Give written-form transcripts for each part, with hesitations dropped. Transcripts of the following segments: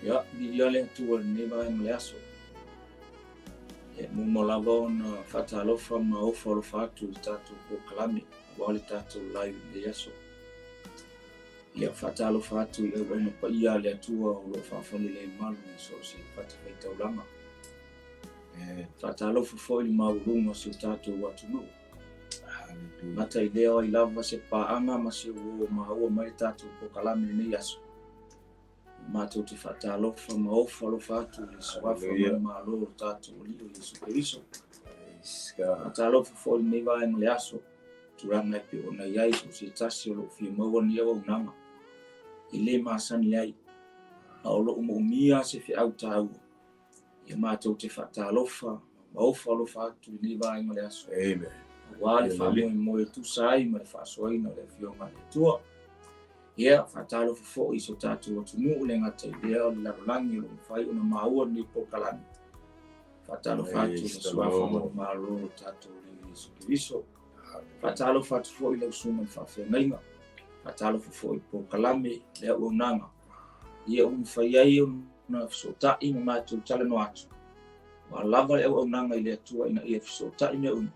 Ia, viia le Atua i lenei vaega o le aso. E muamua lava ona faatalofa ma ofo alofa atu i le tatou polokalame aua le tatou live i lenei aso. Ia, faatalofa atu i auauna paia a le Atua o lo o faafanelemalu i so o se fatafaitaulaga. Faatalofa foi i le maualuga o si o tatou atunuu. Gata i lea o ai lava se paaga ma se uo maua mai le tatou polokalame i lenei aso. Matou te faatalofa ma ofo alofa atu i le suafa ma le malo o le tatou Alii o Iesu Keriso. Faatalofa foi i lenei vaega o le aso, tulaga e pei ona i ai so o se tasi o lo o fia maua lenei auaunaga e le masani ai, a o lo o moomia se feau taua. Ia matou te faatalofa ma ofo alofa atu i lenei vaega o le aso. Amen. Aua le faamoemoe e tusa ai ma le faasoaina o le Afioga a le Atua. Ia, faatalofa foi i so tatou atunuu le gata i lea o le lalolagi o lo o mafai ona maua lenei polokalame. Faatalofa atu i le suafa ma le malo o le tatou Alii Iesu Keriso. Faatalofa atu foi i lau susuga i le faafeagaiga. Faatalofa foi i le polokalame, le auaunaga. Ia ua mafai ai ona fesootai ma matou talanoa atu. Ua lava le auaunaga i le Atua ina ia fesootai mea uma,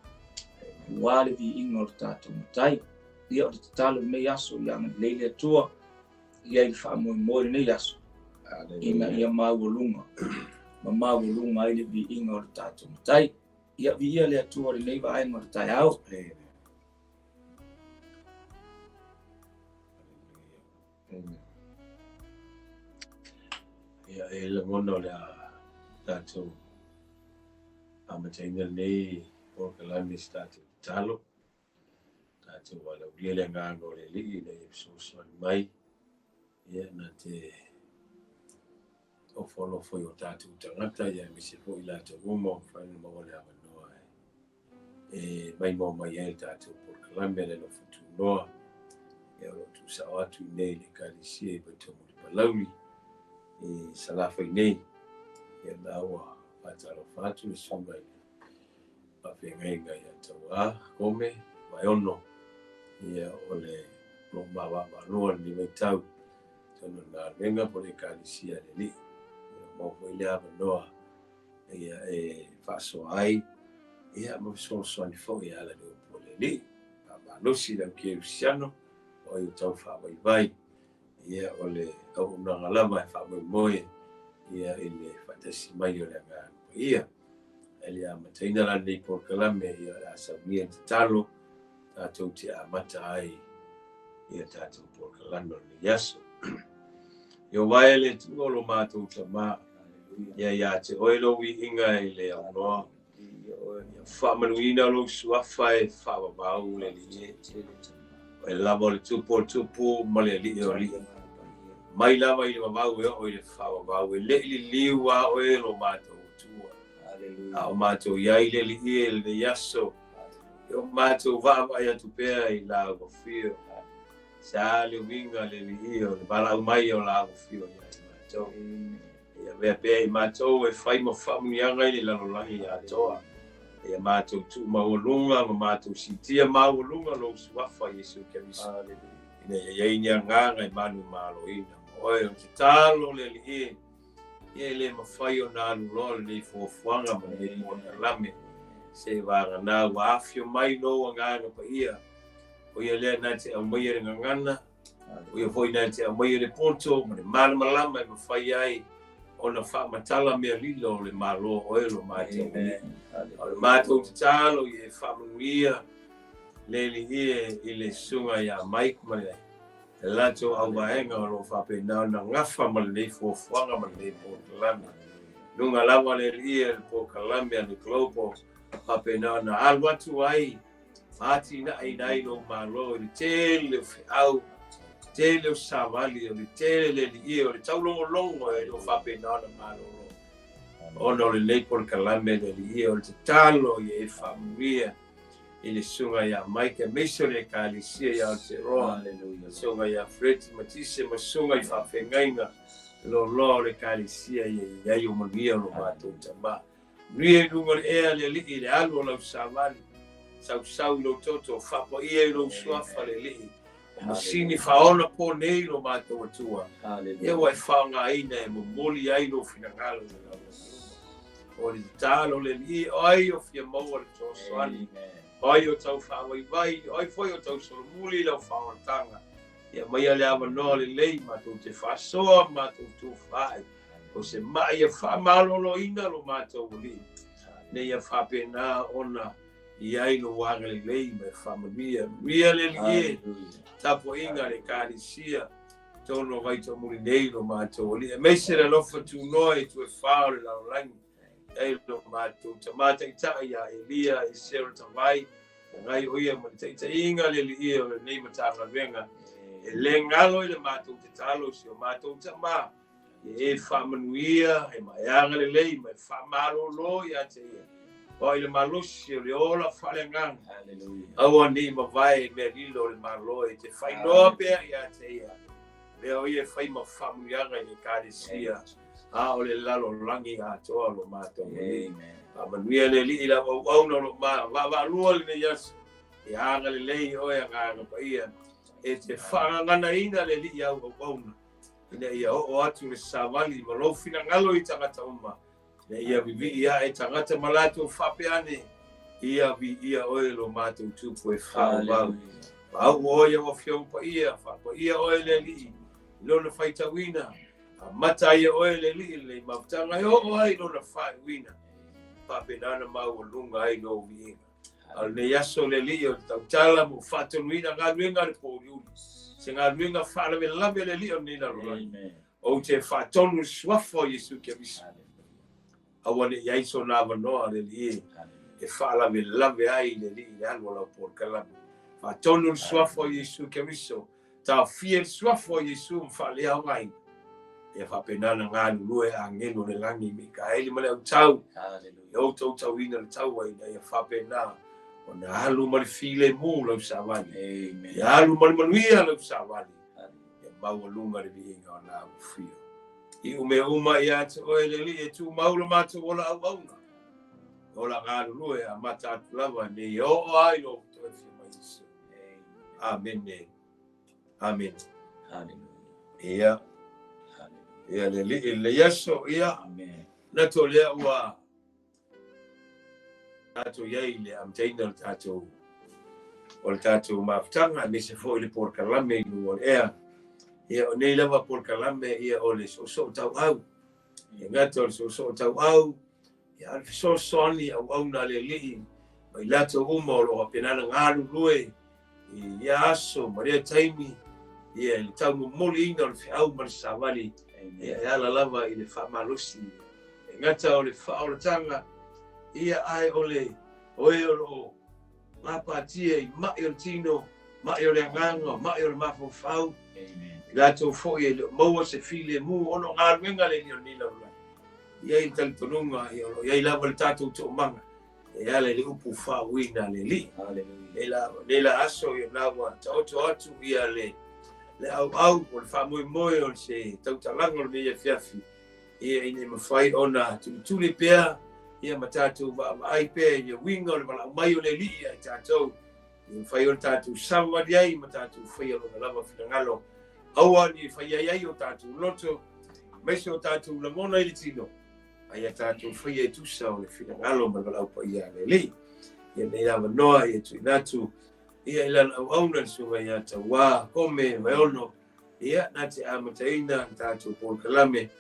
aua le viiga o le tatou Matai. Ia o le tatalo i lenei aso, ia agalelei le Atua ia i le faamoemoe i lenei aso, ina ia maualuga ma maualuga ai le viiga o le tatou Matai. Ia viia le Atua i lenei vaega o le taeao. Amen. Ia, e lagona o le a tatou amataina lenei polokalame i se tatou tatalo. Tatou alaulia le agaga o le Alii ina ia fesoasoani mai, ia, na te ofo alofa i o tatou tagata, ia aemaise foi i latou uma ua mafai ona maua le avanoa e maimoa mai ai le tatou polokalame a le Alofa Tunoa, ia o lo o tuusao atu i inei i le Ekalesia i Vaitoomuli Palauli i Salafai nei. Ia na ua faatalofa atu le susuga i le faafeagaiga ia Tauā Kome Vaeono, ia o le lo o mavaavaalua i lenei vaitau totonu o le galuega po o le Ekalesia a le Alii. Ia maua foi le avanoa ia e faasoa ai ia ma fesoasoani foi e ala i le upu a le Alii. Faamalosi le au kerisiano o ai o tau faavaivai ia o le auaunaga lava e faamoemoe ia i le faatasi mai o le Agaga Paia. Ae le amataina la lenei polokalame, ia o le a saunia le tatalo tatou te amata ai ia tatou polokalame o lenei aso. Ieova e le Atua o lo matou Tama, ia ia te oe lou viiga i le aunoa, ia faamanuiina lou suafa e faavavau le Alii e. Oe lava o le Tupu o tupu ma le Alii o alii, mai lava i le vavau e oo i le faavavau, e le i liliu a oe lo matou Atua. A o matou i ai le Alii e i lenei aso, e o matou vaavaai atu pea i lau afio. Sa le uiga le Alii o le valaau mai o lau afio ia i matou. Ia avea pea i matou e fai ma faamanuiaga i le lalolagi atoa. Ia matou tuumaualuga ma matou siitia maualuga lou suafa Iesu Keriso, ina ia i ai ni agaga e manumaloina ma oe. O le tatalo le Alii e, ia e le mafai ona alu loa lenei fuafuaga ma lenei polokalame seiavagana ua afio mai lou Agaga Paia, o ia lea na te aumaia le gagana, O ia foi na te aumaia le poto ma le malamalama e mafai ai ona faamatala mea lilo o le Malo o oe lo matou Alii. O le matou tatalo ia e faamanuia le Alii e i le susuga ia Mike ma le latou auvaega o lo o faapena ona gafa ma lenei fuafuaga ma lenei polokalame. Luga lava le Alii e le polokalame a le Global faapena ona alu atu ai atinaeina ai lou Malo i le tele o feau, tele o savali, o le tele le Alii e, o le taulogologo e le o faapena ona malolo ona o lenei polokalame le Alii e, o le tatalo ia e faamanuia i le susuga ia Mike aemaise o le Ekalesia i Aotearoa, susuga ia Fred Matise ma susuga i faafeagaiga loaloa o le Ekalesia ia i ai o manuia o lo matou Tama. Manuia i luga o le ea le Alii i le alu o lau savali, sausau i lou toto, faapaia i lou suafa le Alii. O masini faaonaponei lo matou Atua, ia ua e faaaogaina e momoli ai lou finagalo i le lalolagi uma. O le tatalo le Alii, o ai o fia maua le fesoasoani, o ai o tau faavaivai, o ai foi o tau solomuli i lau faaolataga, ia aumaia le avanoa lelei matou te faasoa ma matou tufa ai, o se mai ia faamaloloina lo matou Alii, ina ia faapena ona i ai lou agalelei ma e faamanuia. Manuia le Alii e, tapuaiga a le Ekalesia, totonu o Vaitoomuli nei lo matou Alii, aemaise le alofa tunoa i itu e fa o le lalolagi, e lo matou Tama Taitai ia Elia Esero Tavai, agai o ia ma le taitaiga le Alii e o lenei Matagaluega, e le galo i le matou tatalo i si o matou Tama, Ia e faamanuia, e ma e agalelei ma e faamalolo ia te ia. O ai le malosi o le ola faaleagaga. Aua ne i mavae mea lilo o le Malo e te faailoa pea ia te ia. Mea o ia e fai ma faamanuiaga i le Ekalesia, a o le lalolagi atoa lo matou Alii. Faamanuia le Alii i lau auauna o lo o vaavaalua lenei aso. Ia agalelei oe Agaga Paia e te faagaganaina le Alii i au auauna. ina ia oo atu le savali ma lou finagalo i tagata uma, ina ia vivii ae tagata ma latou faapea ane, Ia viia oe lo matou Tupu e faavavau. Faauu oe i au Afioga Paia, faapaia oe le Alii i lona faitauina, amata ai e oe le Alii lenei mafutaga e oo ai i lona faaiuina, faapena ona maualuga ai lou viiga. A o lenei aso le Alii o le tautala ma ua faatonuina galuega a le pouliuli, se galuega faalavelave le Alii o lenei lalolagi. Ou te faatonu le suafa o Iesu Keriso. Aua ne i ai sona avanoa le Alii e faalavelave ai le Alii i le alu o lau polokalame. Faatonu le suafa o Iesu Keriso, taofia le suafa o Iesu ma faaleaogaina. Ia faapena ona galulue agelu o le lagi, Mikaeli ma le autau, ia outou tauina le taua ina ia faapena ona alu ma le filemu lau savali. Ia alu ma le manuia lau savali. Ia maualuga le viiga o la ufio. I ume uma ia te oe le Alii e tumau lo matou ola auauna. Ola galulue amata atu lava nei oo ai lo toe fia mai Iesu. Amene. Amene. Ia. Ia le Alii le aso ia. Amen. Na to lea ua tatou i ai i le amataina o le tatou o le tatou mafutaga aemaise foi le polokalame i luga o le ea. Ia o nei lava polokalame ia o le soosoo tauau. E gata o le soosoo tauau, ia a o le fesoasoani auauna a le Alii ma i latou uma o lo o faapena ona galulue i ia aso ma lea taimi, ia i le taumomoliina o le feau ma le savali, ia e ala lava i le faamalosi. E gata o le faaolataga, ia ae o le o e o lo o gapatia i mai o le tino, mai o le agaga, mai o le mafaufau, i latou foi e le o maua se filemu ona o galuega le Alii o lenei lalolagi. E i ai le talitonuga, ia o lo o i ai lava le tatou toomaga e ala i le upu faauuina a le Alii. Nei la aso ia na ua taoto atu ia le le auau o le faamoemoe o se tautalaga o lenei afiafi, ia ina ia mafai ona tulituli pea ia ma tatou vaavaai pea i le uiga o le valaau mai o le Alii ia i tatou, ia mafai ona tatou savavali ai ma tatou faia lona lava finagalo. Aua ne i fai ai ai o tatou loto, aemaise o tatou lagona i le tino, a ia tatou faia e tusa o le finagalo ma le valaau paia a le Alii. Ia nei avanoa ia tuuina atu ia i lana auauna le susuga ia Tauā Kome Vaeono, ia na te amataina le tatou polokalame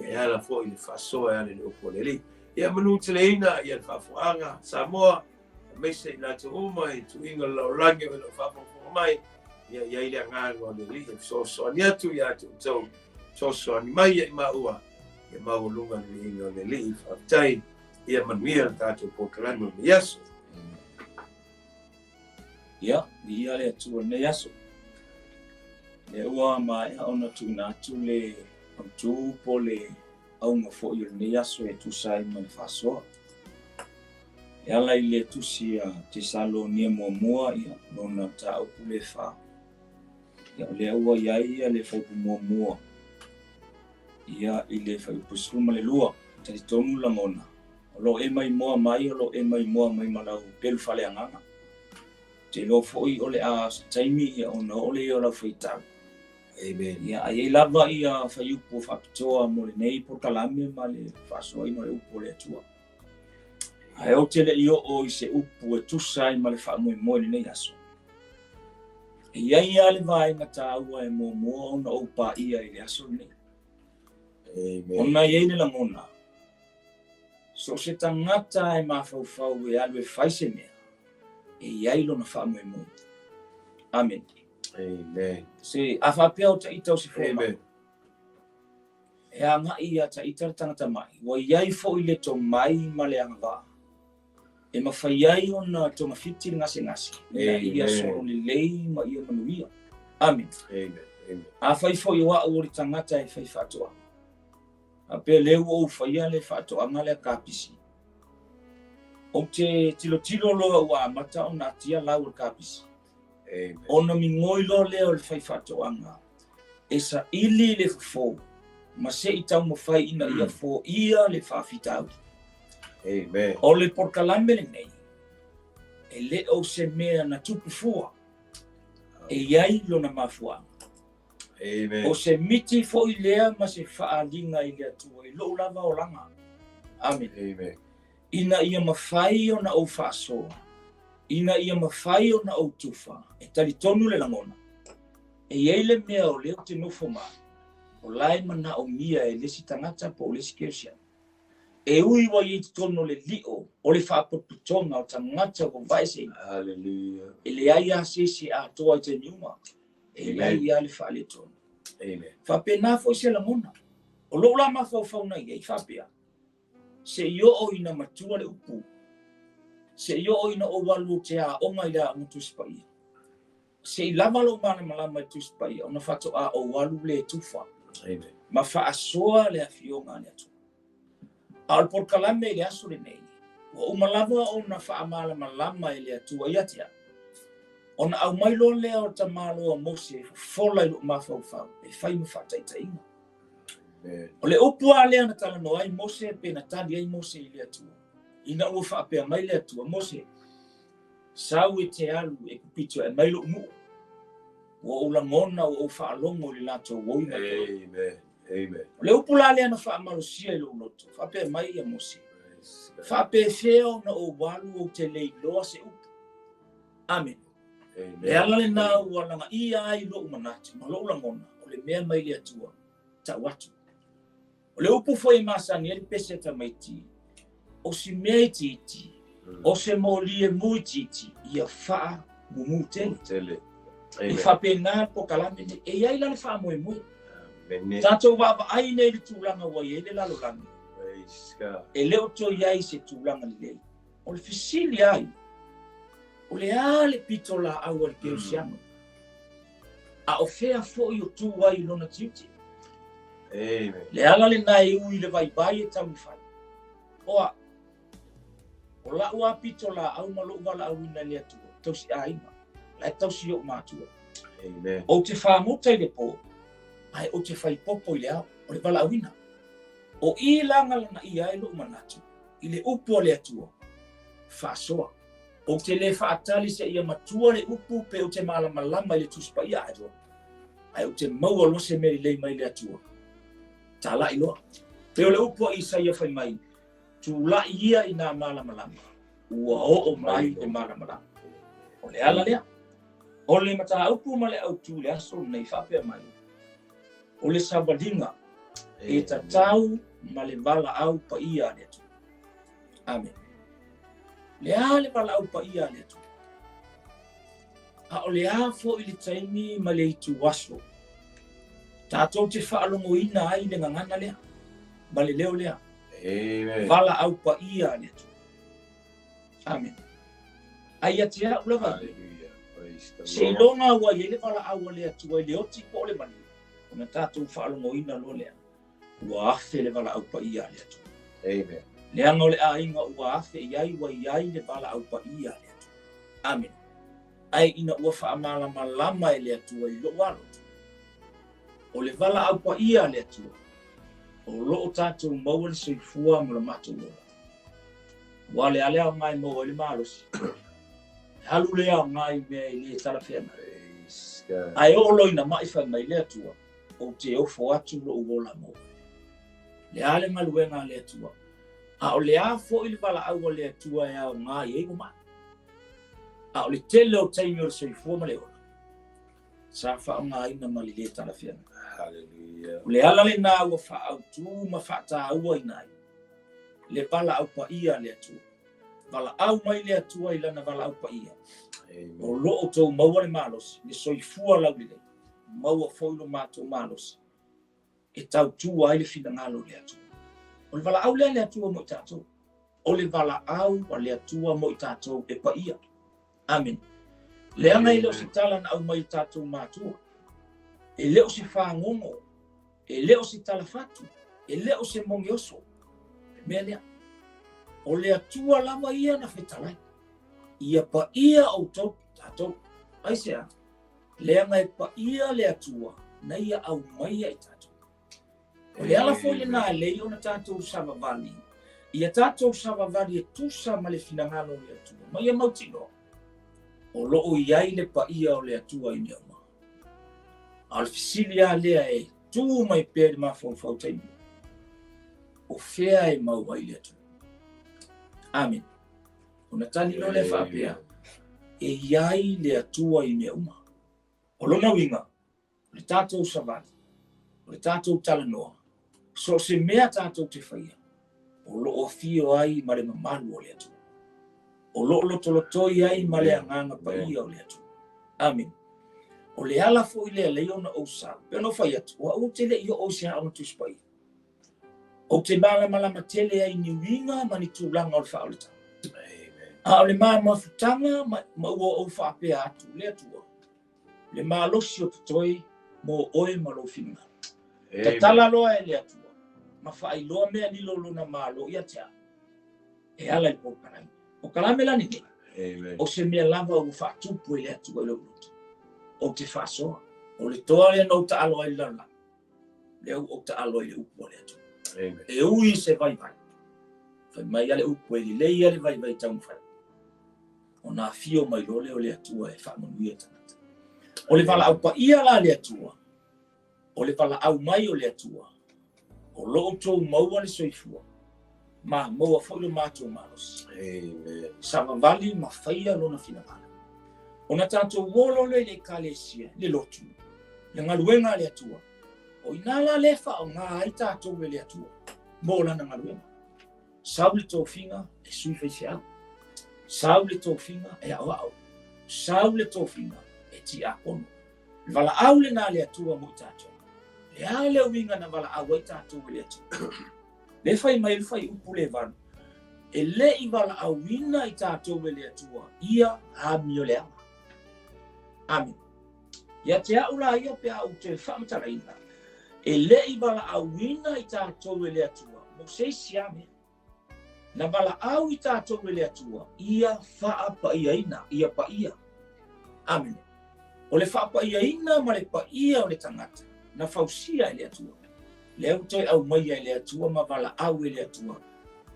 ia e ala foi i le faasoa e ala i le upu a le Alii. Ia manuteleina ia le faafofoga Samoa, aemaise i latou uma i tuiga o le lalolagi o lo o faafogafoga mai, ia i ai le agaga o le Alii e fesoasoani atu ia te outou, fesoasoani mai ia i maua, ia maualuga le viiga o le Alii. Faafetai, ia manuia le tatou polokalame o lenei aso. Ia, viia le Atua i lenei aso. Lea ua maea ona tuuina atu le autu po o le auga foi o lenei aso e tusa ai ma le faasoa. E ala i le tusi a Tesalonia muamua, ia, lona mataupu le fa. Ia, o lea ua i ai ia le fuaiupu muamua, ia, i le fuaiupu 12, e talitonu lagona, o lo o e maimoa mai, o lo o e maimoa mai ma lau pelu faaleagaga. Te iloa foi o le a se taimi ia ona oo lea o lau faitau. Amen. Ia, a i ai lava ia faiupu faapitoa mo lenei polokalame ma le faasoaina o le upu o le Atua. Ae ou te le i oo i se upu e tusa ai ma le faamoemoe i lenei aso. E i ai lava le vaega taua e muamua ona ou paia i le aso lenei. Amen. Ona e i ai le lagona, so o se tagata e mafaufau e alu e fai se mea, e i ai lona faamoemoe. Amen. Amen. Se a faapea o taita o se fomai. Amen. E agai ia taita le tagata mai, ua i ai foi le tomai ma le agavaa e mafai ai ona togafiti le gasegase ina ia solo lelei ma ia manuia. Amen. Amen. Amen. Afai foi o au o le tagata e fai faatoaga, faapea lea ua ou faia le faatoaga lea kapisi, ou te tilotilo loa ua amata ona atia lau o le kapisi. Amen. Ona migoi loa lea o le fai faatoaga e saili le fofo ma se i taumafai ina ia foia le faafitauli. Amen. O le polokalame lenei, e le o se mea na tupu fua, e i ai lona mafuaaga. Amen. O se miti foi lea ma se faaaliga i le Atua i lou lava olaga. Amen. Amen. Ina ia mafai ona ou faasoa, ina ia mafai ona ou tufa, e talitonu le lagona, e i ai le mea o lea ou te nofo ma au, o la e manaomia e le isi tagata po o le isi kerisiano. E ui ua i ai i totonu o le lio o le faapotopotoga o tagata ua vaeseina. Hallelujah. E leai lava se isi e atoa i taimi uma. E i ai lava le faaletonu. Amen. Faapena foi se lagona. O lou la mafaufau na i ai faapea, se i oo ina matua le upu, se i oo ina ou alu ou te aoga i le aoga Tusi Paia, se i lava lou malamalama i le Tusi Paia ona faatoa ou alu lea e tufa Amen. ma faasoa le Afioga a le Atua. A o le polokalame i le aso lenei, ua uma lava ona faamalamalama e le Atua ia te au, ona aumai loa lea o le tamaloa Mose e fofola i lou mafaufau e fai ma faataitaiga. O le upu lava lea na talanoa ai Mose pe na tali ai Mose i le Atua, ina ua faapea mai le Atua, Mose, sau e te alu e kupito e mai lou nuu, ua ou lagona, ua ou faalogo i le latou oi ma le Amen. Amen. O le upu la lea na faamalosia i lou loto, faapea mai ia Mose, faapefea ona ou alu ou te le iloa se upu. Amen. Le ala lena ua lagaia ai lou manatu ma lou lagona, o le mea mai le Atua, tau atu. O le upu foi e masani ai le pese a tamaiti, o si mea itiiti, o se moli e mu itiiti, ia faamumu tele. Tele. E faapena le polokalame lenei. E i ai la le faamoemoe. Amen. Tatou vaavaai nei i le tulaga ua i ai le lalolagi. Praise God. E le o toe i ai se tulaga lelei. O le fesili ai, o le a le pitolaau a le kerisiano? A o fea foi o tu ai i lona tiute? Amen. Le ala lena e ui i le vaivai e taumafai. Oa, o lau lava pitolaau ma lou valaauina i le Atua, tausi aiga, la e tausi ou matua. Amen. Ou te fagota i le po, ae ou te fai popo i le ao, o le valaauina. O i la galanaia ai lou manatu i le upu a le Atua, faasoa. Ou te le faatali seia matua le upu pe ou te malamalama i le Tusi Paia ae loa, ae ou te maua loa se mea lelei mai le Atua. Talai loa. Pei o le upu a Isaia fai mai, Tulai ia i nā malamalama, ua oo mai le malamalama. O le ala lea. O le mataupu ma le autu i le aso lenei faapea mai, o le savaliga e tatau ma le valaau paia a le Atua. Amen. Le a le valaau paia a le Atua? A o le a foi le taimi ma le ituaso tatou te faalogoina ai le gagana lea ma le leo lea. Amen. Valaau paia a le Atua. Amen. Ae ia te au lava, Hallelujah. Praise the Lord. seiloga ua i ai le valaau a le Atua i le oti po o le maliu, ona tatou faalogoina loa lea, ua afe le valaau paia a le Atua. Amen. Leaga o le aiga ua afe i ai ua i ai le valaau paia a le Atua. Amen. Ae ina ua faamalamalama e le Atua i lou aloto, o le valaau paia a le Atua, o lo o tatou maua le soifua ma lo matou ola. Aua o le a le aoga e maua ai le malosi? Alu le aoga i mea e lē talafeagai. Ae oo loa ina ma'i fai mai le Atua, Ou te ofo atu lou ola mo oe. Le a le galuega a le Atua? A o le a foi le valaau a le Atua e aoga i ai ua ma'i? A o le tele o taimi o le soifua ma le ola, sa faaaogaina ma le lē talafeagai. Hallelujah. O le ala lenā ua faaautu ma faatauaina ai le valaau paia a le Atua. Valaau mai le Atua i lana valaau paia. O lo o outou maua le malosi, le soifua laulelei, maua foi lo matou malosi e tautua ai le finagalo o le Atua. O le valaau lea a le Atua mo i tatou. O le valaau a le Atua mo i tatou e paia. Amene. Leaga e le o se tala na aumai i tatou matua. E le o se fagogo. E le o se talafatu. E le o se mogioso. Le mea lea. O le Atua lava ia na fetalai. Ia paia outou, tatou. Aisea? Leaga e paia le Atua na ia aumaia i tatou. O le ala foi lenā e lelei ona tatou savavali, ia tatou savavali e tusa ma le finagalo o le Atua, ma ia mautinoa, o lo o i ai le paia o le Atua i mea uma. A o le fesili lava lea e tu mai pea i le mafaufau taimi, o fea e maua ai le Atua? Amene. Ona tali loa lea faapea, e i ai le Atua i mea uma. O lona uiga, o le tatou savali, o le tatou talanoa, so o se mea tatou te faia, o lo o afio ai ma le mamalu o le Atua. O lo o lotolotoi ai ma le agaga paia o le Atua. Amene. O le ala foi lea lei ona ou sau, pei ona ou fai atu, o au ou te le i oo i se aoga Tusi Paia. Ou te malamalama tele ai i ni uiga ma ni tulaga o le faaolataga. A o le ma mafutaga ma, ma ua ou faapea atu, le Atua, le malosi o totoe mo oe ma lou finagalo. Tatala loa e le Atua, ma faailoa mea lilo lona malo ia te au, e ala i le polokalame. Polokalame la lenei, o se mea lava ua faatupu e le Atua i lou loto. Ou te faasoa, o le toa lea na ou taalo ai i le lalolagi, lea ua ou taalo ai i le upu a le Atua. E ui i se vaivai, fai mai a le upu e lelei a le vaivai taumafai, ona afio mai loa lea o le Atua e faamanuia tagata. O le valaau paia la a le Atua, o le valaau mai o le Atua, o lo outou maua le soifua, ma maua foi lo matou malosi. Amen. Savavali ma faia lona finagalo. Ona tatou o loa lea i le ekalesia, le lotu, le galuega a le Atua, o i ina la lea e faaaoga ai tatou e le Atua mo lana galuega. Sau le tofiga e sui faifeau. Sau le tofiga e aoao. Sau le tofiga e tiakono. Le valaau lenā a le Atua mo i tatou. Le a le uiga na valaau ai tatou e le Atua? Le fai mai le fuaiupu le 8, e le i valaauina i tatou e le Atua ia amioleaga. Amene. Ia te au la ia pe a ou toe faamatalaina, e le i valaauina i tatou e le Atua mo se isi lava mea. Na valaau i tatou e le Atua ia faapaiaina, ia paia. Amene. O le faapaiaina ma le paia o le tagata na fausia e le Atua. Lea ua toe aumaia e le Atua ma valaau e le Atua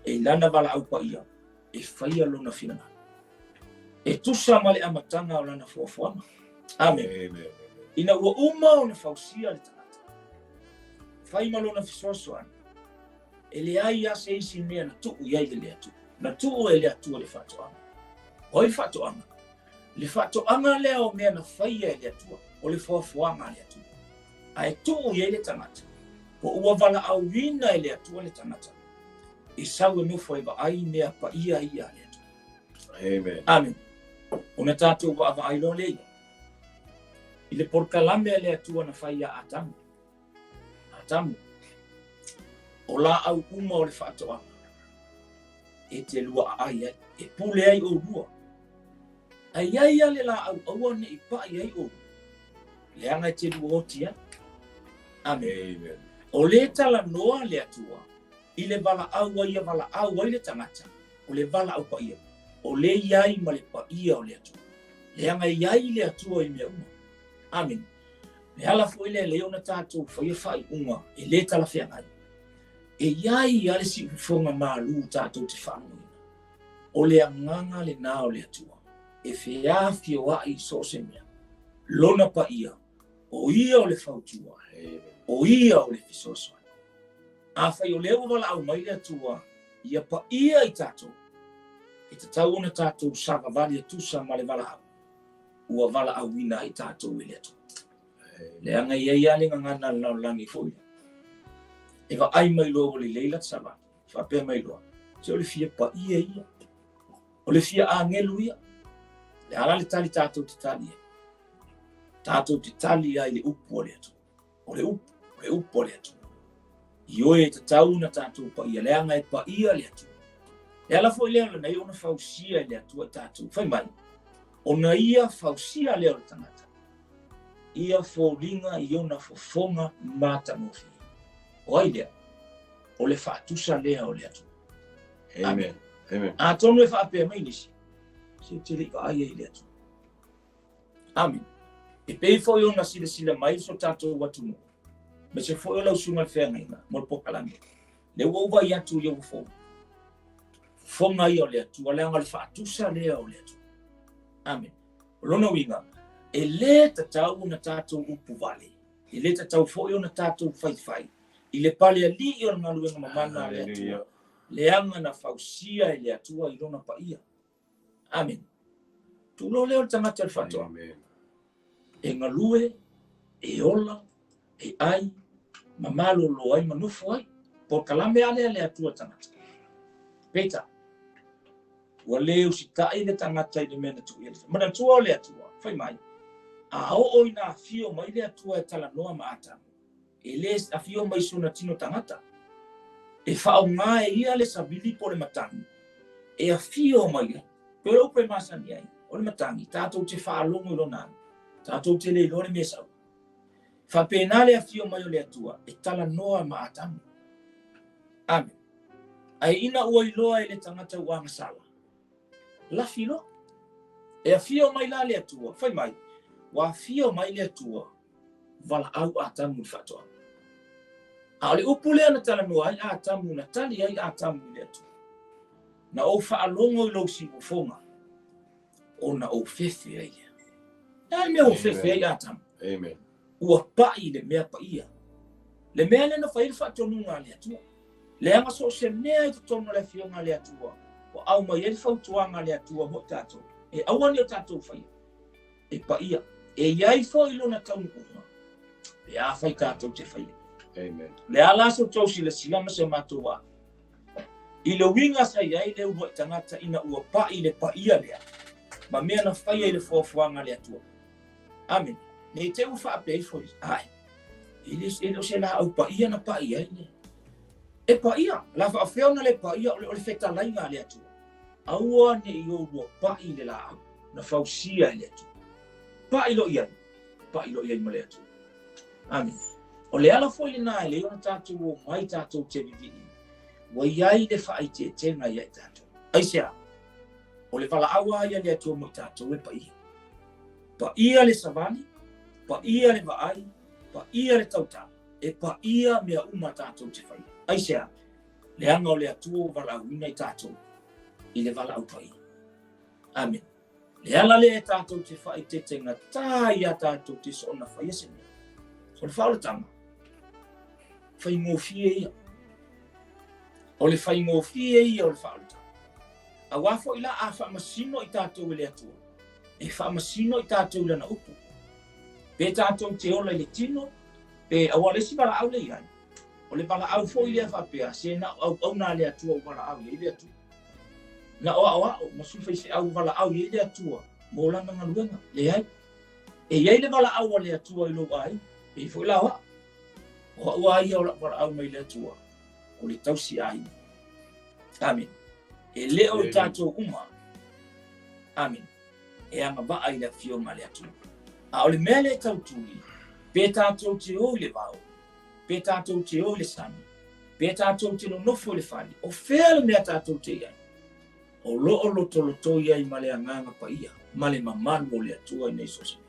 e lana valaau paia e faia lona finagalo. E tusa ma le amataga o lana foafoaga. Amene. Ina ua uma ona fausia le tagata, fai ma lona fesoasoani, E leai lava se isi mea na tuu i ai e le Atua. Na tuu e le Atua le faatoaga. O ai le faatoaga? Le faatoaga lea o mea na faia e le Atua, o le foafoaga a le Atua. Ae tuu i ai le tagata, po ua valaauina e le Atua le tagata, e sau e nofo e vaai mea paia ia a le Atua. Amen. Amen. Ona tatou vaavaai loa lea i le polokalame a le Atua na fai ia Atamu. Atamu, o laau uma o le faatoaga, e te lua aai ai, e pule ai oulua. Ae i ai lava le laau aua ne i pai ai oulua, leaga e te lua oti ai. Amene. Amen. O le talanoa le Atua i le valaau a ia valaau ai le tagata, o le valaau paia, o le i ai ma le paia o le Atua. Leaga e i ai le Atua i mea uma. Amene. Le ala foi lea lea ona tatou faia faaiuga e lē talafeagai. E i ai lava le siufofoga malū tatou te faalogoina. O le agaga lenā o le Atua. E feafioai i so o se mea. Lona paia, o ia o le fautua, o ia o le fesoasoani. Afai o lea ua valaau mai le Atua ia paia i tatou, e tatau ona tatou savavali e tusa ma le valaau ua valaauina ai tatou e le Atua. Leaga e i ai lava le gagana a le lalolagi foi lea. E vaai mai loa ua lelei lata savali, faapea mai loa, se o le fia paia ia. O le fia agelu ia. Le a la le tali tatou te tali ai? Tatou te tali ai le upu a le Atua. O le upu, o le upu a le Atua. Ioe e tatau ona tatou paia, leaga e paia le Atua. Le ala foi lea na ona fausia e le Atua i tatou. Fai mai, ona ia fausia lea o le tagata, ia foliga i ona fofoga matagofie. O ai lea? O le faatusa lea o le Atua. Amen. Amen. Atonu e faapea mai nisi, se ou te le i vaai ai i le Atua. Amen. E pei foi ona silasila mai so tatou atunuu, aemaise foi o lau susuga i le feagaiga mo le polokalame. Lea ua ou vaai atu i ou fofoga. Fofoga ia o le Atua, leaga o le faatusa lea o le Atua. Amen. O lona uiga, e lē tatau ona tatou upu vale, e lē tatau foi ona tatou faifai i le palealii o le galuega mamana a le Atua, leaga na fausia e le Atua i lona paia. Amen. Tulou lea o le tagata o le faatoaga. E galue, e ola, e ai, ma malolo ai ma nofo ai. Polokalame a lea le Atua tagata. Peitai, ua le usitai le tagata i le mea na tuu i ai. Manatua o le Atua, fai mai, a oo ina afio mai le Atua e talanoa ma Atamu, e le afio mai i sona tino tagata. E faaaoga e ia le savili po o le matagi e afio mai ai. Pei o le upu e masani ai, o le matagi, tatou te faalogo i lona alu, tatou te le iloa le mea e sau. Faapena le afio mai o le Atua e talanoa ma Atamu. Amen. Ae ina ua iloa e le tagata ua agasala, lafi loa. E afio mai la le Atua, fai mai, ua afio mai le Atua valaau Atamu i le faatoaga. A o le upu lea na talanoa ai Atamu, na tali ai Atamu i le Atua. Na ou faalogo i lou siufofoga, ona ou fefe ai lea. Le a le mea ua fefe ai Atamu? Amen. Ua pai le mea paia. Le mea lea na fai ai le faatonuga a le Atua. Leaga so o se mea i totonu o le Afioga a le Atua, ua aumai ai le fautuaga a le Atua mo i tatou, e aua ne i o tatou faia. E paia. E i ai foi lona taunuuga, pe afai tatou te faia. Amen. Le a la se tou silasila ma se matou vaai i le uiga sa i ai le uluai tagata ina ua pai le paia lea ma mea na faia i le foafoaga a le Atua. Amene. Ne i te i ua faapea ifo ai, e le o se laau paia na pai ai le. E paia, la faafefea ona le paia o le fetalaiga a le Atua. Aua ne i oulua pai i le laau na fausia e le Atua. Pai loa i ai, pai loa i ai ma le Atua. Amene. O le ala foi lena e leai ona tatou omai tatou te vivii, ua i ai le faaeteetega ia i tatou. Aisea? O le valaau lava ia a le Atua mo i tatou e paia. Paia le savali, paia le vaai, paia le tautala, e paia mea uma tatou te faia. Aisea? Leaga o le Atua ua valaauina i tatou i le valaau paia. Amene. Le ala lea e tatou te faaeteetegatā ia tatou te soona faia se mea. O le faaolataga, faigofie ia. O le faigofie ia o le faaolataga. Auā foi la a faamasino i tatou e le Atua, e faamasino i tatou i lana upu. Pe tatou te ola i le tino, pe auā le isi valaau lea i ai, O le valaau foi lea faapea, se na o auauna a le Atua ua valaau i ai le Atua. Na o aoao ma sui faifeau ua valaau i ai le Atua mo lana galuega. Leai. E i ai le valaau a le Atua i lou aiga, e i ai foi la o au. O au lava ia o lau valaau mai le Atua, o le tausi aiga. Amene. E le o i tatou uma. Amene. E agavaa i le afioga a le Atua. A o le mea lea e tau tuli, pe tatou te o i le vao, pe tatou te o i le sami, pe tatou te nonofo i le fale, o fea le mea tatou te i ai? O lo o lotolotoi ai ma le Agaga Paia ma le mamalu o le Atua ina ia so o se mea.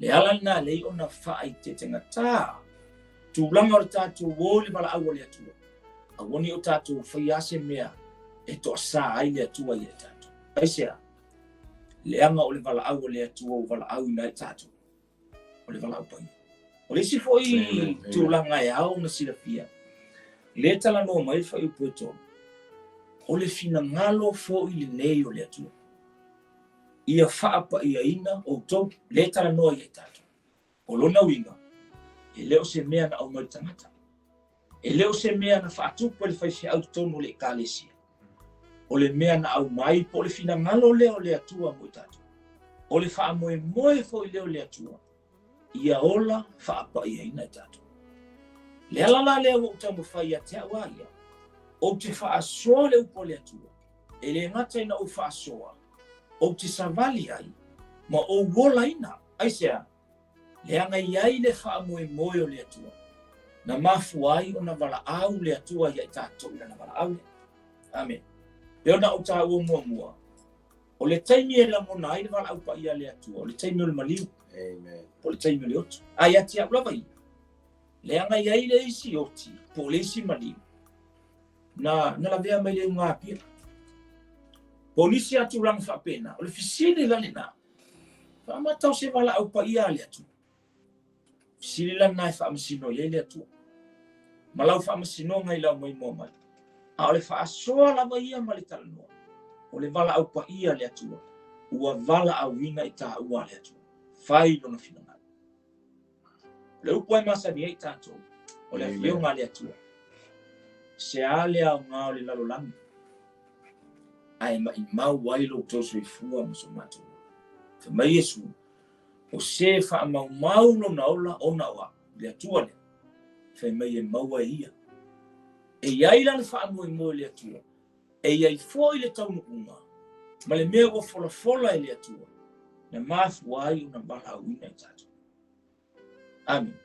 Le ala lena e leai ona faaeteetegatā tulaga o le tatou o i le valaau a le Atua, aua ne i o tatou faia se mea e toasā ai le Atua ia i tatou. Aisea? Leaga o le valaau a le Atua ua valaauina ai tatou, o le valaau paia. O le isi foi tulaga e ao ona silafia, lea e talanoa mai le fuaiupu e 3, o le finagalo foi lenei o le Atua, ia faapaiaina outou, lea e talanoa ia i tatou. O lona uiga, e le o se mea na aumai le tagata. E le o se mea na faatupu e le faifeau i totonu o le Ekalesia. O le mea na aumai po o le finagalo lea o le Atua mo i tatou. O le faamoemoe foi lea o le Atua ia ola faapaiaina i tatou. Le ala la lea ua ou taumafai ia te au a ia, ou te faasoa le upu a le Atua, e le gata ina ou faasoa, ou te savali ai ma ou olaina. Aisea? Leaga e i ai le faamoemoe o le Atua, na mafua ai ona valaau le Atua ia i tatou i lana valaau lea. Amene. E pei ona ou taua muamua, o le taimi e lagona ai le valaau paia a le Atua, o le taimi o le maliu. Amen. Po o le taimi o le oti. A ia te au lava ia, leaga e i ai le isi oti, po o le isi maliu, na lavea mai le iuga Apia. Po o nisi lava tulaga faapena, o le fesili la lena, faamata o se valaau paia a le Atua. Fesili la lena e faamasino i ai le Atua. Ma lau faamasinoga i lau maimoa mai. A o le faasoa lava ia ma le talanoa, o le valaau paia a le Atua, ua valaauina i taua a le Atua. Fai lona finagalo. O le upu e masani ai tatou, o le afioga a le Atua. Se a le aoga o le lalolagi, ae maimau ai lo outou soifua ma so matou ola. Fai mai Iesu, o se faamaumau lona ola ona o au, le Atua lea, fai mai e maua e ia. E i ai la le faamoemoe o le Atua, e i ai foi le taunuuga ma le mea ua folafola e le Atua, na mafua ai ona valaauina i tatou. Amene.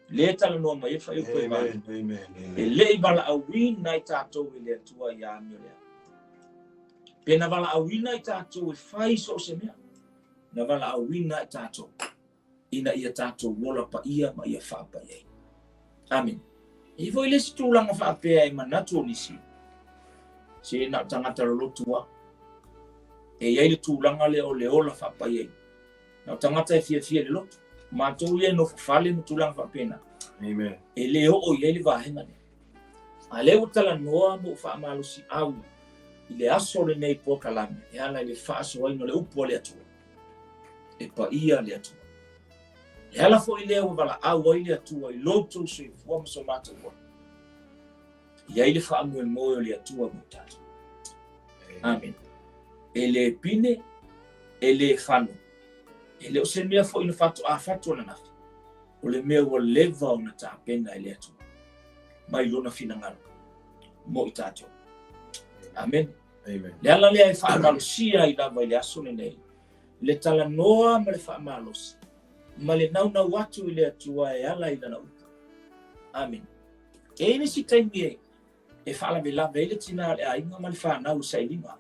Lea e talanoa mai ai fuaiupu e 8. E le i valaauina i tatou e le Atua ia amio lea. Pe na valaauina i tatou e fai so o se mea, na valaauina i tatou ina ia tatou ola paia ma ia faapaiaina. Amene. E i ai foi le isi tulaga faapea e manatu o nisi, se na o tagata lolotu lava. E i ai le tulaga lea o le ola faapaiaina. Na o tagata e fiafia i le lotu. Matou ia e nofo fale ma tulaga faapena. Amen. E le oo i ai le vaega lea. A lea ua talanoa ma ou faamalosiau i le aso lenei polokalame e ala i le faasoaina o le upu a le Atua. E paia le Atua. Le ala foi lea ua valaau ai le Atua i lo outou soifua ma so matou ola. I ai le faamoemoe o le Atua mo tatou. Amen. E le pine, e le fano. E le o se mea foi na faatoa fatu ananafi. O le mea ua leva ona tapena e le Atua. Mai lona finagalo mo i tatou. Amen. Amen. Le ala lea e faamalosia ai lava i le aso lenei, le talanoa ma le faamalosi, ma le naunau atu i le Atua e ala i lana upu. Amen. E i ai nisi taimi e faalavelave ai le tina o le aiga ma le fanau i sailiga.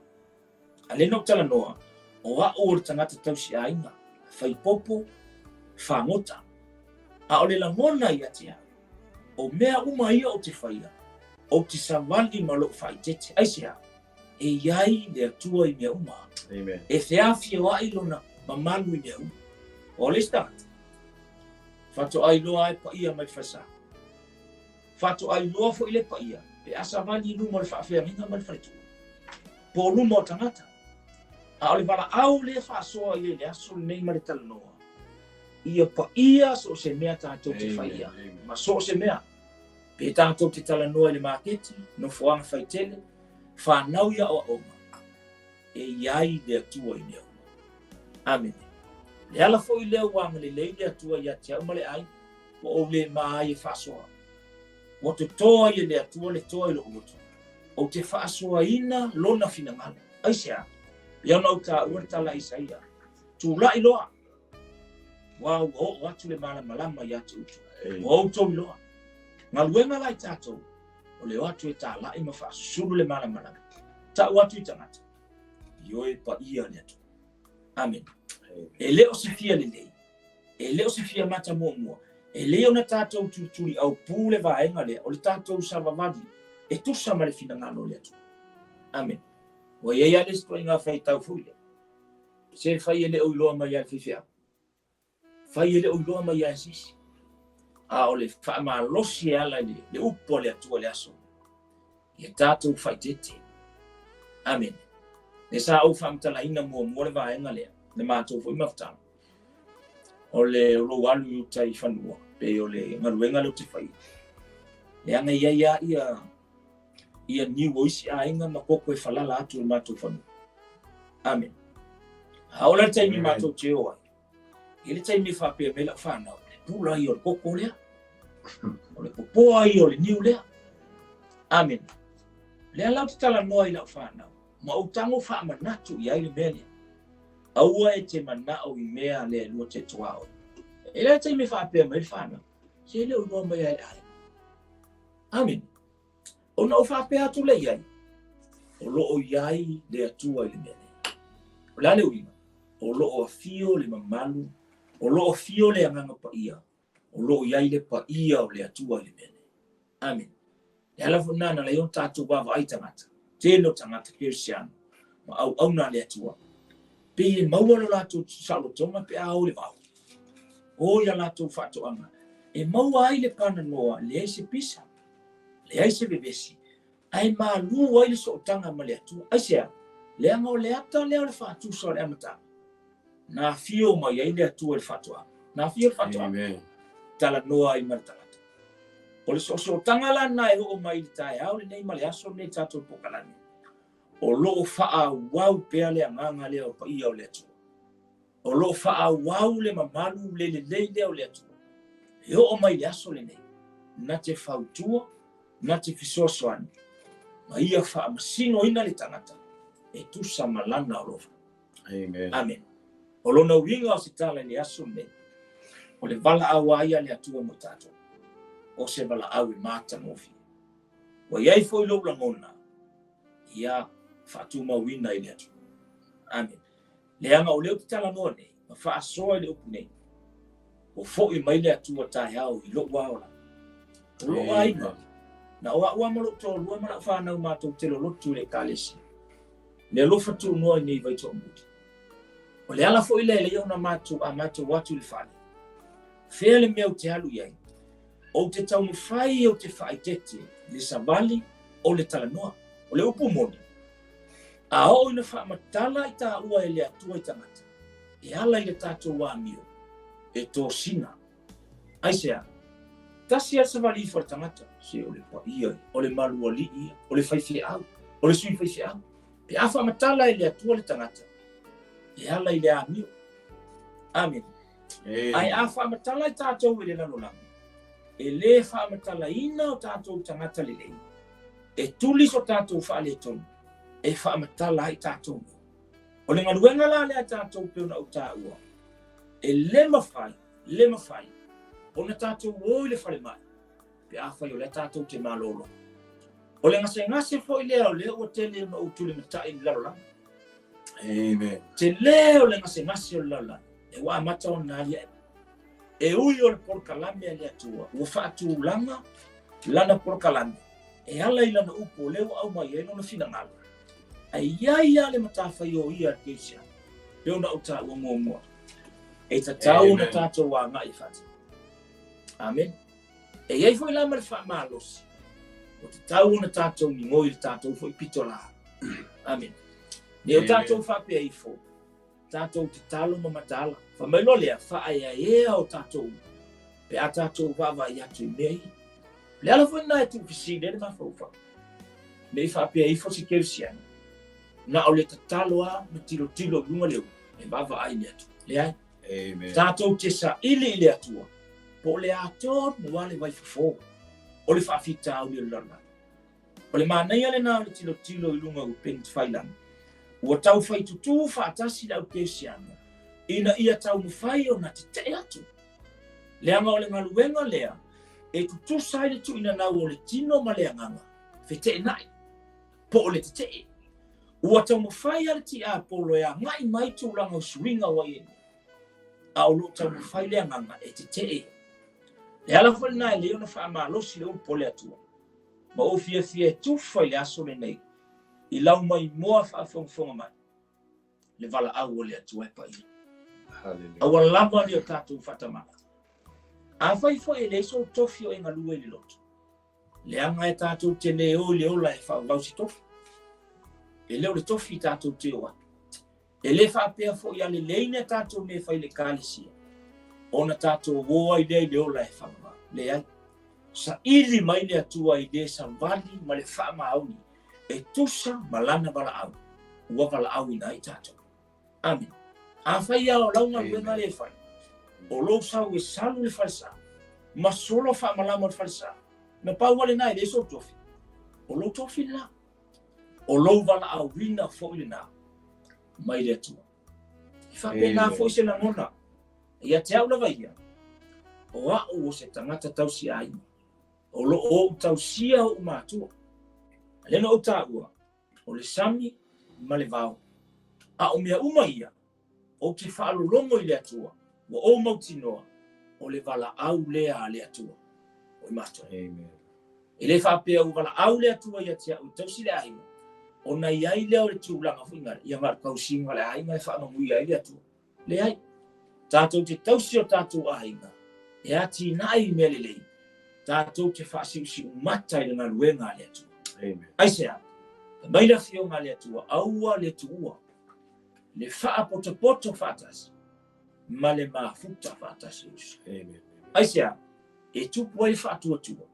A lea na ou talanoa, o au o le tagata tausi aiga, fai popo, fagota. A o le lagona ia te au, o mea uma ia ou te faia, ou te savali ma lou faaeteete. Aisea? E i ai le Atua i mea uma. Amen. E feafioai lona mamalu i mea uma. O le isi tagata, faatoa iloa ai paia mai falesa. Faatoa iloa foi le paia pe a savali i luma o le faafeagaiga ma le faletua, po o luma o tagata. A o le valaau lea e faasoa i ai le aso lenei ma le talanoa, ia paia so o se mea tatou te faia, ma so o se mea. Pe tatou te talanoa i le maketi, nofoaga faitele, fanau i aoaoga, e i ai le Atua i mea uma. Amene. Le ala foi lea ua agalelei le Atua ia te au ma le aiga, ua ou le ma ai e faasoa. Ua toto ai e le Atua le toa i lou loto, ou te faasoaina lona finagalo. Aisea? Ia ona ou taua le tala a Isaia, Tulai loa, aua ua oo atu le malamalama ia te outou. Ua outou iloa. Galuega la i tatou, o le o atu e talai ma faasusulu le malamalama. Tau atu i tagata, ioe paia le Atua. Amene. E le o se fia lelei, e le o se fia mata muamua, e lelei ona tatou tulituli aupū le vaega lea, o le tatou savavali e tusa ma le finagalo o le Atua. Amene. Ua i ai lava le isi ituaiga faitau foi lea. Se fai e le o iloa mai ia le faifeau. Fai e le o iloa mai ia se isi. A o le faamalosi e ala i le upu a le Atua i le aso. Ia tatou faaeteete. Amene. Le sa ou faamatalaina muamua le vaega lea, le matou foi mafutaga. O le o lou alu i uta i fanua, pe o le galuega lea ou te faia. Leaga e i ai lava ia ia niu o isi aiga ma koko e falala atu i le matou fanua. Amene. A oo la le taimi matou te o ai, i le taimi e faapea mai lau fanau, le pula ia o le koko lea, o le popoa ia o le niu lea. Amene. Lea la ou te talanoa i lau fanau, ma ou tago faamanatu i ai le mea lea. Aua e te manao i mea le lua te tuaoi. E le taimi e faapea mai le fanau, se le o iloa mai ai le aiga. Amene. Ona ou faapea atu lea i ai, o lo o i ai le Atua i le mea lea. O le a le uiga? O lo o afio le mamalu, o lo o afio le Agaga Paia, o lo o i ai le paia o le Atua i le mea lea. Amene. Le ala foi lena na ala ai ona tatou vaavaai i tagata, tele o tagata kerisiano ma auauna a le Atua, pei e maua lo latou saolotoga pe a o i le vao, o i a latou faatoaga, e maua ai le pananoa, leai se pisa, leai se vevesi, ae malu ai le sootaga ma le Atua. Aisea? Leaga o le ata lea o le faatusa o le amataga. Na afio mai ai le Atua i le faatoaga. Na afio le faatoaga. Amen. Talanoa ai ma le tagata. O le soosootaga la lena e oo mai i le taeao lenei ma le aso lenei tatou pokalame. O lo o faaauau pea le agaga lea o paia o le Atua. O lo o faaauau le mamalu le lelei lea o le Atua. E oo mai i le aso lenei, na te fautua, na te fesoasoani, ma ia faamasinoina le tagata e tusa ma lana alofa. Amen. Amen. O lona uiga o se tala i le aso lenei, o le valaau a ia le Atua mo tatou, o se valaau e matagofie. Ua i ai foi lou lagona, ia faatumauina i le Atua. Amen. Leaga o lea ou te talanoa nei, ma faasoa i le upu nei, ua foi mai le Atua taeao i lou aola. O lou aiga, na o a'u a ma lou toalua ma la'u fanau matou te lolotu i le Ekalesia. Le alofa tuunoa i nei Vaitoamuli. O le ala foi lea e lei ona matou a matou o atu i le fale. Fea le mea ou te alu i ai? Ou te taumafai ou te faaeteete le savali o le talanoa. O le upu moni, a oo ina faamatala i taua e le Atua i tagata, e ala i le tatou amio, e tosina. Aisea? Tasi a le savali ifo a le tagata, se o le paia ia, o le malualii ia, o le faifeau, o le sui faifeau. Pe a faamatala e le Atua le tagata, e ala i le amio. Amene. Ae a faamatala i tatou e le lalolagi, e lē faamatalaina o tatou tagata lelei, e tuli so tatou faaletonu, e faamatala ai tatou. O le galuega la lea a tatou pei ona ou taua, e lē mafai, lē mafai ona tatou o i le falemai pe afai o lea tatou te malolo. O le gasegase foi lea o lea ua tele ona ou tulimatai i le lalolagi. Amen. Tele o le gasegase o le lalolagi, e ua amata ona aliae. E ui o le polokalame a le Atua, ua faatulaga lana polokalame e ala i lana upu o lea ua aumai ai lona finagalo. Ae i ai lava le matafaioi a le kerisiano, pei ona ou taua muamua, e tatau ona tatou agai e faatino. Amene. E i ai foi la ma le faamalosi, ua tatau ona tatou migoi i le tatou foi pitolā. Amene. Ne o tatou faapea ifo, tatou tatalo ma mataala. Fai mai loa lea, faaeaea o tatou pe a tatou vaavaai atu i mea ia. O le ala foi lena e tuufesili ai le mafaufau. Ne i faapea ifo se kerisiano, na o le tatalo lava ma tilotilo i luga le ulu e vaavaai i le Atua. Leai. Amen. Tatou te saili i le Atua, po o le a tonu lava le vaifofo o le faafitauli o le lalolagi. O le manaia lena o le tilotilo i luga o upegatafailagi, ua taufai tutū faatasi le au kerisiano ina ia taumafai ona tetee atu. Leaga o le galuega lea e tutusa ai le tuuinanau o le tino ma le agaga, feteenai, po o le tetee. Ua taumafai lava le tiapolo e agai mai tulaga o suiga ua i ai nei, a o lo o taumafai le agaga e tetee. Le ala foi lena e lelei ona faamalosi le upu o le Atua, ma ou fiafia e tufa i le aso lenei i lau maimoa faafogafoga mai. le valaau o le Atua e paia. Aua lava le o tatou faatamala. Afai foi e leai sou tofi o e galue i le lotu, leaga e tatou te le o i le ola e faavavau se tofi. E le o le tofi tatou te o atu. E le faapea foi a lelei nā tatou mea e fai i le Ekalesia, ona tatou o ai lea i le ola e faavavau. Leai. Saili mai le Atua i le savali ma le faamaoni e tusa ma Lana valaau ua valaauina ai tatou. Amene. Afai lava o lau galuega lea e fai, o lou sau e salu le falesa, ma solo faamalama o le falesa, na pau lava lena e leai sou tofi, o lou tofi lena. O lou valaauina foi lena mai le Atua. E faapena foi se lagona ia te au lava ia, o au o se tagata tausiaiga, o lo o ou tausia ou matua. A lea na ou taua, o le sami ma le vao. A o mea uma ia, ou te faalologo i le Atua, ua ou mautinoa, o le valaau lea a le Atua o i matou. Amen. E le faapea ua valaau le Atua ia te au e tausi le aiga, ona i ai lea o le tulaga foi ngale, ia ngale tausiga le aiga e faamanuia ai le Atua. Leai, tatou te tausi o tatou aiga, e atinae i mea lelei, tatou te faasiusiumata i le galuega a le Atua. Amen. Aisea? Fai mai le Afioga a le Atua, aua le tuua le faapotopoto faatasi ma le mafuta faatasi uso. Amen. Aisea? E tupu ai le faatuatua,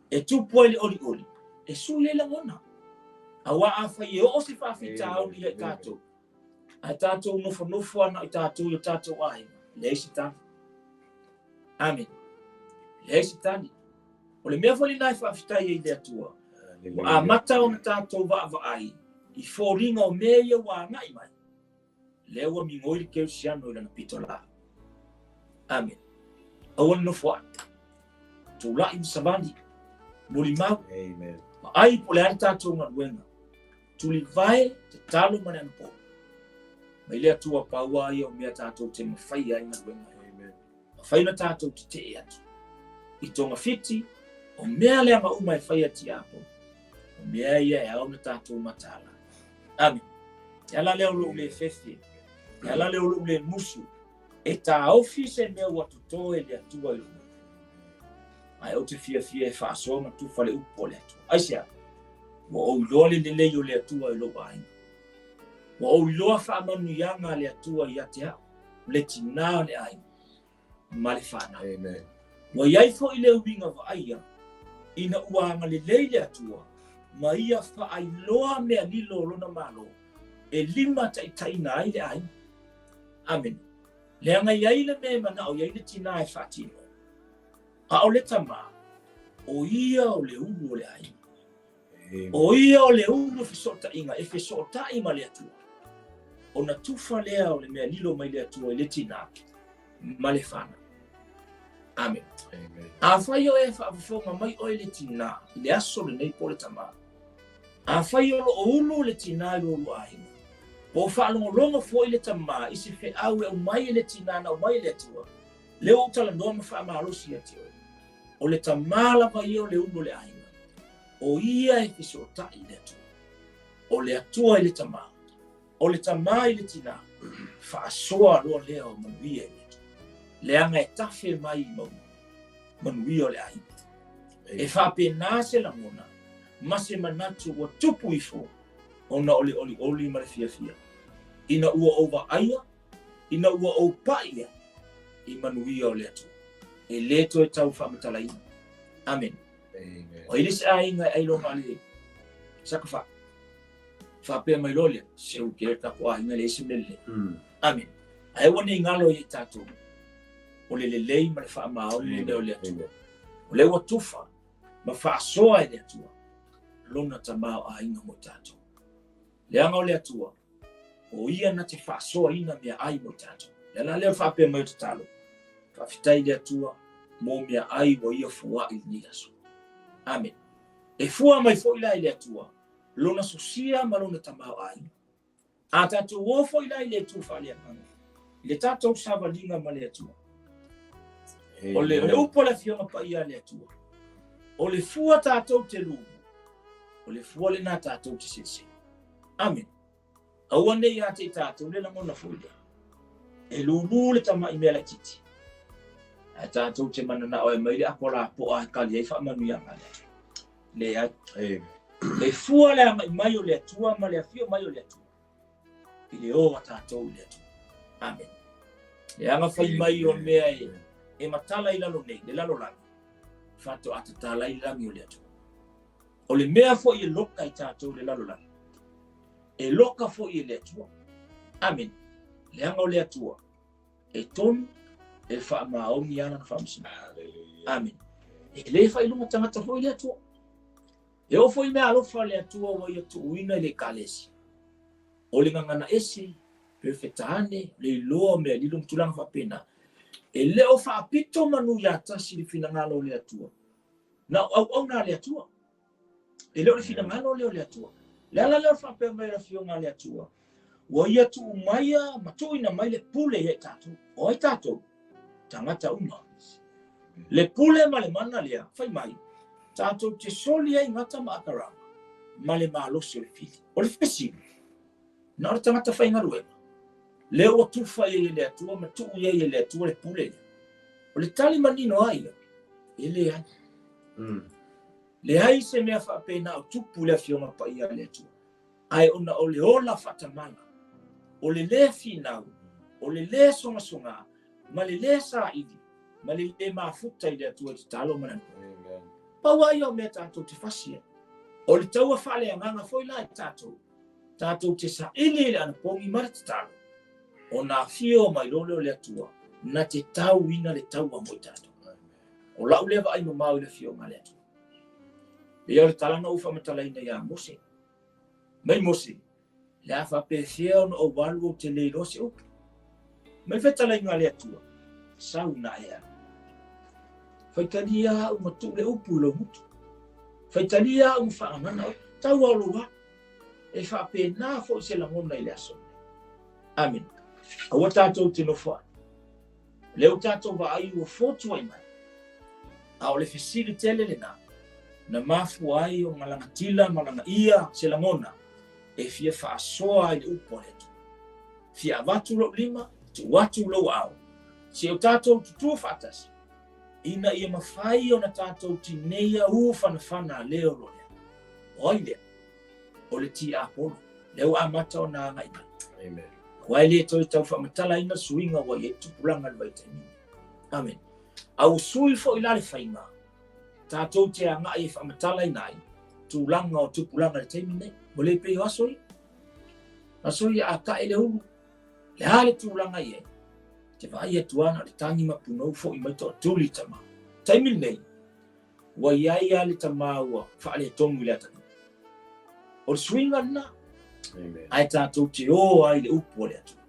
e tupu ai le olioli, e sui ai lagona. Aua afai e oo se faafitauli ia i tatou, ae tatou nofonofo ana i tatou i o tatou aiga, leai se tali. Amen. Leai se tali. O le mea foi lena e faafetai ai i le Atua, ua amata ona tatou vaavaai i foliga o mea ia ua agai mai, lea ua migoi le kerisiano i lana pitolā. Amen. Aua le nofoai. Tulai ma savali. Molimau. Amen. Vaai po o le a le tatou galuega. Tulivae, tatalo ma le anapo. Mai le Atua pau lava ia o mea tatou te mafaia ai galuega. Amen. Mafai ona tatou tetee atu i togafiti, o mea leaga uma e fai a tiakono, o mea ia e ao ona tatou mataala. Amen. E ala lea o lou le fefe, e ala lea o lou le musu, e taofi se mea ua toto e le Atua i lou loto. Ae ou te fiafia e faasoa ma tufa le upu a le Atua. Aisea? Ua ou iloa le lelei o le Atua i lou aiga. Ua ou iloa faamanuiaga a le Atua ia te au, le tinā o le aiga ma le fanau. Amen. Ua i ai foi le uiga vaaia, ina ua agalelei le Atua ma ia faailoa mea lilo o lona Malo e limataitaiina ai le aiga. Amene. Leaga i ai le mea e manao i ai le tinā e faatino, a o le tamā, o ia o le ulu o le aiga. O ia o le ulu fesootaiga e fesootai ma le Atua. Ona tufa lea o le mea lilo mai le Atua i le tinā ma le fanau. Amen. Amen. Afai o e faafofoga mai oe le tinā i le aso lenei po o le tamā, afai o lo o ulu le tinā i lo oulua aiga, po o faalogologo foi le tamā i se feau e aumai e le tinā na aumai e le Atua, lea ua ou talanoa ma faamalosi ia te oe. O le tamā lava ia o le ulu o le aiga, o ia e fesootai i le Atua. O le Atua i le tamā, o le tamā i le tinā, faasoa loa lea o manuia i le Atua. Leaga e tafe mai i mauga, manuia o le aiga. E faapena se lagona ma se manatu ua tupu ifo ona o le olioli ma le fiafia, ina ua ou vaaia ina ua ou pai ai i manuia o le Atua, e le toe tau faamatalaina. Amene. Amen. O ai le isi aiga e ailoga a le sakafa? Faapea mai loa lea, seu ke le tatou aiga le isi mea lelei. Amene. Ae aua ne i galo ia i tatou, o le lelei ma le faamaoni lea o le Atua. O lea ua tufa ma faasoa e le Atua lona tamaoaiga mo i tatou. Leaga o le Atua, o ia na te faasoaina meaai mo i tatou. Le ala lea o le faapea mai o tatalo, faafetai i le Atua mo meaai ua ia foai i lenei aso. Amene. E fua mai foi la i le Atua lona sosia ma lona tamaoaiga. A tatou o foi la i le itu faaleagaga, i le tatou savaliga ma le Atua. O le, o le upu a le Afioga Paia a le Atua, o le fua tatou te lumu, o le fua lena tatou te selesele. Amene. Aua ne i ia te i tatou le lagona foi lea. E lūlū le tamaʻi mea laitiiti, ae tatou te mananao e aumai le apo lapoa e kali ai faamanuiaga a le Atua. Leai. E fua le agai mai o le Atua ma le afio mai o le Atua i le o a tatou i le Atua. Amene. Leaga fai mai o mea e matala i lalo nei, le lalolagi, faatoa tatala ai le lagi o le Atua. O le mea foi e loka i tatou le lalolagi, e loka foi e le Atua. Amene. Leaga o le Atua e tonu, e faamaoni lava lana faamasinoga. Amene. E le failoga tagata foi le Atua. E oo foi i mea alofa a le Atua ua ia tuuina i le Ekalesia. O le gagana ese, Perefetaane, le iloa o mea lilo ma tulaga faapena. E le o faapito manu ia tasi le finagalo o le Atua. Na o auauna a le Atua. E le o le finagalo lea o le Atua. Le ala lea o le faapea mai o le Afioga a le Atua, ua ia tuu maia ma tuuina mai le pule ia i tatou. O ai tatou? Tagata uma. Le pule ma le mana lea, fai mai, tatou te soli ai gata ma atarama ma le malosi o le fili. O le fesili, na o le tagata faigaluega, lea ua tufa i ai e le Atua ma tuu i ai e le Atua le pule lea. O le tali manino a ia, e leai. Leai se mea faapena o tupu i le Afioga Paia a le Atua. Ae ona o le ola faatamala, o le lē finau, o le lē sogasoga, ma le lē saili, ma le lē mafuta i le Atua i tatalo ma lana. Pau lava ia o mea tatou te fasi ai. O le taua faaleagaga foi la i tatou, tatou te saili i le anapogi ma le tatalo, ona afio mai loa lea o le Atua na te tauina le taua mo i tatou. O lau lea vaai mamao i le Afioga a le Atua. Pei o le tala na ou faamatalaina ia Mose. Mai Mose, le a faapefea ona ou alu ou te le iloa se upu? Mai fetalaiga a le Atua, sau na e alu. Faitalia au ma tuu le upu i lou gutu. Faitalia au ma faagagana oe. Tau ao lou alu. E faapena foi se lagona i le aso lenei. Amene. Aua tatou te nofo ai. Lea ua tatou vaai ua fotuai mai. A o le fesili tele lena, na mafua ai ona lagatila ma lagaia se lagona e fia faasoa ai le upu a le Atua. Fia avatu lou lima, tuu atu lou aao, se o tatou tutū faatasi, ina ia mafai ona tatou tineia u fanafana a leo lo lea. O ai lea? O le tiapolo. Lea ua amata ona agai mai. Amen. Aua e le toe tau faamatalaina suiga ua i ai tupulaga i le vaitaimi nei. Amen. A ua sui foi la le faiga, tatou te agai e faamatalaina ai tulaga o tupulaga i le taimi nei. Ua le pei o aso ia. Aso ia a tae le ulu, le a le tulaga i ai, te vaai atu lava na o le tagi ma punou foi mai toatuli tama. Taimi lenei, ua i ai lava le tama ua faaletonu i le atalii. O le suiga lena. Ae tatou te o ai i le upu a le Atua.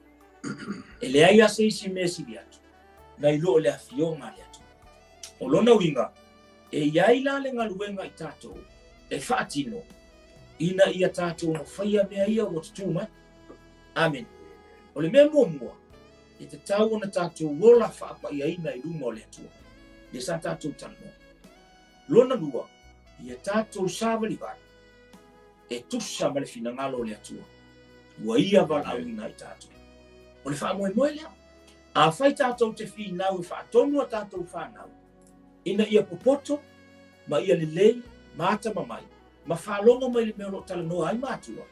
E leai lava se isi mea e sili atu nai lo le afioga a le Atua. O lona uiga, e i ai la le galuega i tatou e faatino ina ia tatou ono faia mea ia ua tutū mai. Amene. O le mea muamua, e tatau ona tatou ola faapaiaina i luma o le Atua. Lea sa tatou talanoa. Lona lua, ia tatou savalivali e tusa ma le finagalo o le Atua ua Ia valaauina ai tatou. O le faamoemoe lea. Afai tatou te finau e faatonu a tatou fanau ina ia popoto ma ia lelei ma atamamai ma faalogo mai le mea o lo o talanoa ai matua,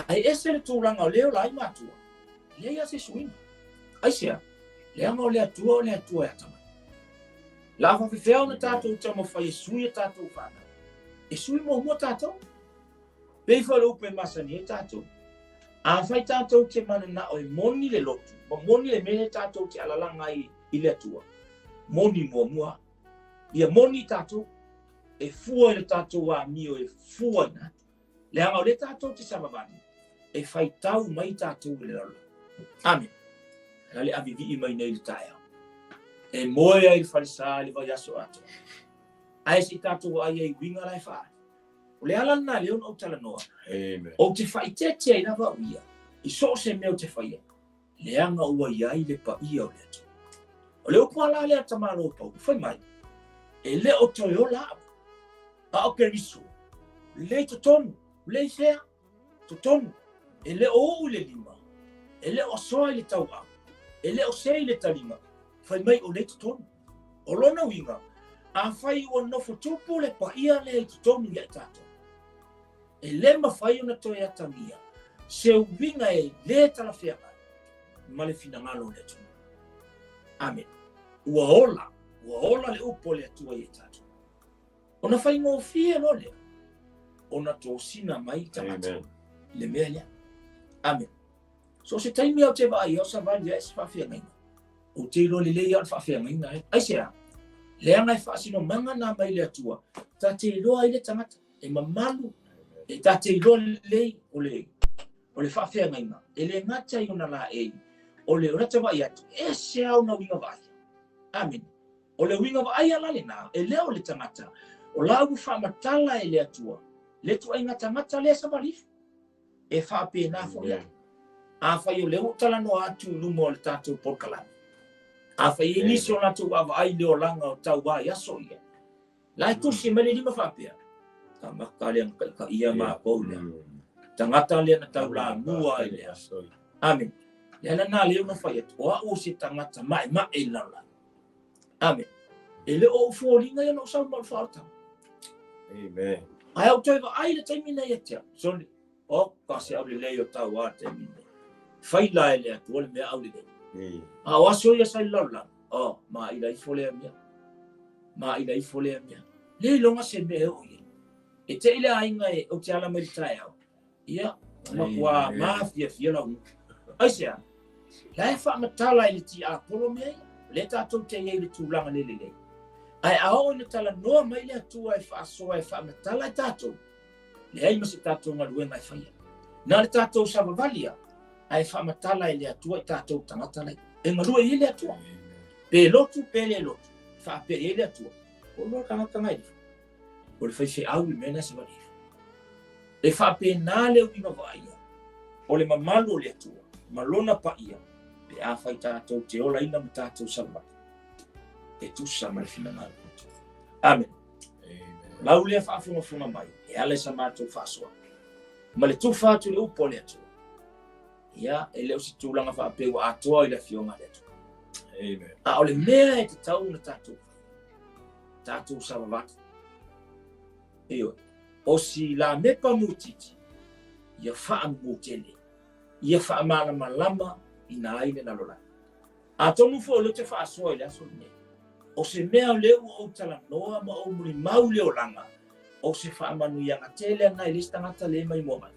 ae ese le tulaga o lea e ola ai matua, e leai lava se suiga. Aisea? Leaga o le Atua o le Atua e atamai. La faafefea ona tatou taumafai e sui a tatou fanau? E sui muamua tatou. Pei foi o le upu e masani ai tatou. Afai tatou te mananao e moni le lotu, ma moni le mea lea tatou te alalaga ai i le Atua, moni muamua. Ia moni tatou, e fua i le tatou amio e fua ina atu. Leaga o lea tatou te savavali, e faitau mai tatou i le lalolagi. Amene. La le avivii mai nei i le taeao. E moe ai i le falesa i le vaiaso atoa. Ae se i tatou vaai ai i uiga la e faaali. O le ala lena lea ona ou talanoa. Amen. Ou te faaeteete ai lava au ia i so o se mea ou te faia, leaga ua i ai le paia o le Atua. O le upu a la lea a tamālō Paulo, fai mai, e le o toe ola au, a o Keriso, lea i totonu, lea i fea? Totonu. E le o uu i le lima, e le o asoa i le tauau, e le o se i le taliga, fai mai o lea i totonu. O lona uiga, afai ua nofo tupu le paia lea i totonu ia i tatou, e le mafai ona toe atagia se uiga e le talafeagai ma le finagalo o le Atua. Amene. Ua ola, ua ola le upu a le Atua ia i tatou. Ona faigofie loa lea ona tosina mai tagata i le mea lea. Amene. So se taimi au te vaai au savali ai se faafeagaiga. Ou te iloa lelei au le faafeagaiga ai. Aisea? Leaga e faasinomaga na mai le Atua, ta te iloa ai le tagata e mamalu, e ta te iloa lelei o le o le faafeagaiga, e le gata i ona laei, o le o lata vaai atu, ese lava ona uiga vaai. Amene. O le uiga vaaia la lena, e le o le tagata, o la ua faamatala e le Atua le ituaiga tagata lea e savali ifo. E faapena foi au. Afai o lea ua ou talanoa atu i luma o le tatou polokalame, afai e i ai nisi o latou vaavaai i le olaga o tauā i aso ia, la e tusi mai le lima faapea, tagata lea na taitaia matou lea, tagata lea na taulamua ai lea. Amene. Le ala lena lea na fai atu, o au o se tagata maemae i le lalolagi. Amene. E le o ou foliga ia na ou sau ma o le faaolataga. Amen. Ae ou toe vaai le taimi nei ia te au. Sole, o ka se aulelei o tauā le taimi nei. Fai la e le Atua le mea aulelei. A o aso ia sa i le lalolagi, o, maila ifo lea mea. Maila ifo lea mea. Le iloga se mea e oo i ai. E te i le aiga e ou te ala mai le taeao. Ia, matua mafiafia lau nuu. Aisea? La e faamatala e le tiapolo mea ia. O lea tatou te i ai i le tulaga le lelei. Ae a oo ina talanoa mai le Atua e faasoa e faamatala i tatou, leai ma se tatou galuega e faia. Na o le tatou savavali lava, ae faamatala e le Atua i tatou tagata lai. E galue i ai le Atua. Pe lotu pe le lotu, e faapea i ai le Atua. O lua tagata nai o le faifeau le mea lena e savali ifo. E faapena le uiga vaaia o le mamalu o le Atua ma lona paia pe afai tatou te olaina ma tatou savavali e tusa ma le finagalo o le Atua. Amene. Lau lea faafogafoga mai e ala i sa matou faasoa ma le tufa atu i le upu a le Atua. Ia, e le o se tulaga faapea ua atoa i le afioga a le Atua. Amen. A o le mea e tatau ona tatou faia, tatou savavali. Ioe, o si lamepa mutiti, ia faamutele, ia faamalamalama ina ai le lalolagi. Atonu foi o lea ou te faasoa i le aso lenei, o se mea o lea ua ou talanoa ma ou mulimau le olaga, o se faamanuiaga tele ana i le isi tagata lea e maimoa mai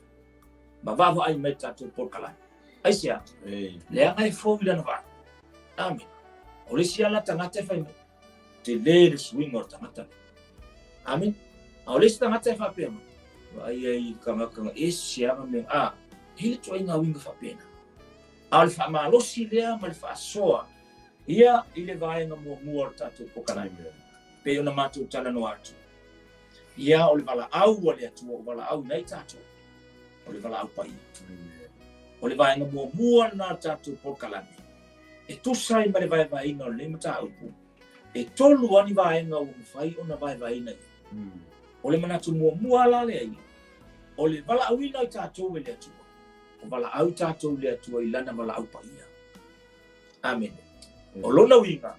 ma vaavaai mai i le tatou polokalame. Aisea? Leaga e fou i lana vaai. Amene. O le isi ala tagata e fai mai, tele le suiga o le tagata lea. Amene. A o le isi tagata e faapea mai, vaai ai i le tagata ese lava mea, a, e i ai le ituaiga uiga faapena. A o le faamalosi lea ma le faasoa ia i le vaega muamua o le tatou polokalame, pei ona matou talanoa atu, ia o le valaau a le Atua ua valaauina ai tatou, o le valaau paia. O le vaega muamua lena o le tatou polokalame, e tusa ai ma le vaevaeina o lenei mataupu, e tolu lava ni vaega ua mafai ona vaevaeina i ai. O le manatu muamua la lea ia, o le valaauina o tatou e le Atua, o valaau tatou i le Atua i Lana valaau paia. Amene. O lona uiga,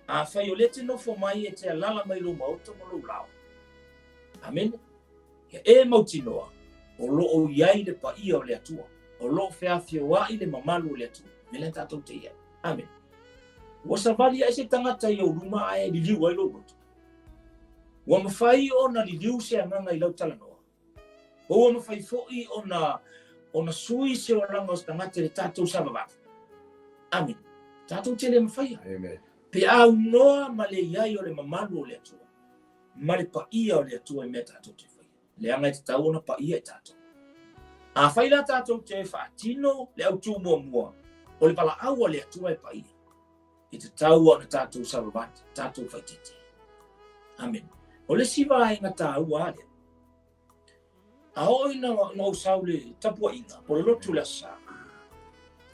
afai o lea e te nofo mai e te alala mai lou maota ma lou lao. Amene. Ia e mautinoa, o lo o i ai le paia o le Atua, o lo o feafioai le mamalu o le Atua, mea lea tatou te i ai. Amene. Ua savali ai se tagata i ou luma ae liliu ai lou loto. Ua mafai ona liliu se agaga i lau talanoa. O ua mafai foi ona ona sui se olaga o se tagata i le tatou savavali. Amene. Tatou te le mafaia. Amen. Pe aunoa ma le i ai o le mamalu o le Atua ma le paia o le Atua i mea tatou te faia. Leaga e tatau ona paia i tatou. Afai la tatou te faatino le autū muamua o le valaau a le Atua e paia, e tatau ona tatou savavali, tatou faitete. Amene. O le isi vaega taua lea, a oo ina ou sau i le tapuaiga po o le lotu i le Aso Sa,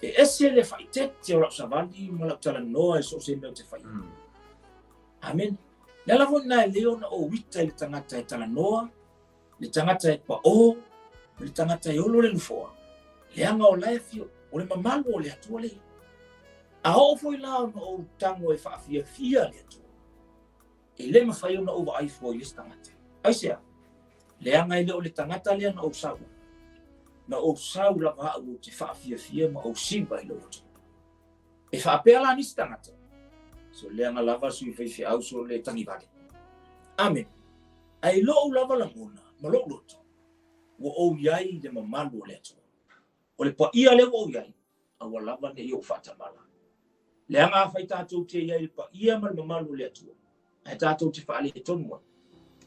e ese le faaeteete o lau savali ma lau talanoa i so o se mea ou te faia. Amene. Le ala foi lena e lelei ona ou ita i le tagata e talanoa, le tagata e pao, le tagata e olo le nofoa. Leaga o la e afio, o le mamalu o le Atua lea. A oo foi la ona ou tago e faafiafia le Atua, e le mafai ona ou vaai fua i le isi tagata. Aisea? Leaga e le o le tagata lea na ou sau ai. Na ou sau lava au ou te faafiafia ma ou siva i lou Atua. E faapea la nisi tagata, so leaga lava sui faifeau so le tagivale. Amene. Ae i lou lava lagona ma lou loto, ua ou i ai i le mamalu o le Atua. O le paia lea ua ou i ai, aua lava ne i ou faatamala. Leaga afai tatou te i ai i le paia ma le mamalu o le Atua, ae tatou te faaletonu ai,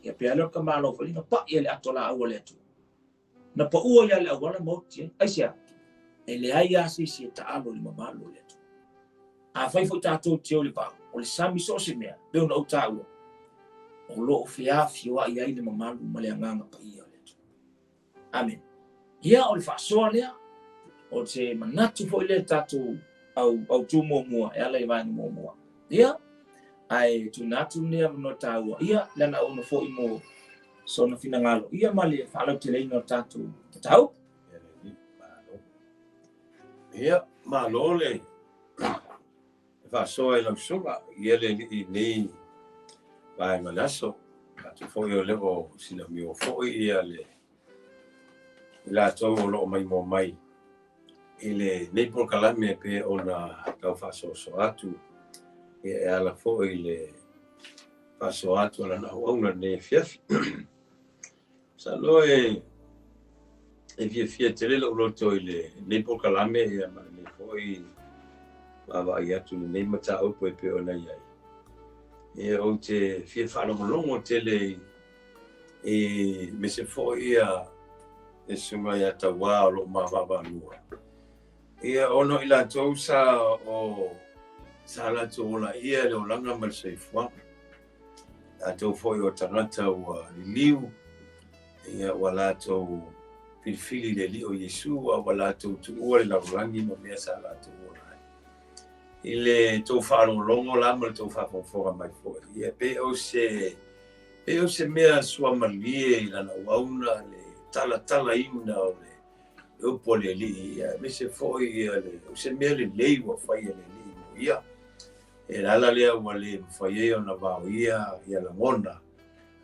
ia pei lava lea o le tamāloa foi lea na pai e le ato laau a le Atua. Na paua ia le auala ma oti ai. Aisea? E leai lava se isi e taalo i le mamalu o le Atua. Afai foi tatou te o i le vao, o le sami so o se mea, pei ona ou taua, o lo o feafioai ai le mamalu ma le Agaga Paia o le Atua. Amene. Ia, o le faasoa lea, o se manatu foi lea tatou au, autū muamua e ala i vaega muamua. Ia, ae tuuina atu lenei avanoa taua, ia, lana auauna foi mo sona finagalo, ia ma le faalauteleina o le tatou mataupu. Ia, malo le faasoa i lau susuga ia le alii nei vaega o le aso. Atu foi o lea ua silamio foi ia le i latou o lo o maimoa mai i lenei polokalame pei ona tau faasoasoa atu ia e ala foi i le faasoa atu a lana auauna lenei afiafi. Masalo e e fiafia tele lou loto i lenei polokalame ia ma lenei foi vaavaai atu i lenei mataupu e pei ona i ai. Ia ou te fia faalogologo tele i i aemaise foi ia le susuga ia Tauā o lo o ma vaavaalua. Ia ona o i latou sa o sa latou olaia le olaga ma le soifuaga. Latou foi o tagata ua liliu, ia ua latou filifili i le Alii o Iesu, a ua latou tuua le lalolagi ma mea sa latou ola ai. I le tou faalogologo la ma le tou faafogafoga mai foi, ia pei o se pei o se mea suamalie i lana auauna le talatalaina o le upu a le Alii, ia aemaise foi ia le o se mea lelei ua fai e le Alii mo ia. E le ala lea ua le mafai ai ona vaoia ia lagona,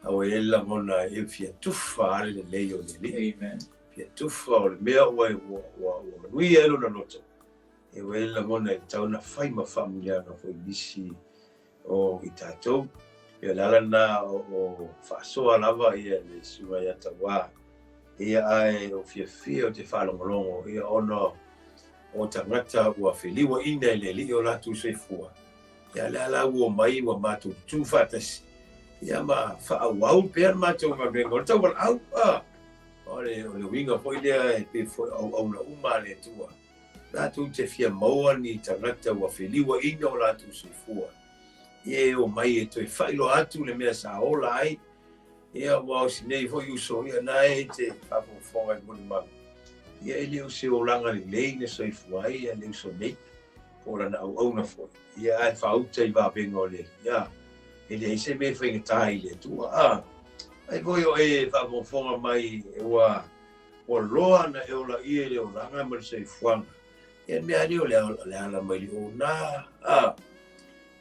a ua i ai le lagona e fia tufa lava le lelei o le Alii. Amen. Fia tufa o le mea ua, ua, ua, ua manuia ai lona loto. E ua i ai le lagona e tatau ona fai ma faamuliaga foi i nisi o i tatou. Ia o le ala lena o, o faasoa lava ia le susuga ia Tauā. Ia ae o fiafia ou te faalogologo ia ona o tagata ua feliuaina e le Alii o latou soifua, ia lea la ua omai ua matou tu faatasi, ia ma faaauau pea le matou galuega o le tauwalaau. A, o le, o le uiga foi lea e pei foi o auauna uma a le Atua, latou te fia maua ni tagata ua feliuaina o latou soifua, ia e omai e toe faailoa atu le mea sa ola ai, Ia, aua o si nei foi uso, ia na e te faafogafoga i molimau. Ia e le o se olaga lelei na soifua ai ia le uso nei, po o lana auauna foi. Ia ae faauta i vavega o le Alii, a, e leai se mea e faigata ai i le Atua, a. Ai foi o e e faafogafoga mai ua, ua loa na e olaia i le olaga ma le soifuaga, ia le mea lea o le, le ala mai le ona, a.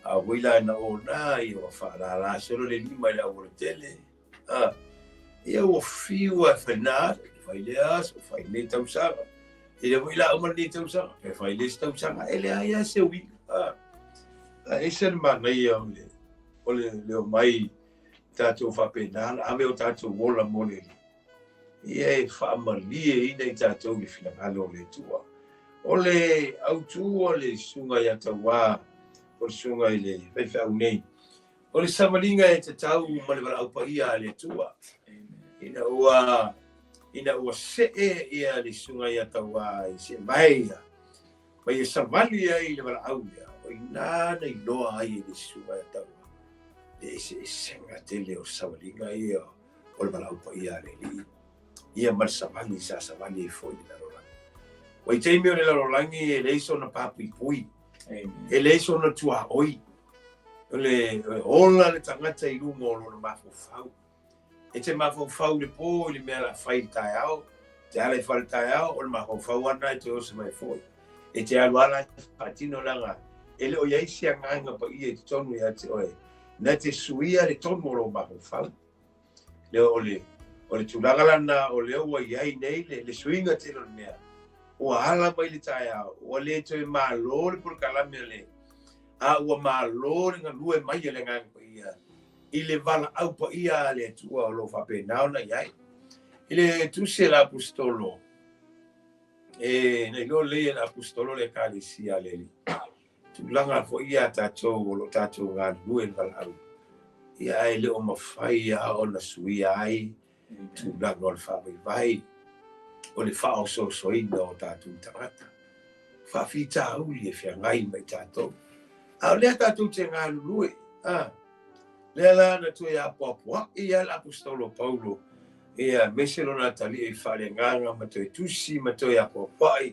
A oi la na ona, ia ua faalala solo le lima i le aualatele. A, ia ua fiu a fai na, fai le aso, fai le tausaga. E le foi la uma lenei tausaga, e fai le isi tausaga, e leai lava se uiga. A, a ese le manaia o le, o le, le omai tatou faapena ona ave o tatou ola mo le Alii. Ia e faamalieina i tatou i le finagalo o le Atua. O le autū o le susuga ia Tauā, o le susuga i le faifeau nei, o le savaliga e tatau ma le valaau paia a le Atua. Ina ua, ina ua see ia le susuga ia Tauā i seevae ia, ma ia savali ai i le valaau lea, o i ina na iloa ai e le susuga ia Tauā le eseesega tele o savaliga ia o le valaau paia a le Alii, ia ma le savali sa savali ai foi le lalolagi. Ua i taimi o le lalolagi e leai sona papuipui, e leai sona tuaoi, o le ola le tagata i luga o lona mafaufau. E te mafaufau i le pō i le mea o le a fai i le taeao, Te ala i fale taeao, o le mafaufau lava lena e toe oso mai foi. E te alu lava la e faatino leaga e le o i ai se agaga paia i totonu ia te oe na te suia le tonu o lou mafaufau. Le o le o le tulaga la lena o lea ua i ai nei le, le suiga tele o le mea. Ua ala mai le taeao, ua le toe malo le polokalame a le a ua malo le galue mai a le Agaga Paia i le valaau paia a le Atua o lo o faapena ona i ai. I le tusi a le Aposetolo, e na iloa lelei e le Aposetolo le Ekalesia a le Alii. Tulaga foi ia a tatou o lo o tatou galulue i le valaau, ia ae le o mafai lava ona suia ai tulaga o le faavaivai, o le faaosoosoina o tatou tagata, faafitauli e feagai ma i tatou. A o lea tatou te galulue, a, lea la na toe apoapoai lava le Aposetolo Paulo, ia, aemaise lona atalii i le faaleagaga ma toe tusi ma toe apoapoai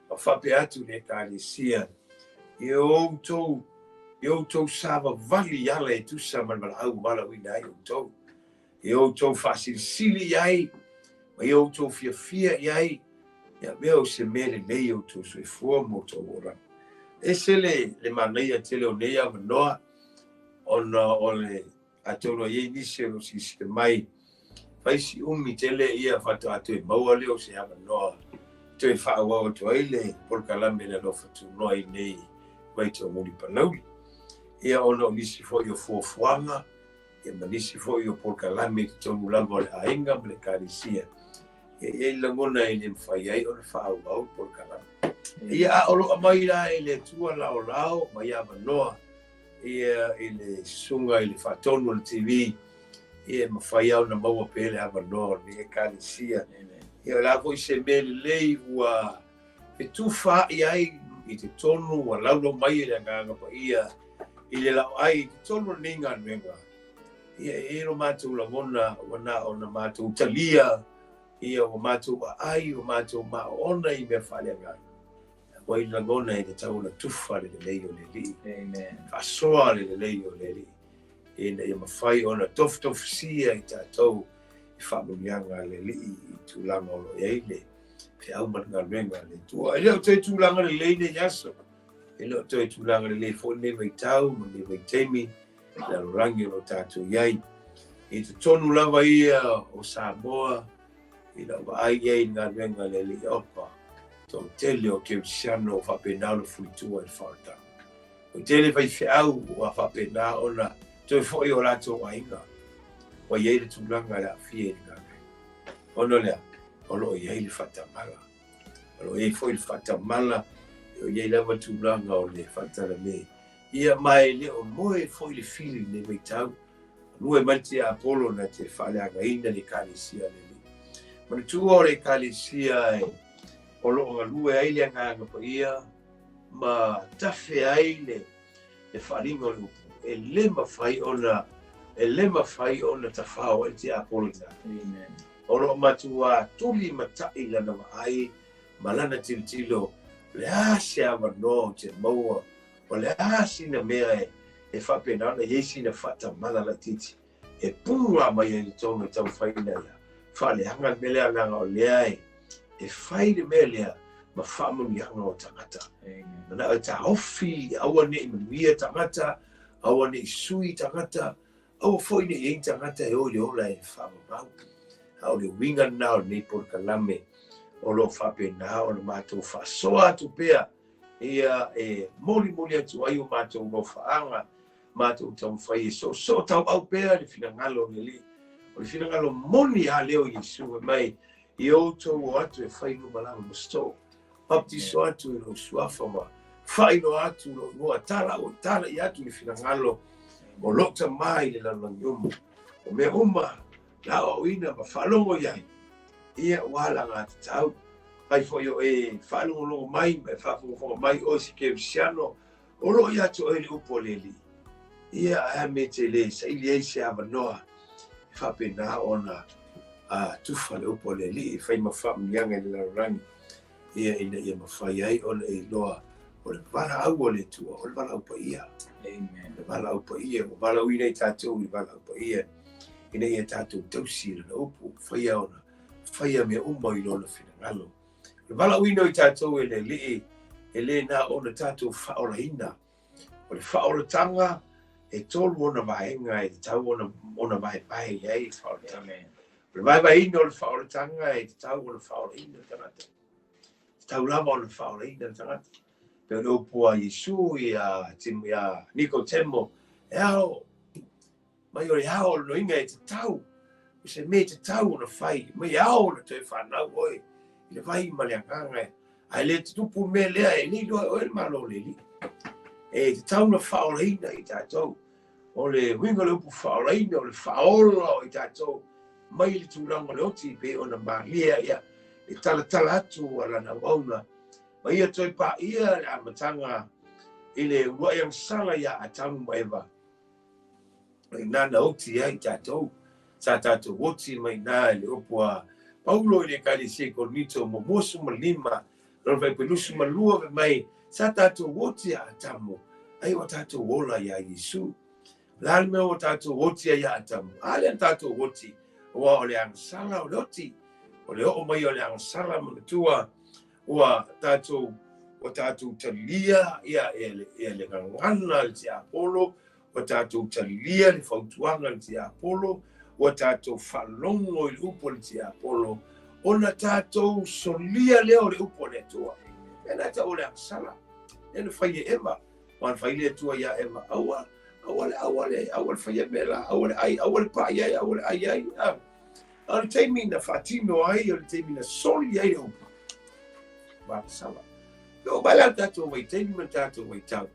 ma faapea atu i le Ekalesia, Ia outou, ia outou savavali i ala e tusa ma le valaau ua valaauina ai outou. Ia outou faasilisili i ai, ma ia outou fiafia i ai, ia mea o se mea lelei i outou soifua ma outou olaga. E ese le, le manaia tele o nei avanoa, ona o le, atonu e i ai nisi o lo o silasila mai, fai si umi tele ia faatoa toe maua lea o se avanoa toe faaauau atu ai le polokalame le alofa tunoa i nei Vaitoomuli Palauli. Ia ona o nisi foi o fuafuaga, ia ma nisi foi o polokalame i totonu lava o le aiga ma le ekalesia, ia e i ai lagona e le mafai ai ona faaauau le polokalame. Ia a o lo o aumai la e le Atua laolao mai avanoa ia i le susuga i le faatonu o le TV, ia e mafai lava ona maua pea le avanoa o lenei ekalesia. Ia o le a foi se mea lelei ua fetufaai ai i totonu ua laulau mai e le Agaga Paia i le laoai i totonu o lenei galuega, ia e i ai lo matou lagona ua na o na matou talia, ia ua matou aai, ua matou maoona i mea faaleagaga. Ua i lagona e tatau ona tufa le lelei o le Alii. Amen. Faasoa le lelei o le Alii ina ia mafai ona tofutofusia i tatou i faamanuiaga a le Alii i tulaga o lo o i ai le feau ma le galuega a le Atua. E le o toe tulaga lelei nei aso, e le o toe tulaga lelei foi lenei vaitau ma lenei vaitaimi, le lalolagi o lo o tatou i ai. I totonu lava ia o Samoa, i lau vaai i ai i le galuega a le Alii Opa, toatele o kerisiano ua faapena ona fulitua i le faaolataga. Toatele faifeau ua faapena ona toe foi o latou aiga, ua i ai le tulaga e aafia i le galuega. Ona o lea, o lo o i ai le faatamala. O lo o i ai foi le faatamala, o i ai lava tulaga o le faatalale. Ia, ma e le o moe foi le fili i lenei vaitau. Lue mai le tiapolo na te faaleagaina le Ekalesia a le Alii. Manatua o le Ekalesia e o lo o galue ai le Agaga Paia ma tafe ai le le faaaliga o le upu, e le mafai ona e le mafai ona tafao ai le tiapolo i ina. Amen. O lo o matuā tuli matai lana vaai ma lana tilotilo, o le a se avanoa ou te maua O le a sina mea e faapena ona i ai sina faatamala laitiiti e pū mai ai i totonu e taumafai ina ia faaleaga le mea lea, leaga o lea e fai le mea lea ma faamanuiaga o tagata. Mana'o e taofi, aua ne i manuia tagata, aua ne i sui tagata, aua foi ne i i ai ni tagata e o i le ola e faavavau. A o le uiga lena o lenei polokalame o lo o faapena ona matou faasoa atu pea ia e molimoli atu ai o matou nofaaga, matou taumafai e soosootauau pea le finagalo o le Alii. O le finagalo moni lava lea o Iesu fai mai, Ia outou o atu e fai luma lava ma soo, baptiso atu i lou suafa ma faailoa atu lou igoa, tala'i atu le finagalo o lou Tama i le lalolagi uma. O mea uma na aoaoina ma faalogo i ai, ia ua alagatatau. Fai foi o e faalogologo mai ma e faafogafoga mai oe se kerisiano, o lo o ia te oe le upu a le Alii. Ia, ae a mea e te le saili ai se avanoa e faapena ona tufa le upu a le Alii e fai ma faamanuiaga i le lalolagi, ia ina ia mafai ai ona e iloa o le valaau a le Atua, o le valaau paia. Amen. Le valaau paia, ua valaauina i tatou i le valaau paia, ina ia tatou tausi i lana upu, faia ona faia mea uma i lona finagalo. O le valaauina o i tatou e le Alii, e le na ona tatou faaolaina. O le faaolataga e tolu ona vaega e tatau ona vaevae i ai le faaolataga. O le vaevaeina o le faaolataga e tatau ona faaolaina le tagata. E tatau lava ona faaolaina le tagata. Pei o le upu a Iesu ia Nikotemo, e ao mai o le ao o le loiga e tatau, o se mea e tatau ona fai, mai e ao ona toe fanau oe i le vai ma le agaga, ae le tutupu le mea lea, e le iloa e oe le Malo o le Alii. E tatau ona faaolaina i tatou. O le uiga o le upu faaolaina, o le faaola o i tatou mai le tulaga o le oti, pei ona malie ia e talatala atu a lana auauna, ma ia toe paia le amataga i le uluai agasala ia Atamu ma Eva. Mai ina na oti ai tatou, sa tatou oti mai ina i le upu a Paulo i le Ekalesia i Korinito muamua 15, lona fuaiupu 22, fai mai, sa tatou oti ia Atamu, ai ua tatou ola iā Iesu. O le a le mea ua tatou oti ai ia Atamu? A lea na tatou oti, aua o le agasala o le oti, o le oo mai o le agasala manatua, ua tatou ua tatou talia ia ia le gagana a le tiapolo, ua tatou talia le fautuaga a le tiapolo, ua tatou faalogo i le upu a le tiapolo, ona tatou solia lea o le upu a le Atua. E na tau o le agasala, lea na fai e Eva, ua na fai le Atua ia Eva, aua, aua le, aua le, aua le faia mea la, aua le ai, aua le pai ai, aua le ai ai. A o le taimi na faatino ai, o le taimi na soli ai le upu, ua agasala. E oo mai la le tatou vaitaimi ma le tatou vaitau,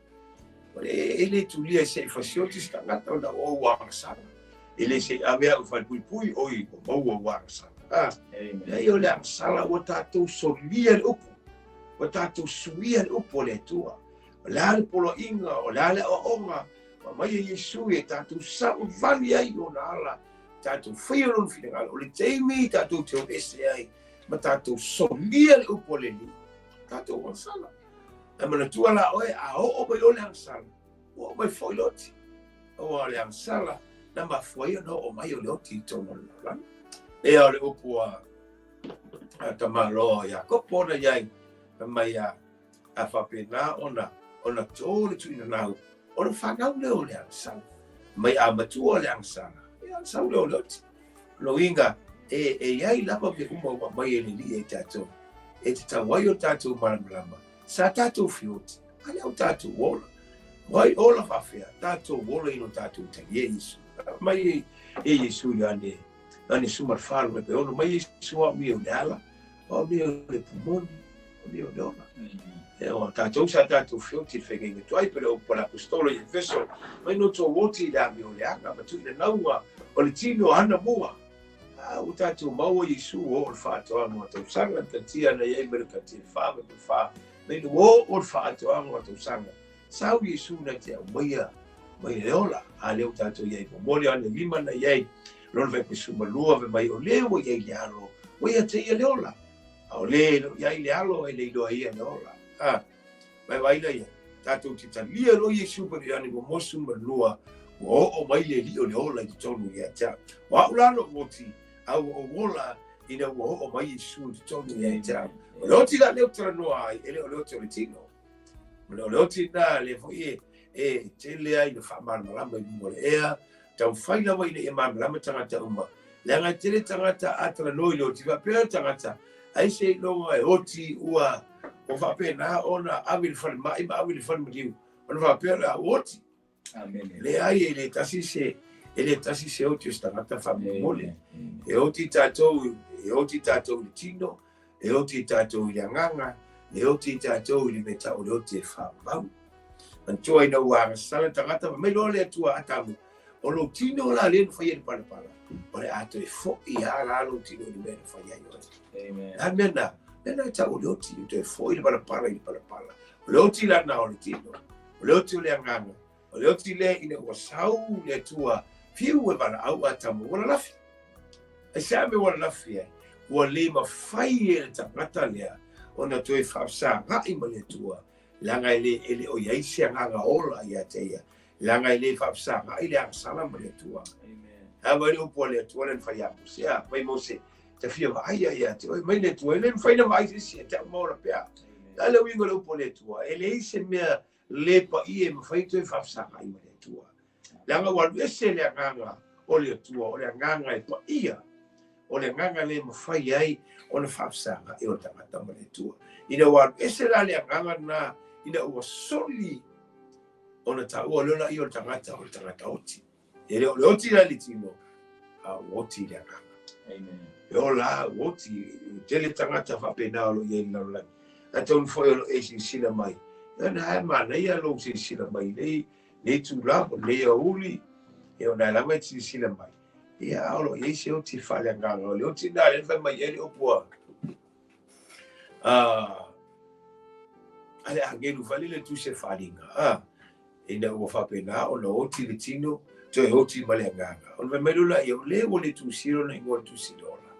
o le e le tulia i se i fasioti se tagata ona o ua agasala. E le se i ave au i falepuipui, oi, ua maua ua agasala. Leai, o le agasala ua tatou solia le upu, ua tatou suia le upu o le Atua. O le a le poloaiga, o le a le aoaoga, ua aumai e Iesu e tatou savavali ai i ona ala, tatou faia lona finagalo, o le taimi tatou te o ese ai ma tatou solia le upu a le Alii, tatou agasala. Ae manatua la oe, a oo mai loa le agasala, ua oo mai foi le oti. Aua o le agasala na mafua ai ona oo mai o le oti i totonu o le lalolagi. Ea o le upu a tamaloa Iakopo ona i ai, fai mai a a faapena ona ona tō le tuinanau, ona fanau lea o le agasala. Mai a matua o le agasala, e agasau lea o le oti. Lona uiga, e i ai lava mea uma ua aumai e le Alii ia i tatou, e tatau ai o tatou malamalama, sa tatou feoti, a lea ua tatou ola. Wai ola faafea, tatou ola i lo tatou talia Iesu. Mai e Iesu Ioane, Ioane 14, mai pe ono, mai Iesu au ia o le ala, au ia o le pumoni, au ia o le ola. E o tatou sa tatou feoti le whaingainga tuai, pe le upu a le apostolo i Efeso, mai no tō oti i le ame o le aga, ma tuina naua o le tino hana mua. A ua tatou maua Iesu o o le whaatoanga o tausaga, na katia na iai mai le katia wha mai pe wha, mai no o o le whaatoanga o tausaga. Sau Iesu na te au maia mai le ola, a leo tatou iai momoli ane lima na iai, lona vai pe suma lua ve mai o le ua iai le alo, ua ia te ia le ola. A o le lo iai le alo e le iloa ia le ola. A, mai vai la ia, tatou te talia loa Iesu pa le ane mo suma lua, ua oo mai le alii o le ola i totonu ia te au. O au la lo'u oti, a ua ou ola ina ua oo mai Iesu i totonu ia te au. O le oti la lea ou te talanoa ai, e le o le oti o le tino. O le oti lena lea foi e tele ai le faamalamalama i luga o le ea, taumafai lava ina ia malamalama tagata uma. Leaga e tele tagata a talanoa i le oti, faapea le tagata, ai seiloga e oti ua ua faapena ona ave i le falemai ma ave i le falemaliu, ona faapea lea ua oti. Leai, e le tasi se e le tasi se oti o se tagata faamolemole. E oti tatou, e oti tatou i le tino, e oti tatou i le agaga, e oti tatou i le mea tau o le oti e faamau. Manatua ina ua agasala le tagata, fai mai loa le Atua Atamu, o lou tino la lea na faia i le palapala, o le a toe foi lava la lou tino i le mea na fai ai oe. A mea na, mea na e tau o le oti, o toe foi le palapala i le palapala. O le oti la na o le tino, o le oti o le agaga, o le oti lea ina ua sau le Atua fiu e valaau Atamu ua lalafi. Aisea mea ua lalafi ai? Ua le mafai e le tagata lea ona toe faafesaga'i ma le Atua, leaga e le, e le o i ai se agaga ola ia te ia, leaga e le faafesaga'i le agasala ma le Atua. Amen. A vai le upu a le Atua lea na fai ia Mose, a fai Mose, Ta fia vaaia ia te oe mai le Atua. E le mafai ona vaai se isi ia te au ma ola pea. A le uiga o le upu a le Atua, e leai se mea le paia e mafai ona toe faafesagai ma le Atua. Leaga ua alu ese le agaga o le Atua, o le agaga e paia, o le agaga le mafai ai ona faafesagai o le tagata ma le Atua. Ina ua alu ese la le agaga lena, ina ua soli ona taua lea laia o le tagata o le tagata oti. E le o le oti la i le tino, a ua oti i le agaga. Amen. E ola, ua oti, tele tagata faapena o lo o i ai i le lalolagi. Atonu foi o lo o e silasila mai, ia na e manaia lou silasila mai i nei, nei tulaga, o lenei aoauli, ia ona e lava e silasila mai. Ia, a o lo o i ai se oti faaleagaga, o le oti lena lea na fai mai ai le upu a, a le agelu foi lele tusi e faaaliga, a, ina ua faapena ona oti le tino, toe oti ma le agaga. Ona fai mai loa lea, o le ua le tusia lona igoa i le tusi le ola.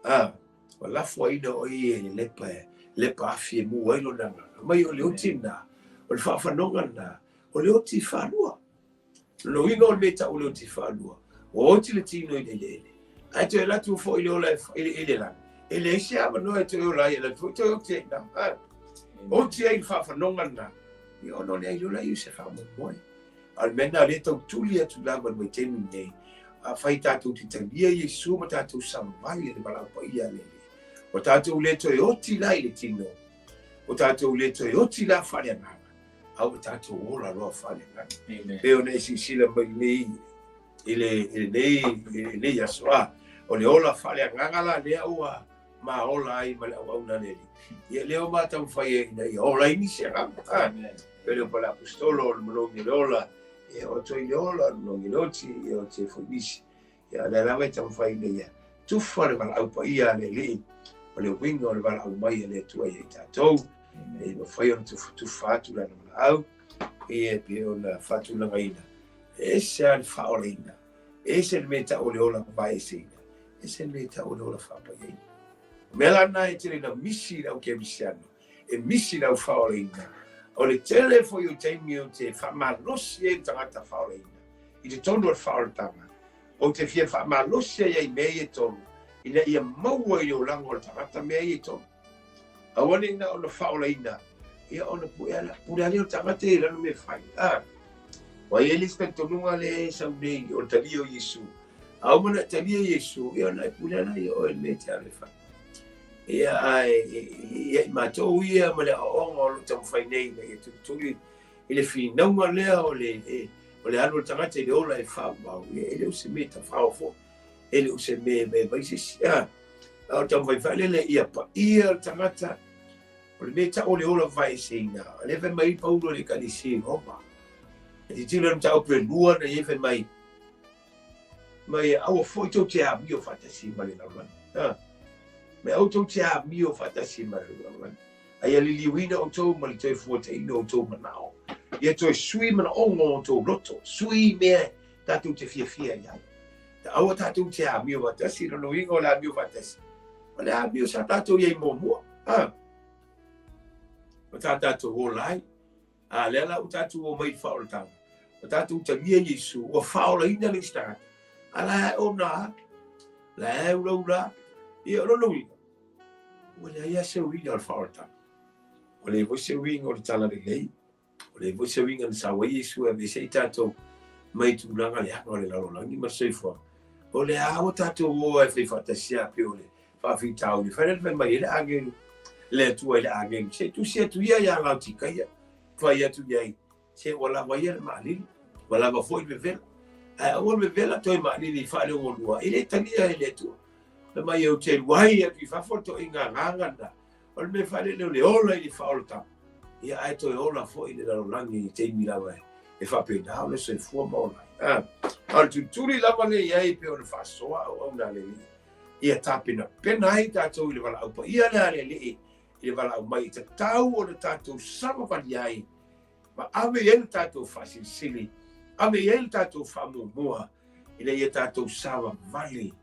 A, ua lafoaiina o ia i le lepa, lepa afi e mu ai lona agaga. Mai o le oti lena, o le faafanoga lena, o le oti faalua. O lona uiga o le mea e tau o le oti faalua, ua oti le tino i le eleele, ae toe alu atu foi i le ola i le lagi, e leai se avanoa e toe ola ai, e alu atu foi toe oti ai i ina. Oti ai i le faafanoga lena, ia ona o le ai loa lea o se faamoemoe. A o le mea lena o lea e tau tuli atu lava i le vaitaimi lenei, afai tatou te talia Iesu ma tatou savavali i le valaau paia a le Alii, ua tatou le toe oti la i le tino, ua tatou le toe oti la faaleagaga, a ua tatou ola loa faaleagaga. Pei ona e silasila mai nei i lenei aso, a o le ola faaleagaga la lea ua ma ola ai ma le auauna a le Alii. Ia lea ua ma taumafai ai ina ia ola ai nisi agaga. A, pei o le upu a le Aposetolo, o le manogi o le ola, ia o toe i le ola, o le manogi o le oti, ia o te foi nisi. Ia o lea lava e taumafai ina ia tufa le valaau paia a le Alii, o le uiga o le valaau mai a le Atua ia i tatou, ina ia mafai ona tufatufa atu lana valaau, ia e pei ona faatulagaina. E ese lava le faaolaina, e ese le mea e tau o le ola vaeseina, e ese le mea e tau o le ola faapaiaina. O mea la na e tele ina misi i le au kerisiano, e misi i le au faaolaina. O le tele foi o taimi ou te faamalosi ai le tagata faaolaina i totonu o le faaolataga, ou te fia faamalosi ai i mea ia e tolu, ina ia maua i le olaga o le tagata mea ia e tolu. Aua ne i na ona faaolaina, ia ona pule lea o le tagata i lana mea e fai. A, ua i ai le isi talitonuga lea e sau nei o le talia o Iesu. A uma ona e talia Iesu, ia ona e pule lea ia oe i le mea e te alu e fai. Ia, ae ia i matou ia ma le aoaoga o lo o taumafai nei ina ia tulituli i le finauga lea o le, o le alu o le tagata i le ola e faaauau, ia e le o se mea e tafao foi, e le o se mea e vaivai se isi. A, a o le taumafai foi lele ia paia le tagata, o le mea e tau o le ola vaeseina, o lea fai mai Paulo i le Ekalesia i Roma. E tilotilo i le mataupu e lua na i ai fai mai, mai aua foi tou te amio faatasi ma le lalolagi. Ha. Mai aua tou te amio faatasi ma le lalolagi. A ia liliuina outou ma le toe fuataina o outou manao. Ia toe sui manaoga o outou loto, sui mea tatou te fiafia i ai. Aua tatou te amio faatasi, lona uiga o le amio faatasi, o le amio sa tatou i ai muamua. Ha. O tā tatou ola ai. A lea la ua tatou omai i le faaolataga, ua tatou talia Iesu, ua faaolaina le isi tagata, a la e ona a, la e ulaula, ia o lona uiga, ua leai lava se uiga o le faaolataga. Ua leai foi se uiga o le talalelei, ua leai foi se uiga na sau ai Iesu e aveese ai tatou mai tulaga leaga o le lalolagi ma le soifuaga. O lea lava ua tatou o e fai faatasi lava pei o le faafitauli. Fai le fai mai ai le agelu, le Atua i le agelu, se i tusi atu ia iā Laotikaia, fai atu i ai, se ua lava ia le maalili, ua lava foi le vevela. Ae aua le vevela toe maalili i faaleogolua, e le talia e le Atua. Fai mai ou te luai atu i fafo le toaiga agaga lena, o le mea faalele o le ola i le faaolataga, ia ae toe ola foi i le lalolagi i taimi lava e faapena ona soifua ma ola ai. A o le tulituli lava lea i ai pei ona faasoa auauna a le Alii, ia tapenapena ai tatou i le valaau paia lea a le Alii i le valaau mai e tatau ona tatou savavali ai ma ave i ai le tatou faasilisili, ave i ai le tatou faamuamua ina ia tatou savavali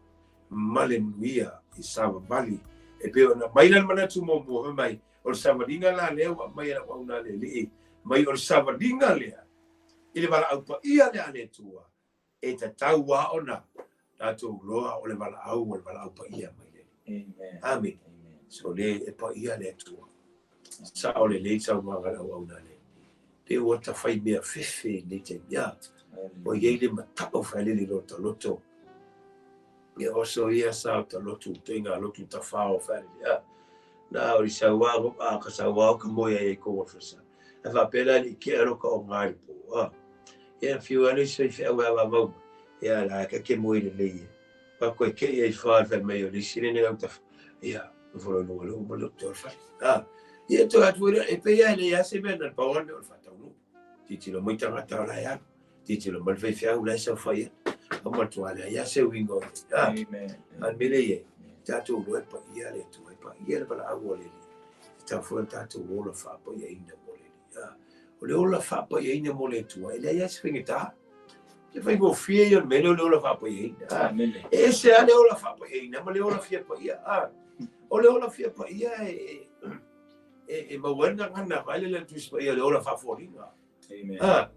ma le manuia i savavali. E pei ona aumai la le manatu muamua fai mai, o le savaliga la lea ua aumai e lau auauna a le Alii mai o le savaliga lea i le valaau paia lea a le Atua, e tatau lava ona tatou iloa o le valaau o le valaau paia mai le Atua. Amene. Sole e paia le Atua. Sao lelei saunoaga a le auauna lea. Pe ua ta fai mea fefe i lenei taimi. Ia, ua i ai le mata'u faelele i lota loto. Ia oso ia sa o ta lotu, toiga lotu tafao faelele. Ia, na o le sauao, a ka sauao ka moe ai ai ko wa. Ae faapea la le ikea loka o ngā i le pō. A, ia whiu ane isi faifeau e ava mau mai. Ia la e ka ke moe lelei e. Pa koe ke ia i wha whai mai o le isi lene au tawha. Ia, no whalo lunga le uma le o whare. A, ia to atu e pe ia le ia se mea na pau ane o le whataunu. Titilo mai tangata o la e alu. Titilo mai le faifeau la e saofai atu. A matua lea ia se uiga o le. A, a mele ia. Tātou loa e paia le Atua, e paia le valaau a le Alii. E tatau foi ona tatou ola faapaiaina mo le Alii. A, o le ola faapaiaina mo le Atua, e leai lava se faigata. Te faigofie ia o le mea lea o le ola faapaiaina. A, e ese lava le ola faapaiaina ma le ola fia paia. A, o le ola fia paia e, e, e maua ai le gagana vaai le le Tusi Paia o le ola faafoliga. A,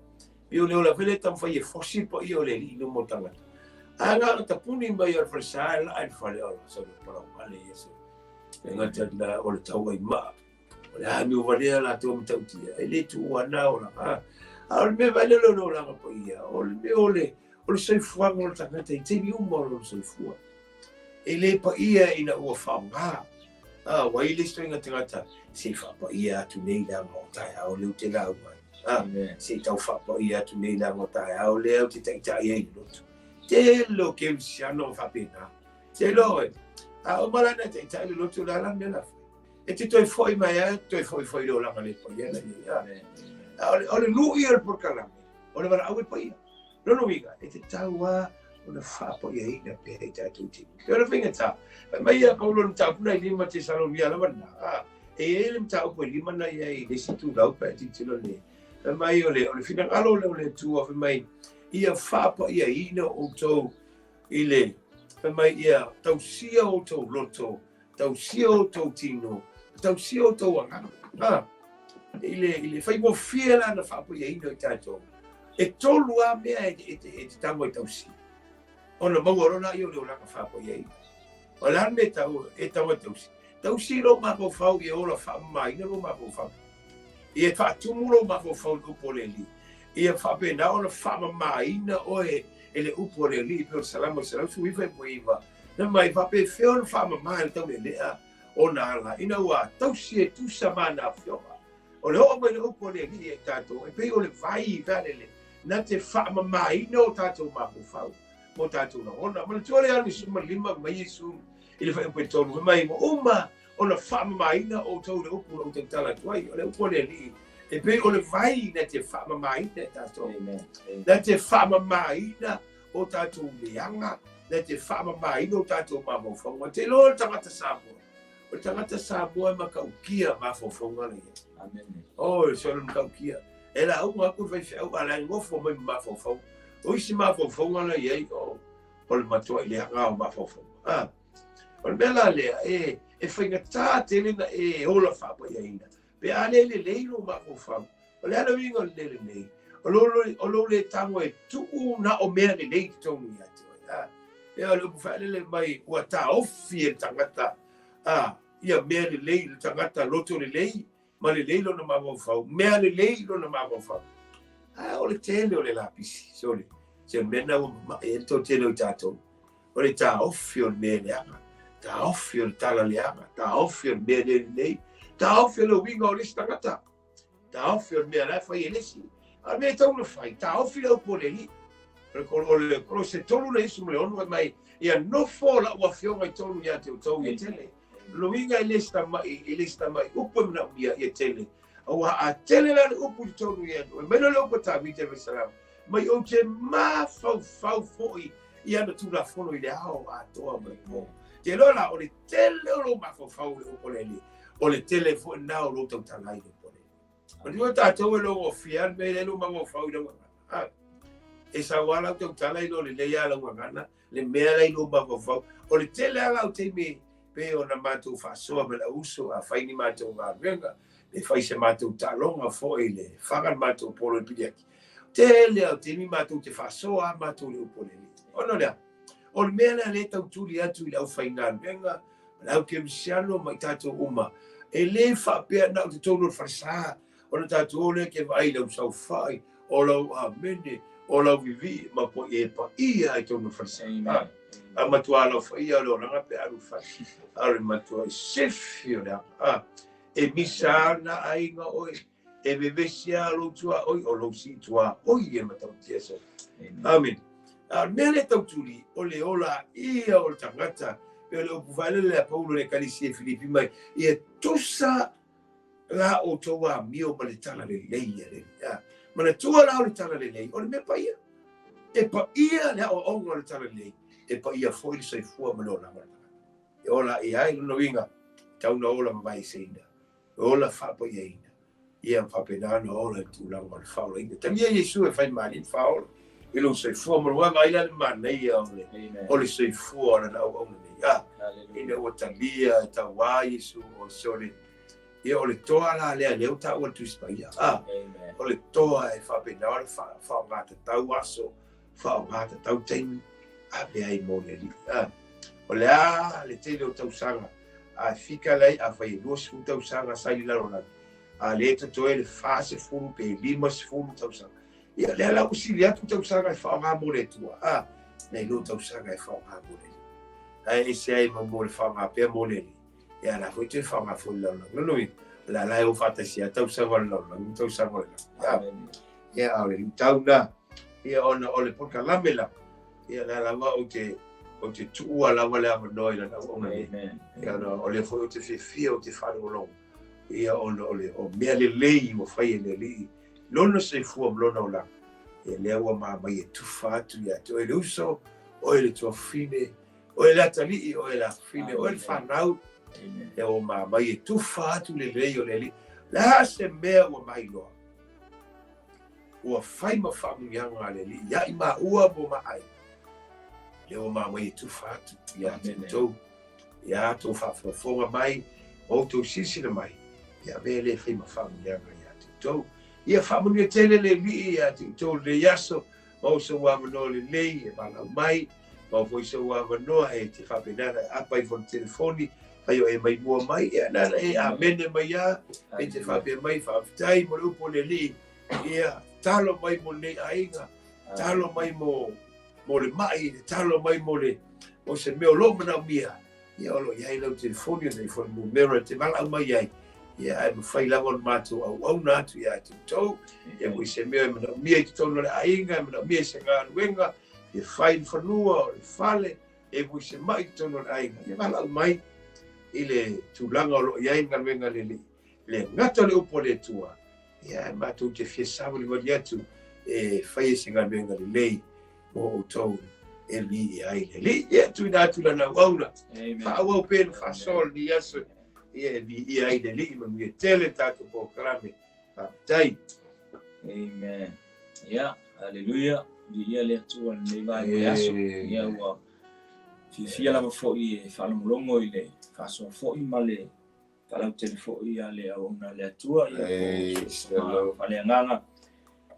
pei o le ola foi lea e taumafai e fosi le paia o le alii i luma o tagata. A na ona tapuni mai o le falesa e laa i le fale ola, sa le palau ale ia se. E gata na o le tauai maa. O le a miu valea latou matautia. E le tuua na ola. A, a o le mea vai le le olaga paia. O le mea o le, o le soifuaga o le tagata i taimi uma o lona soifua. E le paia ina ua faaaoga. A, ua i le isi toeaiga tagata, se i faapaia atu nei leaga o taeao lea ou te lauga ai. A, se i tau faapaia atu nei leaga o taeao lea ou te taitai ai i le lotu. Tele o kerisiano o faapena. Te iloa oe, a uma la ona taitai le lotu, o le a la le mea la fai? E te toe foi mai lava, toe foi foi i le olaga le paia la i ai. A, o le lui o le polokalame, o le valaau e paia. Lona uiga, e tatau lava ona faapaiaina pea i tatou taimi. E pei o le faigata, fai mai ia Paulo i le mataupu na i lima Tesalonia lava lena, a, e i ai le mataupu e lima na i ai i le isi itulau pe a tilotilo nei. Fai mai o le, o le finagalo lea o le Atua, fai mai, ia faapaiaina outou i le, fai mai, ia tausia outou loto, tausia outou tino, tausia outou agaga. A, i le, i le faigofie la na faapaiaina i tatou. E tolu lava mea e, e, e tatau ai tausia. Ona maua loa lea o le olaga faapaiaina. O le a le mea e tau, e tau ai tausi? Tausi lou mafaufau ia ola faamamaina lou mafaufau. Ia faatumu lou mafaufau i le upu a le Alii. Ia faapena ona faamamaina oe e le upu a le Alii, pei o le Salamo 119. Fai mai, faapefea ona faamama e le taulealea ona ala, ina ua tausi e tusa ma ana afioga. O le oo mai le upu a le Alii ia i tatou, e pei o le vai faalele, na te faamamaina o tatou mafaufau ma o tatou lagona. Manatua le Ioane 15 mai Iesu i le fuaiupu e 3, fai mai, ua uma ona faamamaina outou i le upu na ou tautala atu ai. O le upu a le Alii, e pei o le vai na te faamamaina i tatou. Na te faamamaina o tatou leaga, na te faamamaina o tatou mafaufauga. Te iloa o le tagata Samoa, o le tagata Samoa e matautia mafaufauga la ia. Amen. Oh, e solo matautia. E lauga atu le faifeau, a la e nofo mai ma mafaufauga. O isi mafaufauga la i ai, oh, o le matuai leaga o mafaufauga. Ah. O le mea la lea, e, e faigata tele na e ola faapaiaina. Pe a le lelei lou mafaufau, o le a le uiga o le le lelei? O lou, o lou le tago e tuu na o mea lelei i totonu ia te oe. A, ia o le upu faalele mai, ua taofi e le tagata, a, ia mea lelei, le tagata loto lelei, ma lelei lona mafaufau, mea lelei lona mafaufau. A, o le tele o le lapisi, sole, se mea na ua mamae ai le toatele o i tatou. O le taofi o le mea leaga, taofi o le tala leaga, taofi o le mea le lelei, taofi o le uiga o le isi tagata, taofi o le mea la e fai e le isi. A o le mea e tatau ona fai, taofi le upu o le Alii. O le Kolose 3 le isu ma le 6 fai mai, ia nofo lau afioga i totonu ia te outou ia tele. O le uiga e le se tamai, e le se tamai upu e manaomia ia tele. Aua a tele la le upu i totonu ia te oe, mai loa le upu a Tavita i le Salamo, mai ou te mafaufau foi i ana Tulafono i le ao atoa ma le po. Te iloa la, o le tele o lou mafaufau i le upu a le Alii, o le tele foi lena o lou tautala i le upu a le Alii. O le mea tatou e logofia le mea lea lou mafaufau i lau gagana. E sau lava lau tautala i lo lelei lava lau gagana, le mea la i lou mafaufau. O le tele lava lau taimi pei ona matou faasoa ma lau uso a fai ni matou galuega, pe fai se matou taaloga foi i le faga le matou polo i piliaki. Tele lava o taimi matou te faasoa lava matou i le upu a le Alii. Ona o le a? O le mea lea lea e tau tuli atu i le aufaigaluega, Ma le au kerisiano ma i tatou uma, e lē faapea na o totonu o le falesā ona tatou o lea ke vaai i lau saofai, o lau amene, o lau vivii ma po e paia i totonu o le falesā. A matua alofaia o le olaga pe alu i le fale, a o le matua i sefi o le aga. E misa ana aiga oe, e vevesi a lou tuaoi, o lou sii tuaoi e matautia sau. Amen. A o le mea lea tau tuli, o le ola ia o le tagata, pe o le upu faelele a Paulo i le ekalesia i Filipi mai, ia tusa la outou amio ma le talalelei a le Alii. Manatua la o le talalelei, o le mea paia. E paia le aoaoga o le talalelei, e paia foi le soifua ma le olaga o le tagata. E ola i ai lona uiga, tau na ola vavaeseina, e ola faapaiaina, ia faapena ona ola i le tulaga o le faaolaina. Talia Iesu e fai malie le faaola i lou soifua ma lou vaai la le manaia o le soifua o lana auauna nei. A, ina ua talia e tauā Iesu o sole, ia o le toa la lea lea ua taua le Tusi Paia. A, o le toa e faapena ona faaaogatatau aso, faaaogatatau taimi, ave ai mo le Alii. A, o le a le tele o tausaga, a fika lai afai e 20 tausaga sa i le lalolagi, a lea e totoe le 40 pe 50 tausaga. Ia, lea la ua sili atu tausaga e faaaoga mo le Atua, a, nai lo tausaga e faaaoga mo le Alii. Ae ese ai ma mo le faaaoga pea mo le Alii, ia la foi toe faaaoga foi le lalolagi. Lona uiga, o le a la e o faatasi lava tausaga o le lalolagi ma tausaga o le lagi. Ia, a o le luitau lena, ia ona o le polokalame lava, ia lea lava ou te ou te tuua lava le avanoa i lana auauna nei. Ia ona o lea foi ou te fiafia ou te faalogologo, ia ona o le o mea lelei ua fai e le Alii lona soifua ma lona olaga, ia lea ua mamai e tufa atu ia te oe le uso, oe le tuafafine, oe le atalii, oe le afafine, oe le fanau, lea ua mamai e tufa atu le lelei o le Alii. Le a se mea ua mailoa? Ua fai ma faamuniaga a le Alii ia i maua mo maai, lea ua mamai e tufa atu ia te outou, ia tou faafogafoga mai, ma outou silasila mai, ia avea lea e fai ma faamuniaga ia te outou. Ia faamanuia tele le Alii ia te outou lenei aso, maua sou avanoa lelei e valaau mai, maua foi sou avanoa e te faapena ona e apa ifo i le telefoni, fai o e mai mua mai, ia na ona e amene mai lava, e te faapea mai, faafetai mo le upu o le Alii, ia talo mai mo lenei aiga, talo mai mo mo le mai, talo mai mo le mo se mea o lo o manaomia, ia o lo o i ai lau telefoni, o nei foi numera e te valaau mai ai, ia ae mafai lava ona matou auauna atu ia te outou, ia mo se mea e manaomia i totonu o le aiga, e manaomia i se galuega, e fai le fanua, o le fale, e mo se mai i totonu o le aiga, ia valaau mai i le tulaga o lo o i ai le galuega le Alii. Le gata o le upu a le Atua, ia matou te fia savalivali atu e fai e se galuega lelei mo outou e viia ai le Alii. Ia, tuuina atu lana auauna, faaauau pea le faasoa o lenei aso, ia e viia ai le Alii, manuia tele le tatou polokalame. Faafetai. Amen. Ia, haleluia, viia le Atua i lenei vaega aso. Ia, ua fiafia lava foi e faalogologo i le faasoa foi ma le faalautele foi a le auauna a le Atua, ia po o faaleagaga,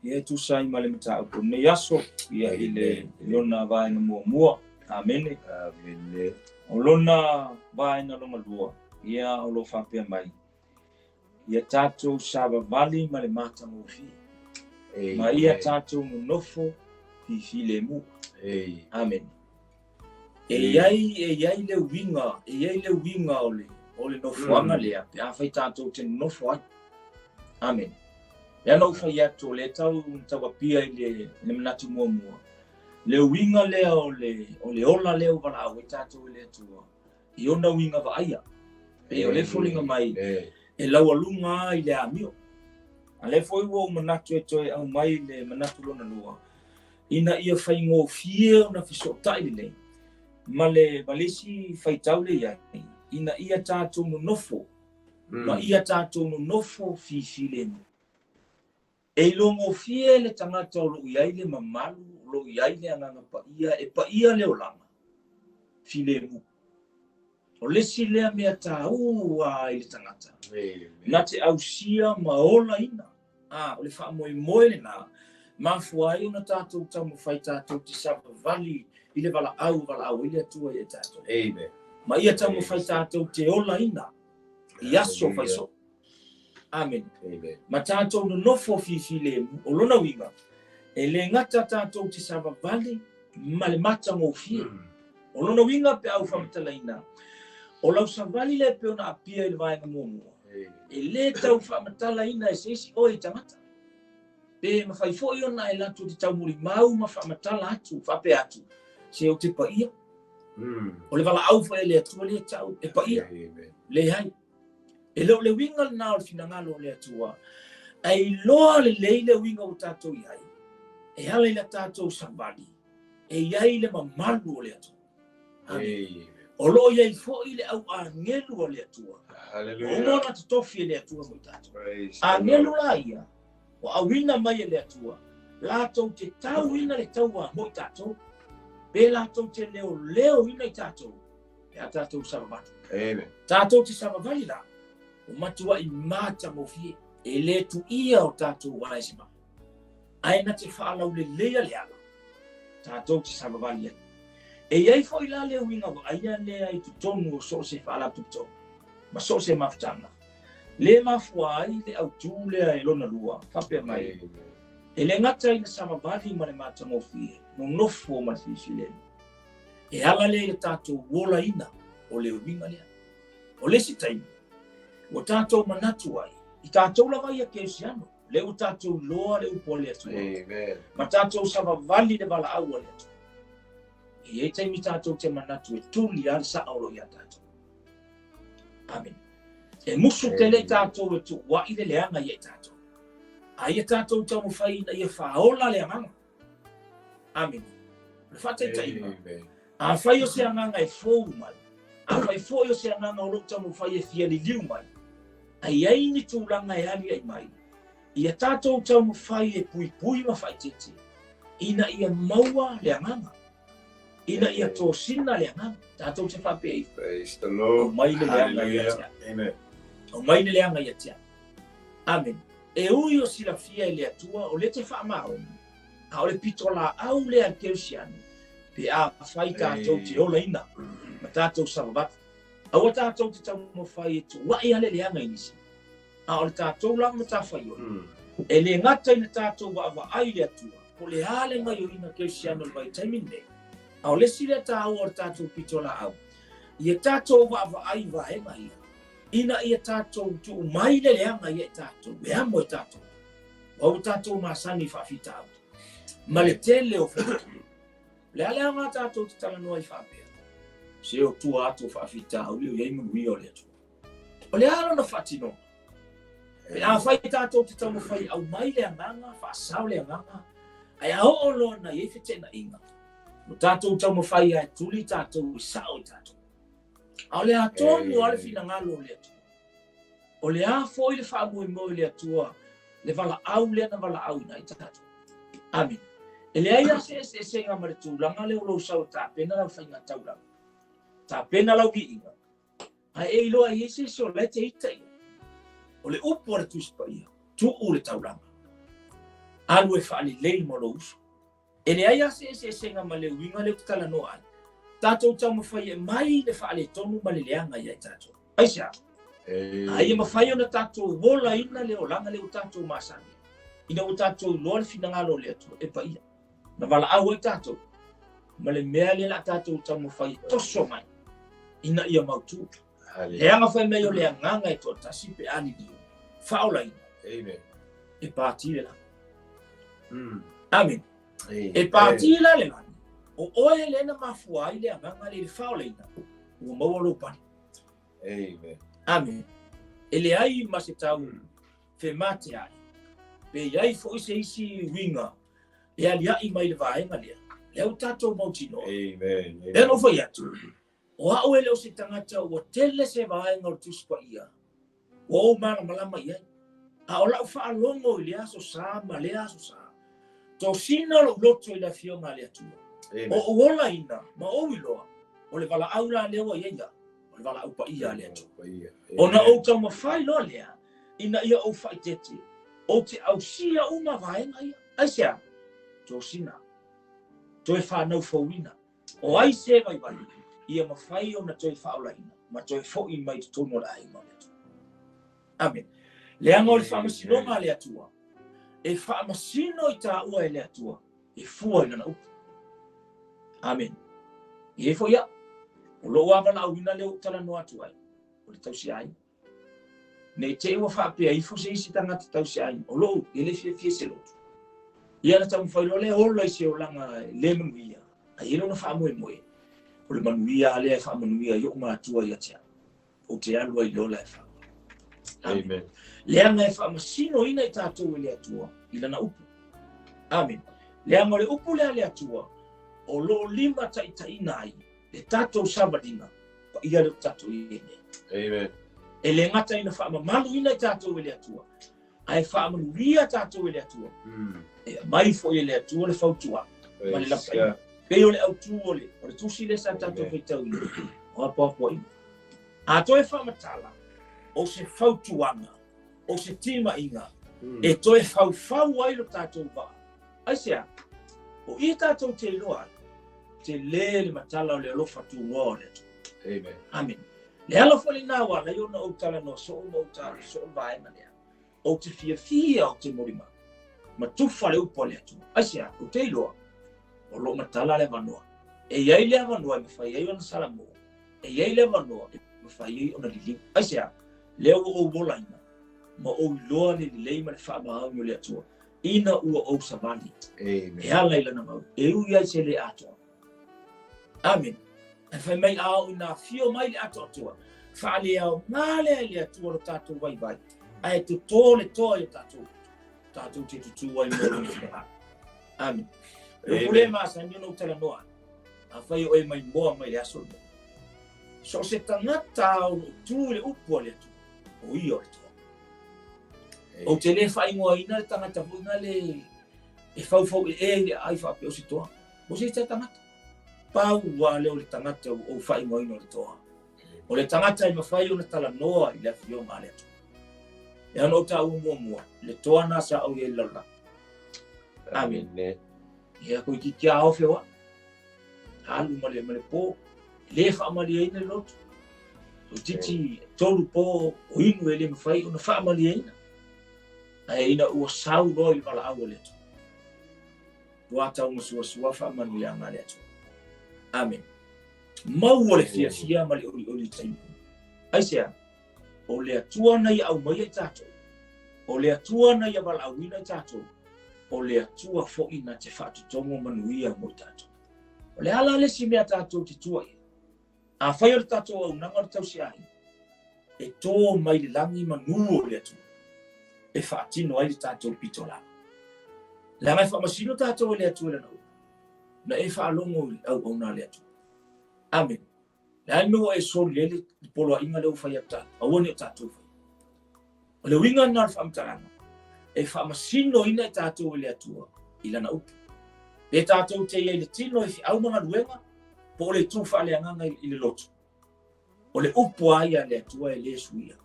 ia e tusa ai ma le mataupu o lenei aso, ia i le lona vaega muamua. Amene. Amene. O lona vaega lona lua, ia o lo o faapea mai, ia tatou savavali ma le matagofie, ma ia tatou nonofo fifilemu. Amene. E i ai, e i ai le uiga, e i ai le uiga o le, o le nofoaga lea, pe afai tatou te nonofo ai. Amene. Lea na ou fai atu, o lea tau, tau apia i le, i le manatu muamua. Le uiga lea o le, o le ola lea ua valaau ai tatou e le Atua, i ona uiga vaaia. Pei o lea e foliga mai, e laualuga lava i le amio. A lea foi ua ou manatu e toe aumai le manatu lona lua, ina ia faigofie ona fesootai lelei ma le, ma le isi faitau lea i ai, ina ia tatou nonofo, ma ia tatou nonofo fifilemu. E iloagofie le tagata o lo o i ai le mamalu, o lo o i ai le Agaga Paia, e paia le olaga, filemu. O le isi lea mea taua i le tagata, na te ausia ma olaina. A, o le faamoemoe lena, mafua ai ona tatou taumafai tatou te savavali i le valaau ua valaau ai le Atua ia tatou. Amen. Ma ia taumafai tatou te olaina i aso faisoo. Amene. Ma tatou nonofo fifilemu, o lona uiga, e le gata tatou te savavali ma le matagofie. O lona uiga pe a ou faamatalaina, o lau savali lea e pei ona apia i le vaega muamua, e le tau faamatalaina e se isi oe i tagata. Pe mafai foi ona e latou te taumolimau ma faamatala atu, faapea atu, se ou te paia. O le valaau foi a le Atua lea e tau e paia. Leai. E le o le uiga lena o le finagalo o le Atua. Ae iloa lelei le uiga ua tatou i ai, e ala i la tatou savali, e i ai le mamalu o le Atua. Amen. O lo o i ai foi le au agelu a le Atua. Ua uma ona totofi e le Atua mo i tatou. Agelu la ia, ua auina mai e le Atua, latou te tauina le taua mo i tatou, pe latou te leoleoina i tatou, pe a tatou savavali. Amen. Tatou te savavali la, ua matuai matagofie, e le tuia o tatou ala e se maa. Ae na te faalauleleia le ala, tatou te savavali ai. E i ai foi la le uiga vaaia lea i totonu o so o se faalapotopotoga ma so o se mafutaga, le mafua ai le autū lea e lona lua, faapea mai, E le gata ina savavali ma le matagofie, nonofo ma le filifilemu. E ala lea i le tatou olaina o le uiga lea. O le isi taimi, ua tatou manatu ai, i tatou lava ia kerisiano, lea ua tatou iloa le upu a le Atua. Amen. Ma tatou savavali le valaau a le Atua. E i ai taimi tatou te manatu e tuli lava le saa o lo o ia tatou. Amen. E musu tele i tatou e tuuai le leaga ia i tatou. A ia tatou taumafai ina ia faaola le agaga. Amene. O le faataitaiga, afai o se agaga e fou mai, afai foi o se agaga o lo o taumafai e fia liliu mai, a i ai ni tulaga e aliae mai, ia tatou taumafai e puipui ma faaeteete, ina ia maua le agaga, ina ia tosina le agaga. Tatou te faapea ifo. Praise the Lord. Aumai le leaga ia te au. Amen. Aumai le leaga ia te au. Amene. E ui o silafia e le Atua o lea te faamaoni, a o le pitolaau lea a le Kerisiano, pe afai tatou te olaina ma tatou savavali. Aua tatou te taumafai e tuuai ale leaga i nisi, a o le tatou lava matafaioi, e le gata ina tatou vaavaai i le Atua, po o le a le gaioiga Kerisiano i le vaitaimi lenei, a o le isi lea taua o le tatou pitolaau, ia tatou vaavaai i vaega ia, ina ia tatou tuu mai le leaga ia i tatou, e amo e tatou, aua ua tatou masani i faafitauli, ma le tele o fetutumu. O le a le aoga tatou te talanoa ai faapea? Se o tua atu o faafitauli o i ai manuia o le Atua. O le a lona faatinoga? Pe afai tatou te taumafai e aumai le agaga, faasao le agaga, ae a oo loa na i ai feteenaiga, ua tatou taumafai lava e tuli tatou e sao i tatou. A o le a tonu lava le finagalo o le Atua. O le a foi le faamoemoe o le Atua, le valaau lea na valaauina ai tatou. Amene. E leai lava se eseesega ma le tulaga lea o lou sau e tapena lau faiga taulaga, tapena lau viiga, ae e iloa e i ai se isi o la e te ita i ai. O le upu a le Tusi Paia, tuu le taulaga, alu e faalelei ma lou uso. E leai lava se eseesega ma le uiga lea ou te talanoa ai. Tatou taumafai e mai le faaletonu ma le leaga ia i tatou. Aisea? A ia mafai ona tatou olaina le olaga lea ua tatou masani ai, ina ua tatou iloa le finagalo o le Atua, e paia. Na valaau ai tatou ma le mea lea o le a tatou taumafai e toso mai ina ia mautu. Leaga fai mai o le agaga e toatasi pe a liliu, faaolaina. Amen. E pati le lagi. Amen. E pati la le lagi. O oe lea na mafua ai le agaga lea i le faaolaina, ua maua lou pale. Amen. Amen. E leai ma se tau femateai, pe i ai foi se isi uiga e aliaʻi mai le vaega lea, lea ua tatou mautinoa. Amen. Lea na ou fai atu, O au e le o se tagata ua tele se vaega o le Tusi Paia ua ou malamalama i ai, a o lau faalogo i lea aso sa ma lea aso sa, tosina lou loto i le Afioga a le Atua, o ou olaina ma ou iloa, o le valaau la lea ua i ai au, o le valaau paia a le Atua. Ona ou taumafai loa lea ina ia ou faaeteete, ou te ausia uma vaega ia. Aisea? Tosina, toe fanau fouina. O ai se vaivai? Ia mafai ona toe faaolaina ma toe fo'i mai i totonu o le aiga o le Atua. Amene. Leaga o le faamasinoga a le Atua, e faamasino i taua e le Atua e fua i lana upu. Amene. E i ai foi au, o lou lava valaauina lea ua ou talanoa atu ai, o le tausiaiga. Ne i te i ua faapea ifo se isi tagata tausiaiga, o lou, e le fiafia i se loto. Ia ona taumafai loa lea e ola i se olaga le manuia, ae i ai lona faamoemoe, o le manuia lava lea e faamanuia ai ou matua ia te au. Ou te alu ai i le ola e fau. Amen. Leaga e faamasinoina i tatou e le Atua i lana upu. Amen. Leaga o le upu lea a le Atua, o lo o limataitaiina ai le tatou savaliga paia lea ua tatou i ai nei. Amen. E le gata ina faamamaluina i tatou e le Atua, ae faamanuia tatou e le Atua. E aumai foi e le Atua le fautuaga ma le lapaiga. Pei o le autu o le, o le tusi lea sa tatou faitauina, o apoapoaiga. A toe faamatala, o se fautuaga, o se timaiga, e toe faufau ai lo tatou vaa. Aisea? O i tatou te iloa ai, tele le matala o le alofa tunoa o le Atua. Amen. Amen. Le ala foi lena ua ala ai ona ou talanoa soo ma ou taua soo le vaega lea. Ou te fiafia, ou te molimau. Ma tufa le upu a le Atua. Aisea? Ou te iloa, o lo o matala le avanoa. E i ai le avanoa e mafai ai ona salamo. E i ai le avanoa e mafai ai ona liliu. Aisea? Lea ua ou olaina, ma ou iloa le lelei ma le faamaoni o le Atua, ina ua ou savali. Amen. E ala i lana mau, e ui ai se le atoa. Amen. Ae fai mai a oo ina afio mai le atoatoa, faaleaoga lea e le Atua lo tatou vaivai, ae totō le toa i o tatou tatou te tutū ai mo lona finagalo. Amen. Le upu lea e masani ona ou talanoa ai, afai o e maimoa mai le aso lenei, so o se tagata o lo o tu i le upu a le Atua, o ia o le toa. Ou te le faaigoaina le tagata foi nale e faufauee i le aai faapea o se toa. O se isi tagata. Pau lava lea o le tagata ua ou faaigoaina o le toa. O le tagata e mafai ona talanoa i le afioga a le Atua. E ana ou taua muamua, le toa na sa ou i ai i le lalolagi. Amene. Ia toeitiiti lava ao feoai. Alu ma le, ma le po. E le faamalieina le loto. Toeitiiti tolu po o inu e le mafai ona faamalieina. Ae ina ua sau loa i le valaau a le Atua. Ua taumasuasua faamanuiaga a le Atua. Amene. Maua le fiafia ma le olioli i taimi uma. Aisea? O le Atua na ia aumaia i tatou. O le Atua na ia valaauina i tatou. O le Atua foi na te faatotogo manuia mo i tatou. O le a la le isi mea tatou te tua i ai? Afai o le tatou auaunaga o le tausiaiga, e tō mai le lagi manu o le Atua e faatino ai le tatou pitolaau. Leaga e faamasino tatou e le Atua i Lana upu, na e faalogo i le auauna a le Atua. Amene. Le a le mea ua e soli ai le poloaiga lea ua fai atu tatou, aua ne i o tatou faia. O le uiga lena o le faamatalaga, e faamasinoina i tatou e le Atua i Lana upu. Pe tatou te i ai i le tino i feau ma galuega, po o le itu faaleagaga i le loto. O le upu lava ia a le Atua e le suia.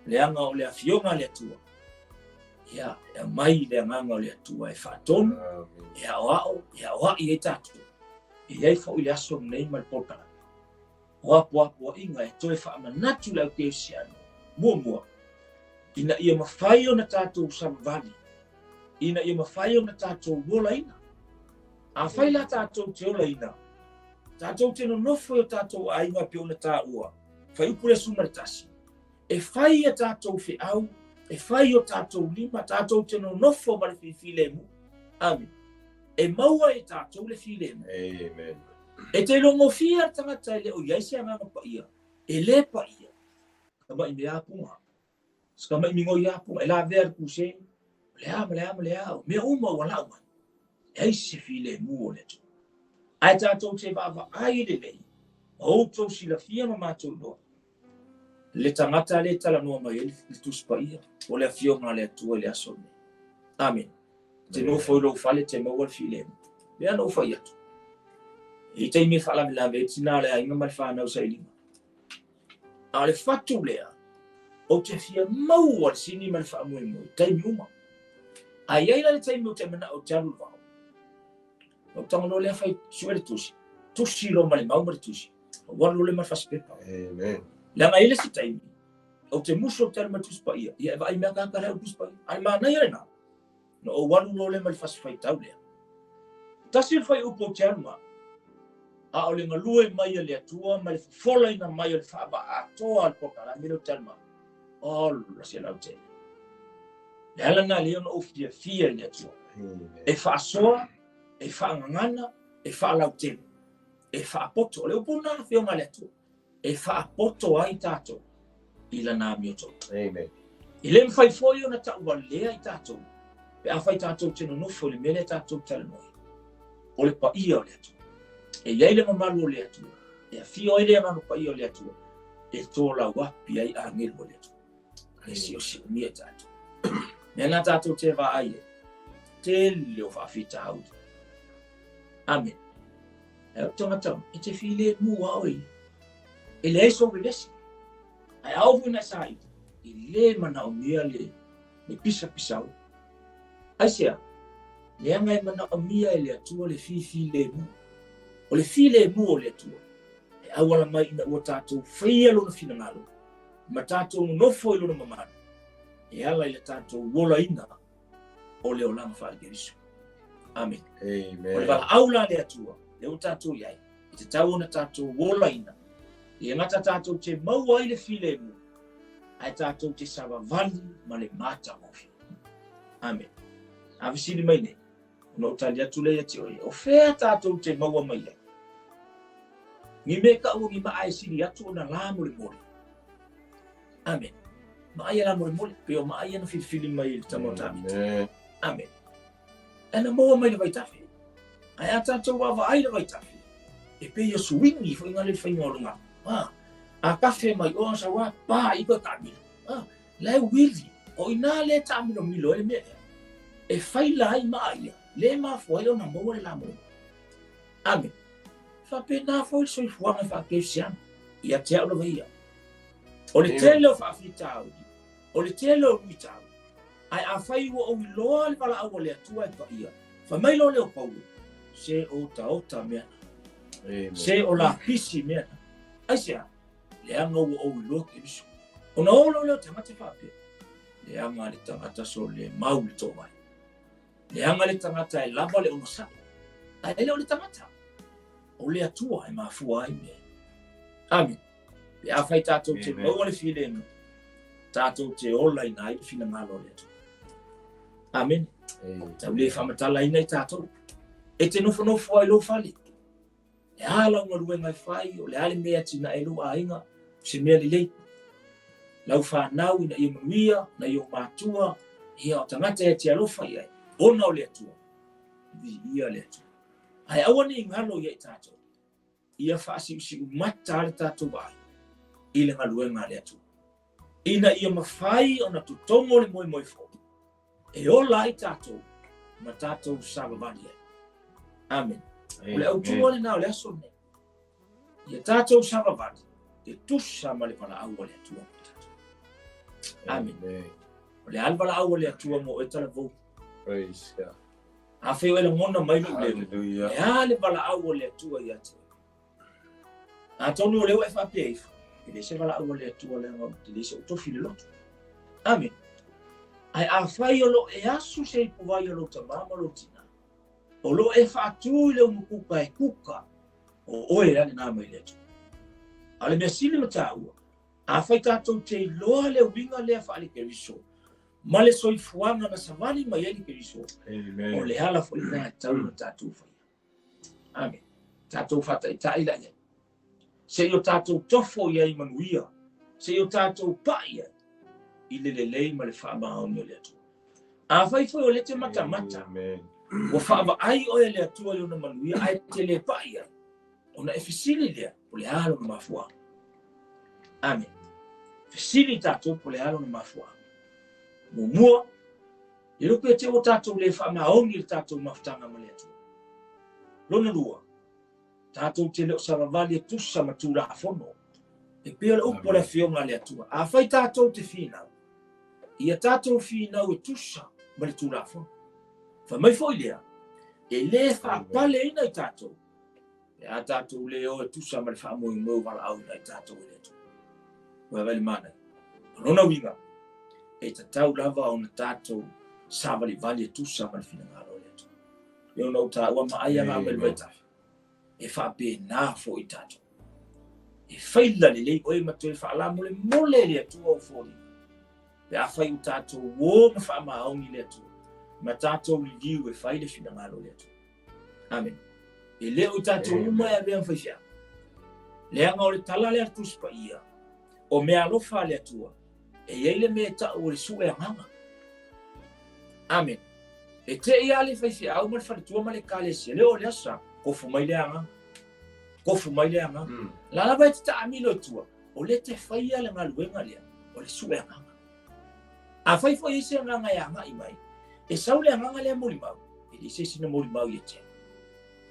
Leaga o le afioga a le Atua, ia, e aumai le agaga o le Atua e faatonu, e aoao, e aoai ai tatou. E i ai foi le aso lenei ma le polokalame. O apoapoaiga e toe faamanatu le au kerisiano, muamua, ina ia mafai ona tatou savavali, ina ia mafai ona tatou olaina. Afai la tatou te olaina, tatou te nonofo i o tatou aiga e pei ona taua, Fuaiupu le 11, e fai a tatou feau, e fai o tatou lima, tatou te nonofo ma le filemu. Amene. E maua e tatou le filemu. Amen. E te iloa-gofie le tagata e le o i ai se agaga paia, e le paia, tamai mea apuga. Se tamai migoi apuga, e lavea le kuse, o le a ma le a ma le a, o mea uma ua lau mai. Leai se filemu o le Atua. Ae tatou te vaavaai lelei, ma outou silafia ma matou iloa, le tagata lea e talanoa mai ai le Tusi Paia, o le Afioga a le Atua i le aso lenei. Amene. Te nofo i lou fale te maua le filemu. Lea na ou fai atu. E i ai taimi e faalavelave ai tina o le aiga ma le fanau sailiga. A o le fatu lea, ou te fia maua le sini ma le faamoemoe i taimi uma. A i ai la le taimi ou te manao ou te alu i le vao, ou tago loa lea fai sue le tusi, tusi loa ma le mau ma le tusi. Ou alu lea ma le fasipepa. Amen. Leaga e i ai le isi taimi, ou te musu ou te alu ma le Tusi Paia, ia e vaai mea tagata lea o le Tusi Paia. A o le manaia lena, na ou alu loa lea ma le fasi faitau lea. Tasi le fuaiupu ou te alu ai, a o le galue mai a le Atua ma le fofolaina mai o le faavaa atoa o le polokalame lea ou te alu ai. Ola se lautele. Le ala lena lea ona ou fiafia i le Atua. E faasoa, e faagagana, e faalautele, e faapoto. O le upu lena Afioga a le Atua. E faapoto ai tatou i lana amiotonu. Amen. E le mafai foi ona tauvalea i tatou pe afai tatou te nonofo i le mea lea tatou talanoa ai. O le paia o le Atua. E i ai le mamalu o le Atua. E afio ai le Agaga Paia o le Atua e tolauapi ai agelu o le Atua. E siosiomia i tatou. Mea na tatou te vaai ai, tele o faafitauli. Amen. E o tagata e te filemu a oe. E leai sou vevesi. Ae a oo foi ina e saili, e le manaomia le le pisapisau. Aisea? Leaga e manaomia e le Atua le fifilemu. O le filemu o le Atua, e auala mai ina ua tatou faia Lona finagalo ma tatou nonofo i Lona mamalu, e ala i le tatou olaina o le olaga faale-Keriso. Amene. Amen. O le valaau la a le Atua, lea ua tatou i ai, e tatau ona tatou olaina, e le gata tatou te maua ai le filemu, ae tatou te savavali ma le matagofie. Amene. A fesili mai nei, ona ou tali atu lea ia te oe, o fea tatou te maua mai ai? Ni mea taua ni maa e sili atu ona lamolemole. Amene. Maa ia lamolemole, pei o maa ia na filifili mai e le tama o Tavita. Amene. Ae na maua mai le vaitafe. Ae a tatou vaavaai le vaitafe, e pei o suini foi ngale le faiga o le galu. A, a kafe mai oa sau a, pa i koe taamilo. A, la e uili, o ina lea e taamilomilo ai le mea lea. E faila ai maa ia, lea e mafua ai ona maua le lamoe. Amene. Faapena foi le soifuaga faa-Kerisiano, ia te au lava ia. O le tele o faafitauli, o le tele o luitau, ae afai ua ou iloa le valaau a le Atua e paia, fai mai loa lea o Paulo, se o otaota mea na. Se o lapisi mea na. Aisea? Leaga ua ou iloa Keriso. Ona o loa lea o tagata faapea, leaga le tagata sole mau le toovai. Leaga le tagata e lava le onosai. Ae le o le tagata, o le Atua e mafua ai mea. Amene. Pe afai tatou te maua le filemu, tatou te olaina ai le finagalo o le Atua. Amene. Tau le faamatalaina i tatou. E te nofonofo ai lou fale. Le a lau galuega e fai, o le a le mea e atinae ai lou aiga, o se mea lelei. Lau fanau ina ia manuia, nai ou matua, ia o tagata e te alofa i ai, ona o le Atua. Viia le Atua. Ae aua ne i galo ia i tatou. Ia faasiusiumata le tatou vaai i le galuega a le Atua, ina ia mafai ona totogo le moemoe fou e ola ai tatou ma tatou savavali ai. Amene. O le autu lena o le aso lenei. Ia tatou savavali e tusa ma le valaau a le Atua mo tatou. Amene. O le a le valaau a le Atua mo oe talavou? Praise God. Afai o e lagona mai lou leo, e a le valaau a le Atua ia te oe? Atonu o lea ua e faapea ifo, e leai se valaau a le Atua leaga ou te leai so'u tofi i le loto. Amene. Ae afai o lo o e asu se ipuvai o lou tamā ma lou tinā, o lo o e faatū i le umukuka e kuka, o oe lea lena mai le Atua. A o le mea sili ma taua, afai tatou te iloa le uiga lea faale-Keriso, ma le soifuaga na savali mai ai le Keriso, o le ala foi lena e tatau ona tatou faia. Amene. Tatou faataitai la i ai. Se i o tatou tofo i ai manuia, se i o tatou pai ai i le lelei ma le faamaoni o le Atua. Afai foi o lea e te matamata, ua faavaai oe e le Atua i ona manuia ae te le pai ai, ona e fesili lea, po o le a lona mafuaaga. Amene. Fesili tatou po o le a lona mafuaaga. Muamua, e le o pea te ua tatou le faamaoni i le tatou mafutaga ma le Atua. Lona lua, tatou te le o savavali e tusa ma Tulafono, e pei o le upu a le Afioga a le Atua. Afai tatou te finau, ia tatou finau e tusa ma le Tulafono. Fai mai foi lea, e le faapaleina i tatou. Pe a tatou le o e tusa ma le faamoemoe ua valaauina ai tatou e le Atua. Ua vaai le manaia. O lona uiga, e tatau lava ona tatou savalivali e tusa ma le finagalo o le Atua. E ona ou taua ma ai aga mai le vaitafe. E faapena foi tatou. E faila lelei oe ma toe faalamolemole e le Atua ou foliga. Pe afai ua tatou o ma faamaoni le Atua, ma tatou liliu e fai le finagalo o le Atua. Amen. E le o i tatou uma e avea ma faifeau. Leaga o le tala lea a le Tusi Paia, o mea alofa a le Atua, e i ai le mea e tau o le sue agaga. Amen. E te i a le faifeau ma le faletua ma le ekalesia, le o le aso sa, kofu mai le agaga. Kofu mai le agaga. La lava e te taamilo i tua, o lea te faia le galuega lea, o le sue agaga. Afai foi e i ai se agaga e agai mai, e sau le agaga lea molimau, e leai se isi na molimau ia te au.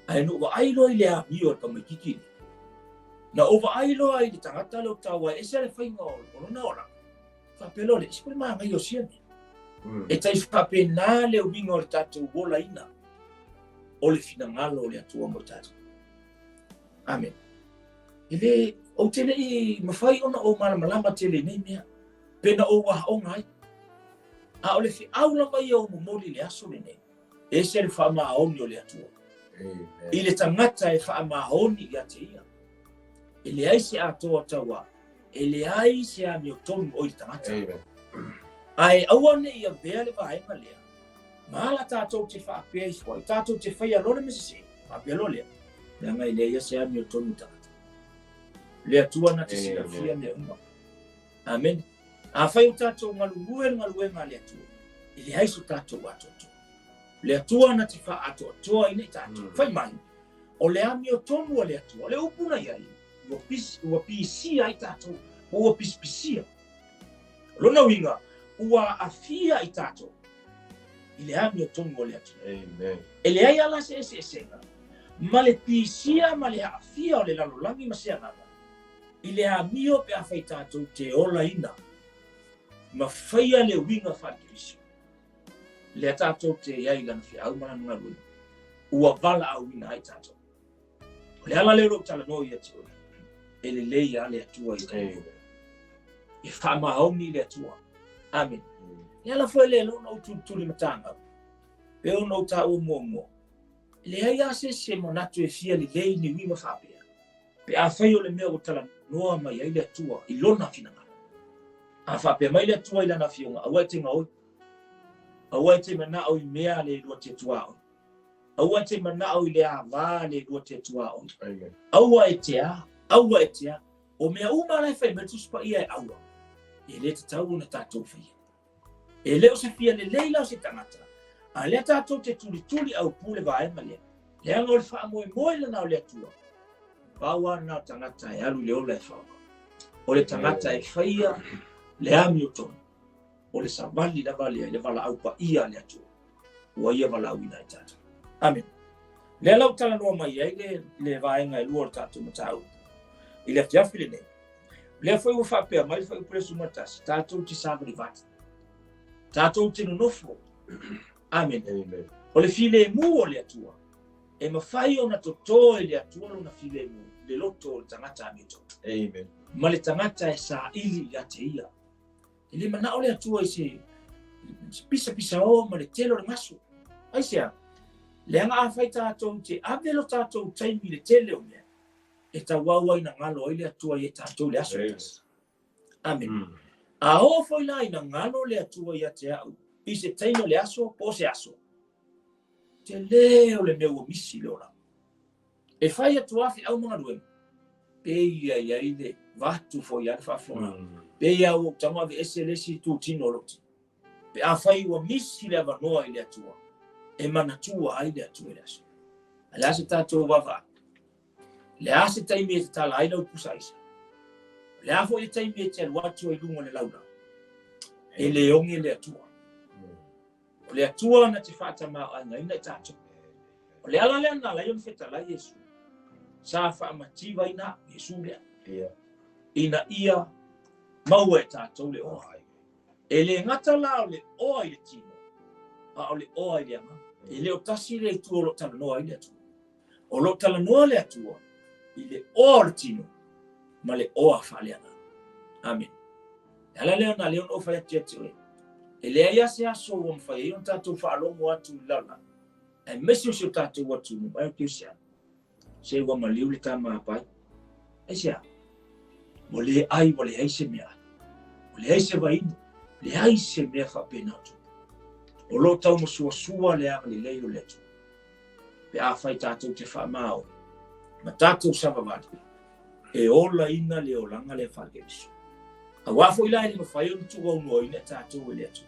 Ae na ou vaai loa i le amio a le tamaitiiti lea, na ou vaai loa i le tagata lea o tau ae ese le faiga o lona olaga, faapea loa lea, e ese foi le manaia o sia mea. E tai faapena le uiga o le tatou olaina o le finagalo o le Atua mo tatou. Amen. E le, ou te le i mafai ona ou malamalama tele i nei mea, pe na ou aoga ai. A o le feau lava ia o momoli i le aso lenei, e ese le faamaoni o le Atua. I le tagata e faamaoni ia te ia. E leai se atoa tauā, e leai se amiotonu o i le tagata. Ae aua ne i avea le vaega lea, ma ala tatou te faapea ifo ai, tatou te faia loa le mea sese, faapea loa lea, leaga e leai se amiotonu i tagata. Le Atua na te silafia mea uma. Amene. Afai ua tatou galulue le galuega a le Atua, e leai so tatou atoatoa. Le Atua na te faaatoatoa ina i tatou. Fai mai, o le amiotonu a le Atua, o le upu na i ai, ua, pis, ua pisia ai tatou, ua pisipisia. O lona uiga, ua aafia i tatou i le amiotonu o le Atua. Amen. E leai ala se eseesega ma le pisia ma le aafia o le lalolagi ma se agaga i le amio pe afai tatou te olaina ma faia le uiga faale-Keriso. Lea tatou te i ai i lana feau ma lana galuega, ua valaauina ai tatou. O le ala lea o lou talanoa ia te oe, e lelei lava le Atua i le E faamaoni le Atua. Amen. Le ala foi lea ona ou tulituli matagau, pe ona ou taua muamua, e leai lava se isi e manatu e fia lelei ni uiga faapea, pe afai o le mea ua talanoa mai ai le Atua i Lona finagalo. A faapea mai le Atua i Lana Afioga, aua e te gaoi, aua e te manao i mea le lua te tuaoi, aua e te manao i le avā le lua te tuaoi, aua e te a, aua e te a. O mea uma la e fai mai le Tusi Paia e aua, e le tatau ona tatou faia. E le o se fia lelei la o se tagata, a lea tatou te tulituli aupu le vaega lea, leaga o le faamoemoe lena o le Atua, pau lava lena o tagata e alu i le ola e whaoa. O le tagata e faia le amiotonu, o le savali lava lea i le valaau paia a le Atua, ua ia valaauina ai tatou. Amen. Lea la ua talanoa mai ai le, le vaega e lua o le tatou mataupu i le afiafi lenei. Lea foi ua faapea mai le fuaiupu le 11, tatou te savalivali, tatou te nonofo. Amen. Amen. O le filemu o le Atua, e mafai ona toto e le Atua lona filemu i le loto o le tagata amiotonu. Amen. Ma le tagata e saili ia te ia. E le manao le Atua i se, se pisapisao ma le tele o le gasu. Aisea? Leaga afai tatou te ave lo tatou taimi i le tele o mea, e tauau ai na galo ai le Atua ia tatou le aso e tasi. Amen. A oo foi la ina galo le Atua ia te au i se taimi o le aso po o se aso, tele o le mea ua misi le olaga. E fai atu lava feau ma galuega, pei ia i ai le vatu foi a le faafofoga, pei lava ua ou tago aveese le isi itutino o lou tino. Pe afai ua misi le avanoa i le Atua, e manatua ai le Atua i le aso. A le a se tatou vaavaai? Le a se taimi e tatala ai lau pusa aisa? O le a foi le taimi e te alu atu ai i luga o le laulau? E le oge le Atua. O le Atua na te faatamaoaigaina i tatou. O le ala lea na ala ai ona fetalai Iesu. Sa faamativaina Iesu lea. Ina ia maua e tatou le oa. E le gata la o le oa i le tino, a o le oa i le agaga. E le o tasi le itu o lo o talanoa ai le Atua. O lo o talanoa le Atua i le oa o le tino ma le oa faaleagaga. Amene. Le ala lea na lea ona ou fai atu ia te oe, e leai lava se aso ua mafai ai ona tatou faalogo atu i le lalolagi, aemaise o si o tatou atunuu mai o Kerisiano, se ua maliu le tama a pai. Aisea? Ua le ai, ua leai se meaai. Ua leai se vainu, leai se mea faapena o tupu. O lo o taumasuasua le agalelei o le Atua. Pe afai tatou te faamaoni ma tatou savavali, e olaina le olaga lea faale-Keriso. Aua foi la e le mafai ona tuuaunoaina tatou e le Atua.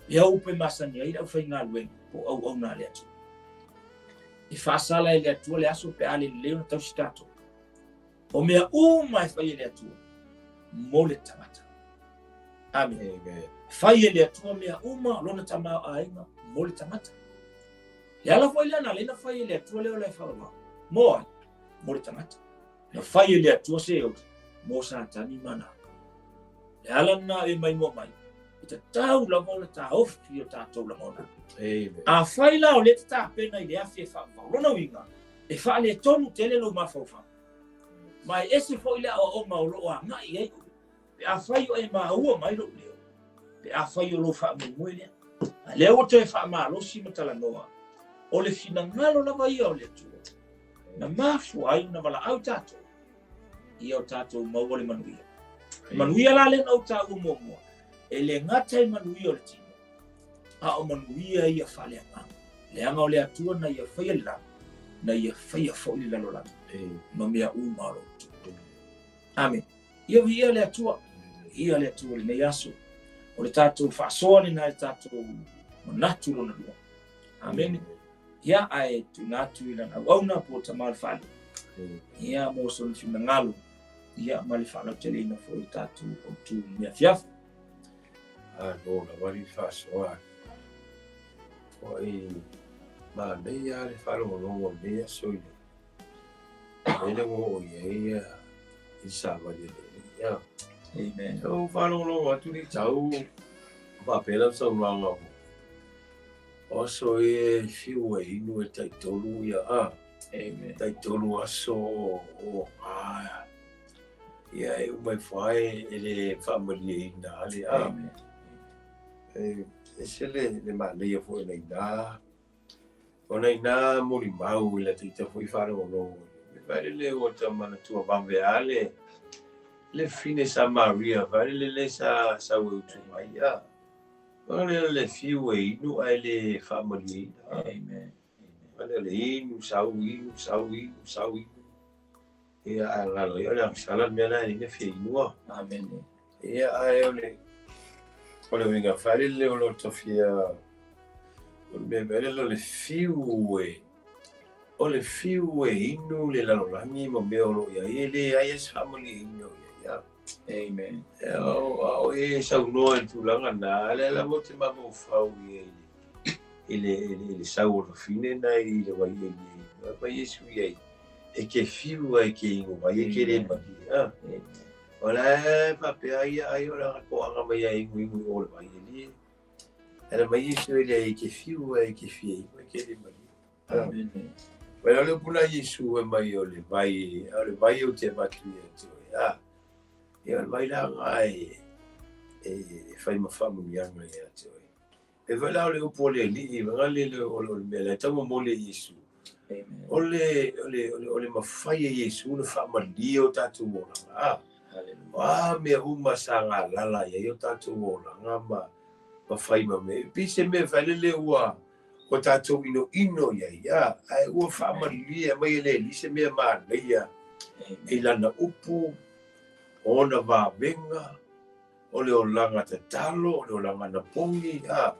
E au upu e masani ai le aufaigaluega po o auauna a le Atua. E faasala e le Atua le aso pe a le lelei ona tausi tatou. O mea uma e fai e le Atua mo le tagata. Amene. Amen. Fai e le Atua mea uma lona tamaoaiga mo le tagata. Le ala foi lea na ala ai ona fai e le Atua le ola e faavavau. Mo ai? Mo le tagata. Na fai e le Atua se oli mo Satani ma ana aka. Le ala lena e maimoa mai, e tatau lava ona taofi o tatou lagona. Amen. Afai la o lea e te tapena i le afi e faavavau, lona uiga, e faaletonu tele lou mafaufau. Ma e ese foi le aoaoga o lo o agai i ai oe. Pe afai o e maua mai lou leo, pe afai o lou faamoemoe lea. A lea ua toe faamalosi ma talanoa, o le finagalo lava ia o le Atua, na mafua ai ona valaau tatou, ia o tatou maua le manuia. Manuia la lea na ou taua muamua, e le gata i manuia o le tino, a o manuia ia faaleagaga. Leaga o le Atua na ia faia le lagi, na ia faia foi le lalolagi, ma mea uma o lo o i totonu. Amene. Ia viia le Atua, viia le Atua i lenei aso. O le tatou faasoa lena i le tatou manatu lona lua. Amene. Ia, ae tuuina atu i lana auauna po o Tama o le Fale. Ia, mo sona finagalo, ia, ma le faalauteleina foi o tatou autu i lenei afiafi. Malo lava le faasoa. Oi, manaia le faalogologo o lenei aso i le mea lea ua oo i ai i le savali a le Alii. Ia. Amen. Sa ou faalogologo atu le tau faapea lau saunoaga o aso e fiu e inu e taitolu ia a. Amen. Taitolu aso o a. Ia e uma ifo lava e le faamalieina lava le a. Amen. E ese le manaia foi o nai ina. O nai ina molimau i la taita foi faalogologo. E fai le ua ta manatua vave lava le le fine Samaria, fai le le sa sau e utu mai a. Fai le le fiu e inu ae le faamalieina. Amen. Fai le inu, sau, inu, sau, inu, sau, inu. Ia, ae galo ia o le agasala le mea la e le fia inua. Amen. Ia, ae o le o le uiga faalele o lo tofia o le mea mea o le fiu e o le fiu e inu le lalolagi ma mea o lo o i ai e leai lava se faamalieina o i ai a. Amen. A o e saunoa i le tulaga na, lea lava ou te mafaufau i ai i le, i le sau o le fine na i le wai e i ai. Mai Iesu i ai, e ke fiu ai ke ingo mai e ke le mali. A. O la e faapea ia ai o la koanga mai ai ingu ingu o le wai e li. Ana mai Iesu e le ai ke fiu ai ke fia ingo e ke le mali. Amen. Mai o le pula Iesu e mai o le vai, o le vai o te avatu ia te oe. A. Ia o le vai la nga e e fai ma faamuniaga ia te oe. E fai la o le upu o le Alii, vaega le o le mea la e taumamoli e Iesu. O le, o le, o le, o le mafai e Iesu ona faamalie o tatou olaga. A, o a mea uma sa galala i ai o tatou olaga ma, ma fai ma mea. E pei se mea fai lele ua, ua tatou inoino i ai, a, ae ua faamalie mai e le Alii se mea manaia i lana upu, ona vavega, o le olaga tatalo, o le olaga anapogi, a,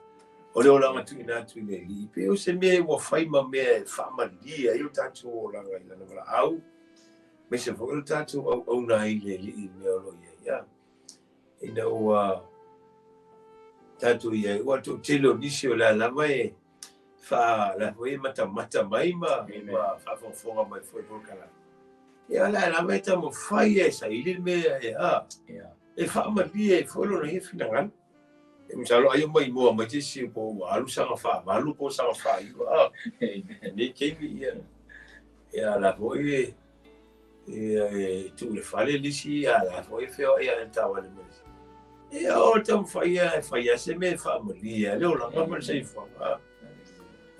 o le olaga tuuina atu i le Alii. Pei o se mea ua fai ma mea e faamalie ai o tatou olaga i lana valaau, aemaise foi o le tatou auauna ai i le Alii i mea o lo o i ai. A, ina ua tatou i ai, ua toatele o nisi o le a lava e fa, la foi e matamata mai ma, ma faafogafoga mai foi i polokalame. Ia, o le a lava e taumafai e saili le mea e, a, e faamalie ai foi lona ia finagalo. E masalo ai o maimoa mai se isi po ua alu saga faavalu po o saga faaiva, a, lenei taimi, ia. Ia la foi e ia e tuu i le fale le isi a la foi e feoai lava i le taavale ma le isi. Ia o taumafai lava e fai lava se mea e faamalie ai le olaga ma le soifuaga.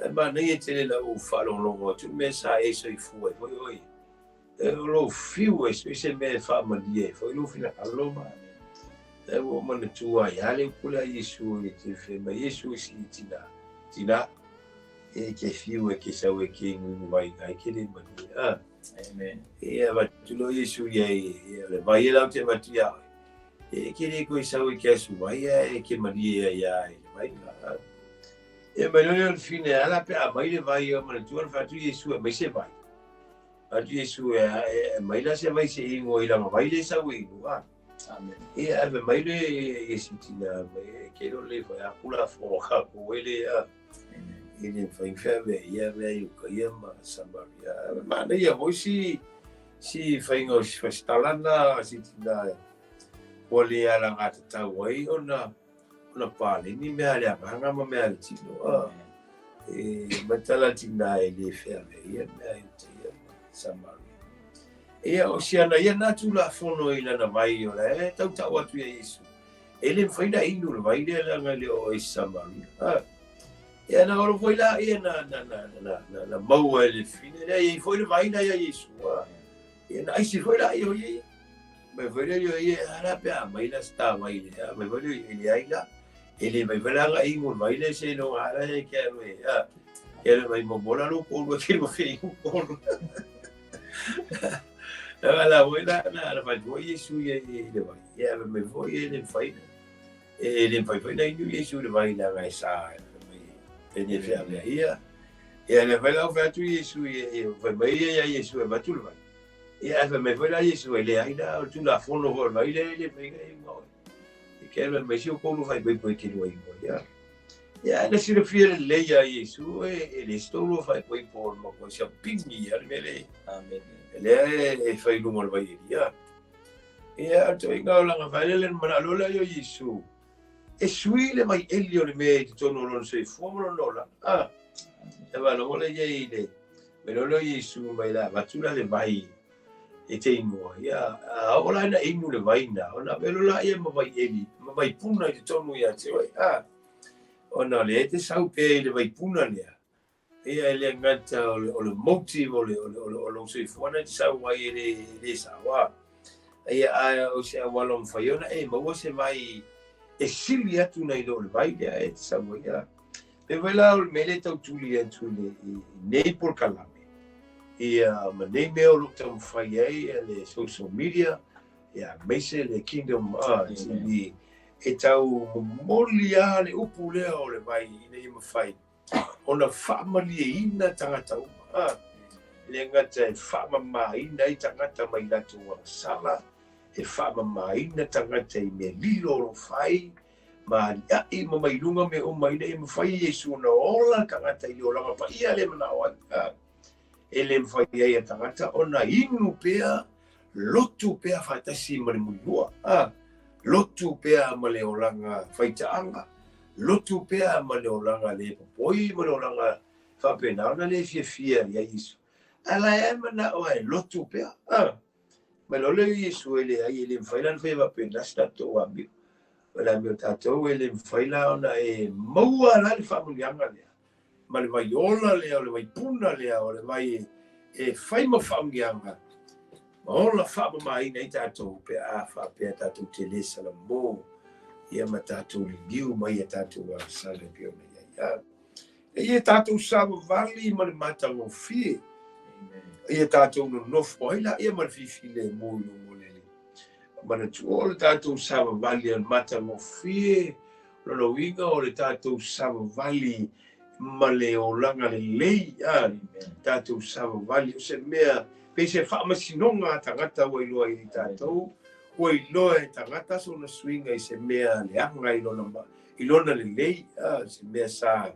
Ae manaia tele i lau faalogologo atu le mea sa e soifua ai foi oe. E o lou fiu e sui se mea e faamalie ai foi lou finagalo ma ae ua ou manatua ai lava le upu lea a Iesu i le fai mai Iesu i si tina, tina, e ke fiu e ke sau e ke inuinu vai ai ke le malie. A. Amen. E avatu loa Iesu i ai, o le vai e lau te avatu iā oe. E ke le koe sau e ke asu vai ae e ke malie ai ia i le vai la. E mai loa lea o le fine ala pe a mai le vai o manatua na fai atu Iesu e aumai se vai. Atu Iesu e aumai la se vai se inu ai lana vai le sau e inu a. Amen. E ave mai le Iesu tina mai e ke lo le fai aku la fo ka ko ele a. E le fai fai me ia me ai ka ia ma Samaria. Ma na ia hoi si si fai ngo si fastalana si tina ua le ala ngā tatau ai ona ona paleni mea le agaga ma mea le tino. A. E matala tina e le fea me ia mea i te ia ma Samaria. Ia o si ana ia nā tulafono i lana vai o la e tautau atu ia Iesu. E le mafai na inu le vai lea leaga e le o i Samaria. A. Ia na olo foi la ia na na na na na na maua e le fine lea i foi le vai na ia Iesu. A. Ia na aisi foi la ia o ia. Mai foi lea ia ala pe a mai la sta vai lea. Mai foi lea i ai la. E le mai foi la nga inu le vai lea se no ala e ke alu e. A. Ke alu mai momola lo ko lo ke lo fe inu ko. Na la foi la na na fai foi Iesu ia i le vai. Ia mai foi e le fai. E le fai foi na inu Iesu le vai la ngai sa. E le fea mea ia. Ia le fai lau fai atu Iesu i fai mai ia Iesu e avatu le vai. Ia ae fai mai foi la Iesu e leai la o le Tulafono foi o le vai lea e le mafai ona inu oe. E ke alu mai si o koulu fai mai koe ke lua inu ia. Ia ae na silafia lelei ia Iesu e le se toulua faaipoipo o le matua siapini ia le mea lea. Amen. Lea e fai i luga o le vai Elia. Ia o le toeaiga o lana vaelele na manao loa lea o Iesu e sui le vai eli o le mea i totonu o lona soifua ma lona olaga. Ah, e valogo le ia i le mai loa lea o Iesu mai la avatu la le vai e te inua. Ia, a oo la ina inu le vai na, ona avea loa laia ma vai eli, ma vai puna i totonu ia te oe. Ah, ona o lea e te sau pea i le vai puna lea. Ia e le gata o le, o le motive o le, o le, o le, o lou soifua na e te sau ai e le, e le sao. Ah, ia, a o se auala o mafai ona e maua se vai e sili atu nai lo le vai lea e te sau ai. Ah, pe vai la o le mea lea e tau tuli atu i le, i nei polokalame, ia ma nei mea o lo o taumafai ai le social media, ia aemaise le Kingdom TV, e tau momoli lava le upu lea o le vai ina ia mafai ona faamalieina tagata uma. E le gata e faamamaina ai tagata mai latou agasala, e faamamaina tagata i mea lilo o lo o fai, ma aliaʻi ma mai luga mea uma ina ia mafai e Iesu ona ola le tagata i le olaga paia lea e manao ai. E le mafai ai e tagata ona inu pea, lotu pea faatasi ma le mulilua, lotu pea ma le olaga faitaaga, lotu pea ma le olaga le popoi ma le olaga faapena ona le fiafia i ai Iesu. Ae la e manao e lotu pea. Mai loa lea o Iesu e leai, e le mafai la ona faia faapena se tatou amio. O le amio tatou e le mafai la ona e maua la le faamanuiaga lea, ma le vai ola lea, o le vai puna lea, o le vai e fai ma faamanuiaga, ma ola faamamaina ai tatou pe a faapea tatou te le salamo ia ma tatou liliu mai ia tatou agasala e pei ona i ai. E ia tatou savavali ma le matagofie, ia tatou nonofo ai laia ma le fifilemu i luma o le Alii. Manatua o le tatou savavali a le matagofie, o lona uiga o le tatou savavali ma le olaga lelei, a tatou savavali, o se mea, pei se faamasinoga a tagata ua iloa ai e tatou, ua iloa e tagata sona suiga i se mea leaga i lona i lona lelei, a, se mea sa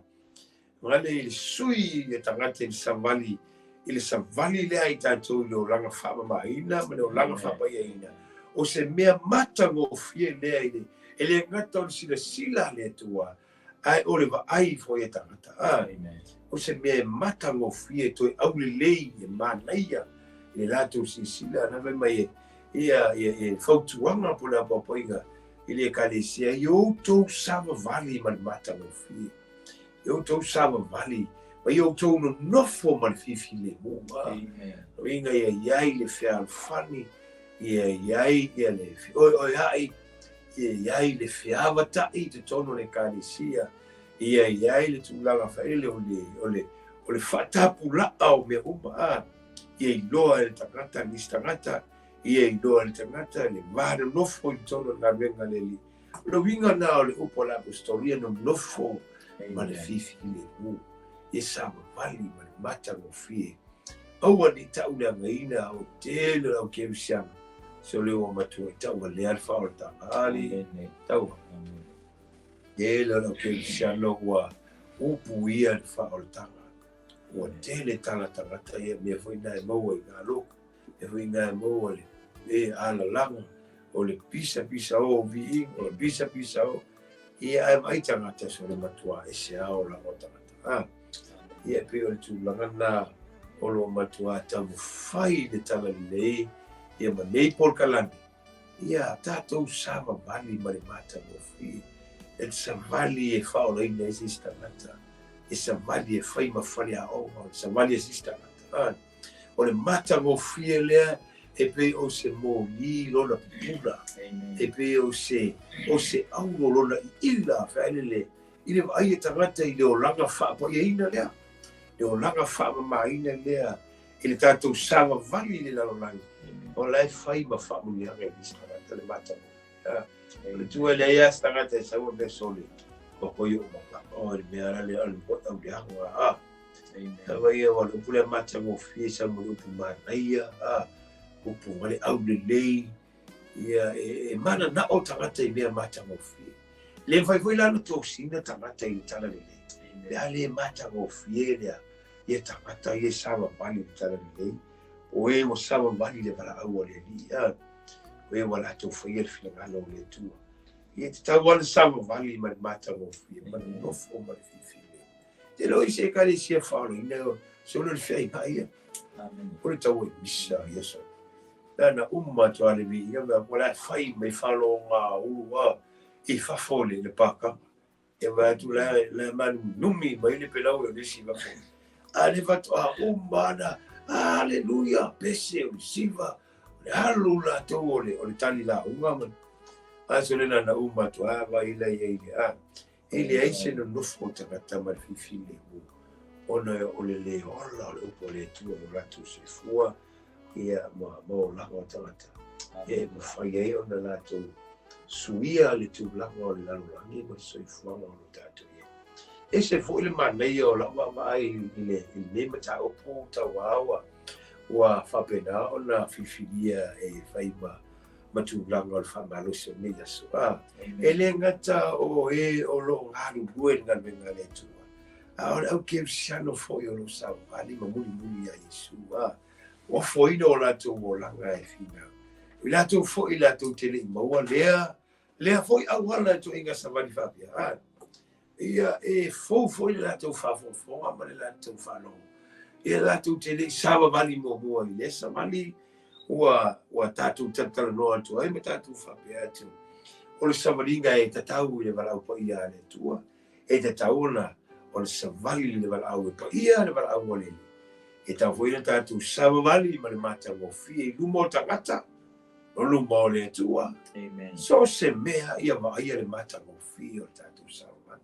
gale i le sui e tagata i le savali, i le savali lea i tatou i le olaga faamamaina ma le olaga faapaiaina. O se mea matagofie lea i le, e le gata o le silasila a le Atua, Ae o le vaai foi e tagata, a, o se mea e matagofie e toe aulelei e manaia i le latou silasila na fai mai e ia ia ia fautuaga po o le apoapoaiga i le Ekalesia, ia outou savavali ma le matagofie, ia outou savavali ma ia outou nonofo ma le filemu. O uiga ia i ai le fealofani, ia i ai ia le feoeoea'i, ia i ai le feavata'i i totonu o le Ekalesia, ia i ai le tulaga failele o le, o le, o le faatapula'a o mea uma, a, ia iloa e le tagata, nisi tagata, ia iloa e le tagata le va nonofo i totonu o le galuega a le Alii. O le uiga lena o le upu a le Aposetolo, ia nonofo ma le filemu, ia savavali ma le matagofie. Aua ne i tauleagaina o tele o le au kerisiano, so le ua matua i tauvalea le faaolataga. Alii, taua. Tele o le au kerisiano ua upuia le faaolataga. Ua tele tala tagata ia mea foi na e maua i galo, mea foi na e maua le e alalaga, o le pisa pisa o viiga, o le pisa pisa o. Ia ae vaai tagata so le matua ese lava o laga o tagata. A, ia e pei o le tulaga na o lo o matua taumafai le talalelei ia ma nei polokalame. Ia tatou savavali ma le matagofie, e te savali e faaolaina ai se isi tagata, e savali e fai ma faleaoga, o le savali a se isi tagata. O le matagofie lea e pei o se moli lona pupula, e pei o se, o se auro lona iila feailele i le vaai a tagata i le olaga faapaiaina lea, le olaga faamamaina lea i le tatou savavali i le lalolagi, o la e fai ma faamuniaga i nisi tagata le matagofie. O le tua e leai lava se tagata e sau a mea sole, ua koi o maka, o le mea la lea o le moe au le ago, a. Aua ia, o le upu lea matagofie sa mo le upu manaia, a, upu ma le aulelei, ia, e mananao tagata i mea matagofie. Le mafai foi la ona tosina tagata i le talalelei. Le a le matagofie lea, ia tagata ia e savavali i le talalelei, o e ua savavali i le valaau a le Alii, a, o e ua latou faia le finagalo o le Atua. Ia tatau lava ona savavali ma le matagofie, ma le nofo ma le filifili. Te loa i se ekalesia faaolaina, solo le feaiga ia. O le tau e misa ia so. Na uma atu a le viiga mea ko la fai mai faloga ulu a i fafo le le pākanga. E vaai atu la la manunumi mai le pelau e le isi fafo. A le faatoa uma ana, aleluia, pese o le siva, o le alu latou o le, o le tali lauga ma a so le na uma atu a vai la ia i le a. E leai se nonofo o tagata ma le filifilemu, ona o le lē ola o le upu a le Atua i o latou soifua, ia, ma, ma olaga o tagata, e mafai ai ona latou suia le tulaga o le lalolagi ma le soifuaga o lo tatou i ai. Ese foi le manaia o lau vaavaai i le, i lenei mataupu tauao ua faapena ona filifilia e fai ma ma tulaga o le faamalosi o lenei aso. A, e le gata o e o lo o galulue i le galuega a le Atua, a o le au kerisiano foi o lo o savavali ma mulimuli iā Iesu. A, ua ofoina o latou olaga e finau. O i latou foi latou te le i maua lea, lea foi auala e toaiga savali faapea. A, ia e fou foi le latou faafogafoga ma le latou faalogo. Ia latou te le i savavali muamua i lea savali ua, ua tatou talatalanoa atu ai ma tatou faapea atu. O le savaliga e tatau i le valaau paia a le Atua, e tatau ona ona savali i le valaau e paia le valaau a le Alii. E tatau foi ona tatou savavali ma le matagofie i luma o tagata, o luma o le Atua. Amen. So se mea ia vaaia le matagofie o le tatou savavali.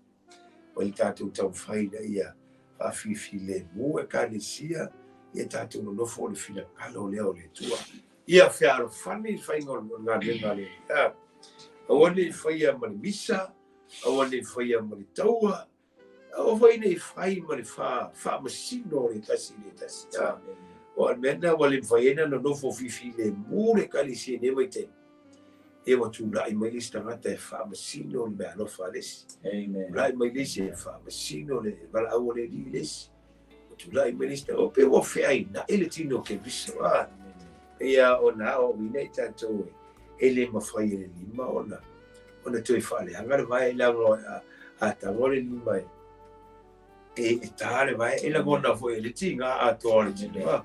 O le tatou taumafai ina ia faafilefilemu Ekalesia, ia tatou nonofo o le finagalo lea o le Atua. Ia fealofani le faiga o le galuega a le Alii. Aua ne i faia ma le misa, aua ne i faia ma le taua, Aua foi ne i fai ma le faamasino o le tasi i le tasi. O le mea lena ua le mafai ai ona nonofo filemu le Ekalesia i lenei vaitaimi. Ia ua tulai mai le isi tagata e faamasino le meaalofa a le isi. Tulai mai le isi e faamasino le valaau a le Alii i le isi. Ua tulai mai le isi tagata, pei ua feaina'i le tino o Keriso. Pei ona aoaoina i tatou e le mafai e le lima ona ona toe faaleaga le vae leaga. A tago le lima e e tā le vae, e lagona foi e le tiga atoa o le tino.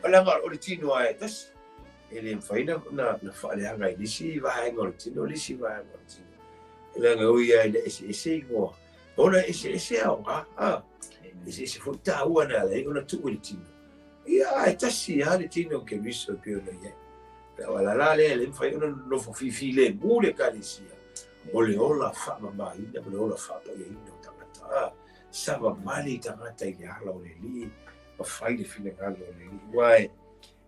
O leaga o le tino lava e tasi, e le mafai na faaleaga i le isi vaega o le tino, le isi vaega o le tino. E leaga e ui lava ina eseese igoa, ona e eseese aoga, a, eseese foi taua na ala ai ona tuu i le tino. Ia, ae tasi lava le tino o Keriso e pei ona i ai. Pe o ala la lea e le mafai ona nonofo fifilemu le Ekalesia, o le ola faamamaina ma le ola faapaiaina o tagata. A, savavali i tagata i le ala o le Alii ma fai le finagalo o le Alii. Aua e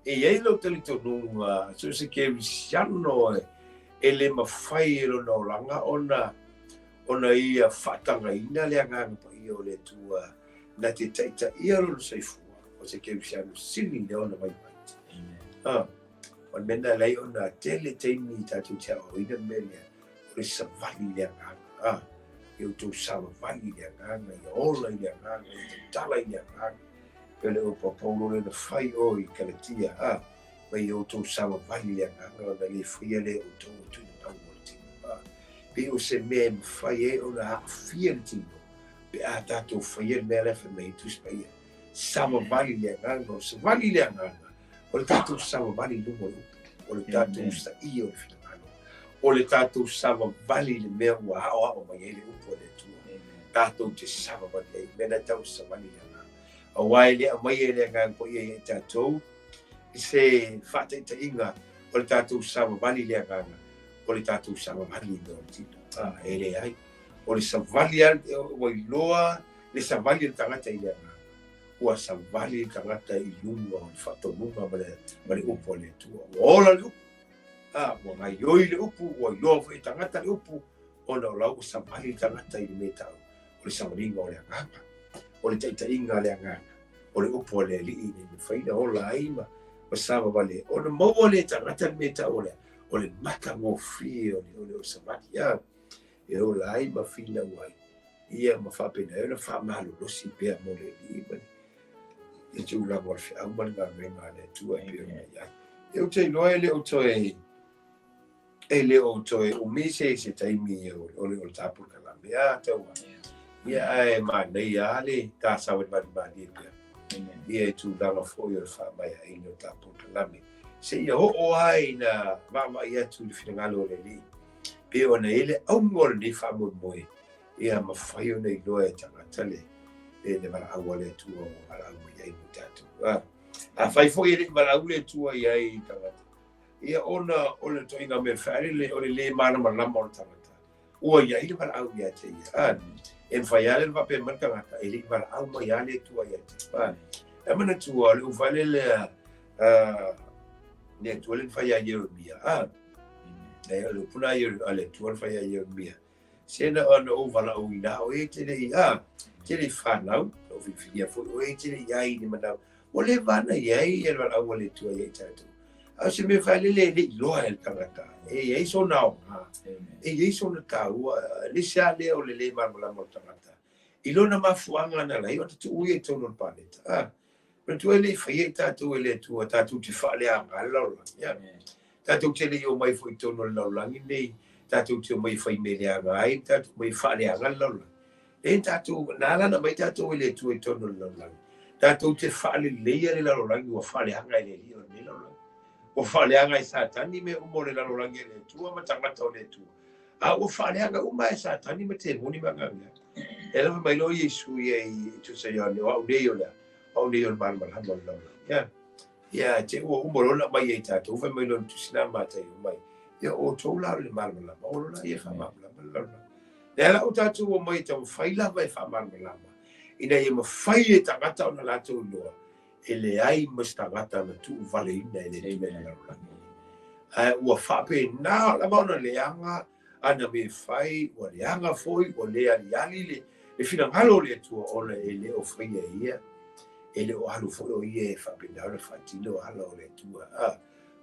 e i ai lou talitonuga, so o se kerisiano e le mafai e lona olaga ona ona ia faatagaina le Agaga Paia o le Atua na te taitaia lona soifua, o se kerisiano sili lea ona vaivai. Ah, o le mea lena e ala ai ona tele taimi tatou te aoaoina le mea lea, o le savali i le agaga. Ah, ia outou savavali i le agaga, ia ola i le agaga, ia tautala i le agaga. Pei o le upu a Paulo lea na fai o i Kalatia, ah, mai ia outou savavali i le agaga ona le faia lea e outou o tuuina mau mo le tino. Ah, pei o se mea e mafai ai ona aafia le tino pe a tatou faia le mea la e fai mai ai Tusi Paia. Savavali i le agaga, o savali i le agaga, o le tatou savavali i luga o le upu, o le tatou saia o le finagalo, o le tatou savavali i le mea ua aoao mai ai le upu a le Atua, tatou te savavali ai, mea na tau savali i le agaga. Aua e le aumaia e le Agaga Paia ia i tatou se faataitaiga o le tatou savavali i le agaga, o le tatou savavali i mea o le tino. Ah, e leai. O le savali lava, ua iloa le savali a le tagata i le agaga. Ua savali le tagata i luga o le faatonuga ma le, ma le upu a le Atua. Ua ola le upu, a, ua gaioi le upu, ua iloa foi e tagata le upu, ona o la ua savali le tagata i le mea tau, o le savaliga o le agaga, o le taitaiga a le agaga, o le upu a le Alii ina ia mafai ona ola ai ma, ma savavali ai. Ona maua lea e tagata le mea tau o le, o le matagofie o le, o le, o le savali. A, e ola ai ma finau ai, ia ma faapena ai ona faamalolosi pea mo le Alii ma le tulaga o le feau ma le galuega a le Atua e pei ona i ai. E ou te iloa e le o toe e le o toe umi se se taimi o le o le ta polokalame a taua. Ia ae manaia lava le ta savalivali malie pea. Ia i tulaga foi o le faamaeaina o le ta polokalame. Seia oo lava ina vaavaai atu i le finagalo o le Alii. Pei ona i ai le auga o lenei faamoemoe, ia mafai ona iloa e tagata le, le, le valaau a le Atua ua valaau mai ai mo tatou. A, afai foi e le i valaau le Atua i ai i tagata, ia ona o le ituaiga mea faalele o le lē malamalama o le tagata, ua i ai le valaau ia te ia. A, e mafai lava ona faapea mai le tagata, e le i valaau mai lava le Atua ia te ia. A, e manatua o le ufale lea, a, le Atua le na fai ia Ieremia. A, E o le upu lena a le Atua na fai ia Ieremia, Se na ona ou valaauina oe e te le i, a, te le i fanau, na ou filifilia foi oe e te le i ai i ni manao. Ua leva ana i ai le valaau a le Atua ia i tatou. A o se mea faelele e le i iloa e le tagata, e i ai sona aoga, e i ai sona taua, le isi lava lea o le lē malamalama o le tagata i lona mafuaaga na ala ai ona tuu ia i totonu o le paleta. A, Manatua e le i faia i tatou e le Atua tatou te faaleaga le lalolagi. Ia. Tatou te le i omai foi i totonu o le lalolagi lenei, tatou te omai e fai mea leaga ai, tatou omai e faaleaga le lalolagi. E tatou, na ala ona aumai tatou e le Atua i totonu o le lalolagi. Tatou te faaleleia le lalolagi ua faaleaga e le alii o lenei lalolagi. Ua faaleaga e Satani mea uma o le lalolagi a le Atua ma tagata o le Atua. A ua faaleaga uma e Satani ma temoni ma agaga. E lava mai loa Iesu ia i tusa Ioane, o au nei o le a, o au nei o le malamalama o le lalolagi. Ia, ia te ua uma loa ona aumai ai tatou, fai mai loa le tusi la Mataio mai, ia o outou la o le malamalama, o loa ia faamalamalama le lalolagi. Lea la ua tatou omai e taumafai lava e faamalamalama, ina ia mafai e tagata ona latou iloa, e leai ma se tagata na tuuvaleina e le Atua i le lalolagi. Ae ua faapena lava ona leaga ana mea fai, ua leaga foi, ua le aliali le, le finagalo o le Atua ona e le o faia e ia, e le o alu foi o ia e faapena ona faatino ala o le Atua. A,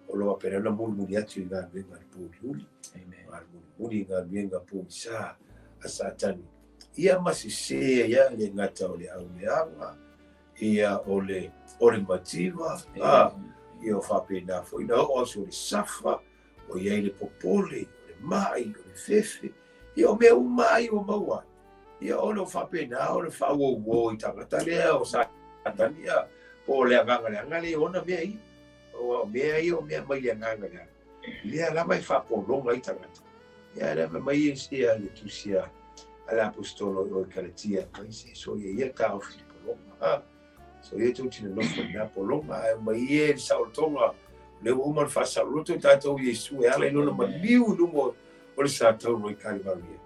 o lo o faapena ona mulimuli atu i galuega a le pouliuli, a le mulimuli i galuega pogisa a Satani. Ia ma sese ai le gata o le auleaga, ia o le o le mativa, a, ia o faapena foi na oo atu o le safa, o i ai le popole, o le mai, o le fefe, ia o mea uma ai ua maua ai. Ia o lo faapena o le faauouo i tagata lea o Satani ia, po o le agaga leaga lea e ona mea ia. Aua o mea ia o mea mai le agaga leaga. Lea lava e faapologa ai tagata. Ia lea fai mai ia le tusi a le aposetolo i o i Kalatia, mai se soia ia taofi i pologa. Ha? Soia tou te nonofo i na pologa, ae omai ia i le saolotoga, lea ua uma ona faasaoloto tatou i Iesu e ala i lona maliu i luma o le sa tauro i Kalivaria.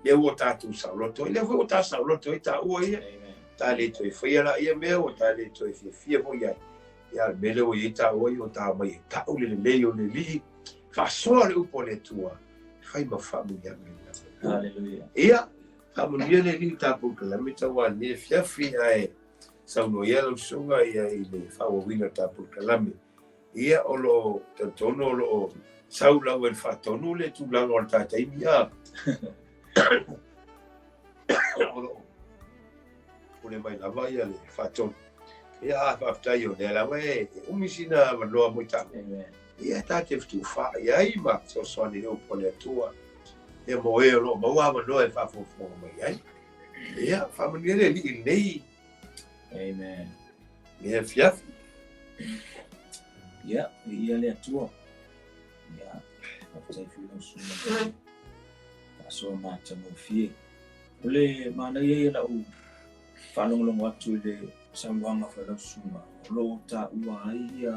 Lea ua tatou saoloto ai, lea foi ua ta saoloto ai taua ia. Ta le toe faia laia mea, ua ta le toe fiafia foi i ai. Ia, le mea lea ua i ai taua ia, ua ta omai e tau le lelei o le Alii, faasoa le upu a le Atua, e fai ma faamanuiaga i le Hallelujah. Ia, faamanuia le Alii i ta polokalame tauā i lenei afiafi, ae saunoa ia lau susuga ia i le faaauauina o ta polokalame. Ia, o lo o talitonu o lo o sau lava i le faatonu le tulaga o le ta taimi, a. O lo o pule mai lava ia le faatonu. Ia, a faafetai o lea lava e umi sina avanoa mo i tatou. Ia, ta te fetufaai ai ma fesoasoani i le upu a le Atua. Ia, mo e o lo o maua avanoa e faafogafoga mai ai. Ia, faamanuia le Alii i lenei. Amen. Lenei afiafi. Ia, viia le Atua. Ia, faafetai foi lau susuga i le faasoa matagofie. O le manaia ia lau faalogologo atu i le saunoaga foi a lau susuga, o lo o taua ai ia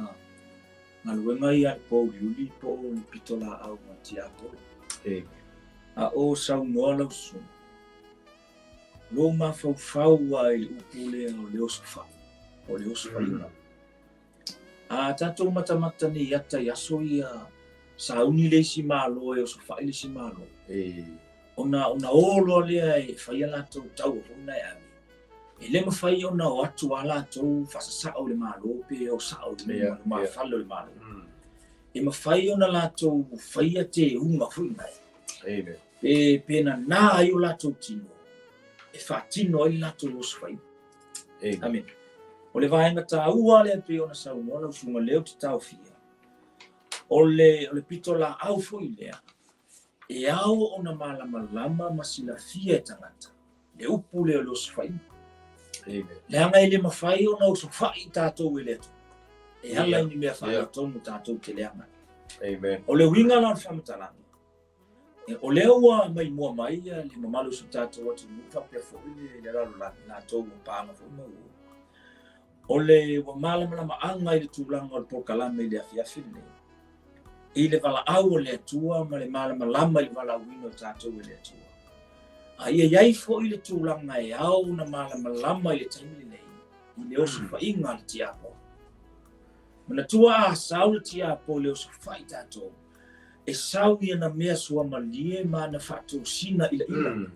galuega ia a le pouliuli po o le pitolaau a tiapolo. A o saunoa lau susuga, lou mafaufau lava i le upu lea o le osofai, o le osofaiga. A tatou matamata nei ata i aso ia, sauni le isi Malo e osofai le isi Malo. Ona, ona o loa lea e fai a latou taua foi na e ave. E le mafai ona o atu a latou faasasao i le Malo pe o sao i le lumafale o le Malo. E mafai ona latou faia teuga foi na e. Pe, pe nanā ai o latou tino e faatino ai le latou osofaiga. Amene. O le vaega taua lea pei ona saunoa lau susuga lea ou te taofia, o le, o le pitolaau foi lea, e ao ona malamalama ma silafia e tagata le upu lea o le osofaiga. Leaga e le mafai ona osofai tatou e le Atua. E ala i ni mea faaletonu tatou te leaga. O le uiga la o le faamatalaga, O lea ua maimoa mai le mamalu o si o tatou atunuu faapea foi le lalolagi, latou ua paga foi ma ua. O le ua malamalamaaga i le tulaga o le polokalame i le afiafi lenei, i le valaau o le Atua ma le malamalama i le valaauina o tatou e le Atua. A ia i ai foi le tulaga e ao ona malamalama i le taimi lenei i le osofaiga a le tiapo. Manatua a sau le tiapo i le osofai tatou, e sau i ana mea suamalie ma ana faatosina ilaila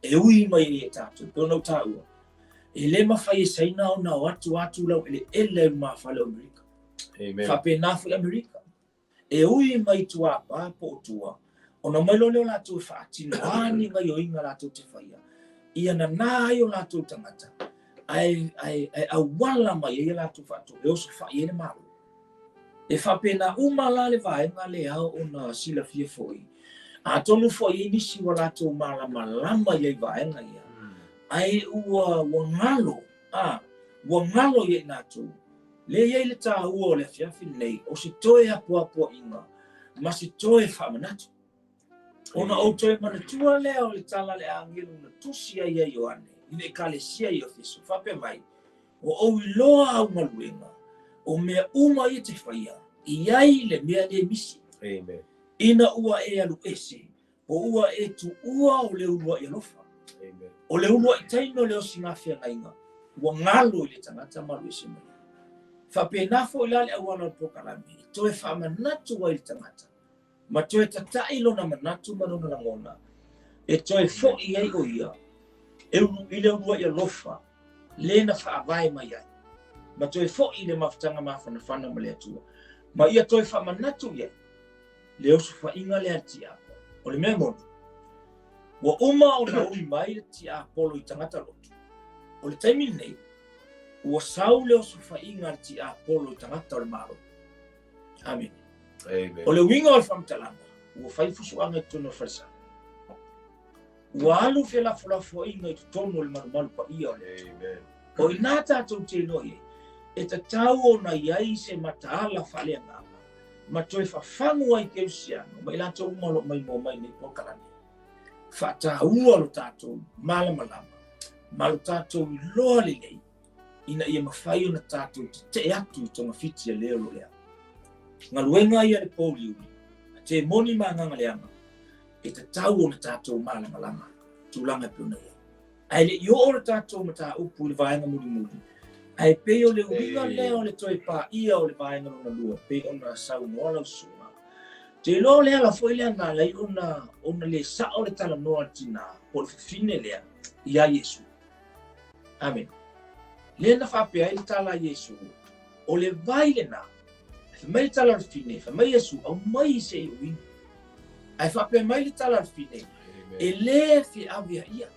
e ui mai ai e tatou. Pei ona ou taua, e le mafai e Saina ona o atu atu laueleele i lumafale o Amerika. Faapena foi Amerika. E ui mai tuapa po o tua, ona omai loa lea o latou e faatino a ni gaioiga latou te faia, ia nanā ai o latou tagata, ae, ae, ae auala mai ai a latou faatosina, e osofai ai le Malo. E faapena uma la le vaega lea ao ona silafia foi. Atonu foi e i ai nisi ua latou malamalama i ai vaega ia, ae ua, ua galo, a, ua galo ia i latou. Lea e i ai le taua o le afiafi lenei, o se toe apoapoaiga ma se toe faamanatu. Ona ou toe manatua lea o le tala a le agelu na tusi ai ia Ioane i le Ekalesia i Efeso, faapea mai, Ua ou iloa au galuega, o mea uma ia e te faia, e i ai le mea lē misi. Amen. Ina ua e alu ese, po ua e tuua o le uluai alofa. Amen. O le uluai taimi o le osiga feagaiga, ua galo i le tagata ma alu ese mai ai. Faapena foi la le auala o le polokalame e toe faamanatu ai i le tagata ma toe tata'i lona manatu ma lona lagona, e toe fo'i ai o ia e ulu i le uluai alofa le na faavae mai ai, ma toe fo'i i le mafutaga mafanafana ma le Atua, ma ia toe faamanatu i ai le osofaiga lea a le tiapolo. O le mea moni, ua uma ona ui mai le tiapolo i tagata lotu. O le taimi lenei, ua sau le osofaiga a le tiapolo i tagata o le Malo. Amene. Amen. O le uiga o le faamatalaga, ua fai fusuaga i totonu o le falesa. Ua alu felafolafoaiga i totonu o le malumalu paia o le Atua. O i ina tatou te iloa i ai, e tatau ona i ai se mataala faaleagaga ma toe fafagu ai Kerisiano ma i latou uma o lo o maimoa mai nei polokalame. Faataua lo tatou malamalama ma lo tatou iloa lelei ina ia mafai ona tatou tetee atu i togafiti a le o lo o leaga. Galuega ia a le pouliuli, a temoni ma agaga leaga, e tatau ona tatou malamalama tulaga e pei ona i ai. Ae le i oo le tatou mataupu i le vaega mulimuli, ae pei o le uiga lea o le toe paia o le vaega lona lua, pei ona saunoa lau susuga. Ou te iloa o le ala foi lea na ala ai ona le sao le talanoa a le tina po o le fafine lea iā Iesu. Amene. Lea na faapea ai le tala a Iesu, o le vai lena. Fai mai le tala a le fafine, fai mai Iesu, aumai se i ou inu. Ae faapea mai le tala a le fafine, e le feaveaia.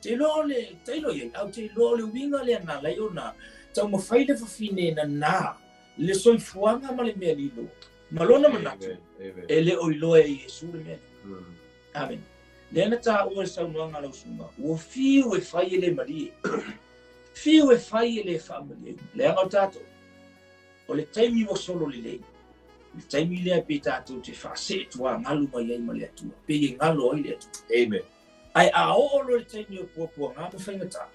Te iloa o le, tailo i ai, ae ou te iloa o le uiga lea na ala ai ona taumafai le fafine e nanā le soifuaga ma le mea lilo ma lona manatu, e le o iloa e Iesu le mea lea. Amene. Lea na taua i le saunoaga a lau susuga, ua fiu e fai e le malie. Fiu e fai e le faamalieina. Leaga o tatou, o le taimi ua solo lelei, le taimi lea pei tatou te faasee tuagalu mai ai ma le Atua, pei e galo ai le Atua. Amen. Ae a oo loa i le taimi o puapuaga ma faigata,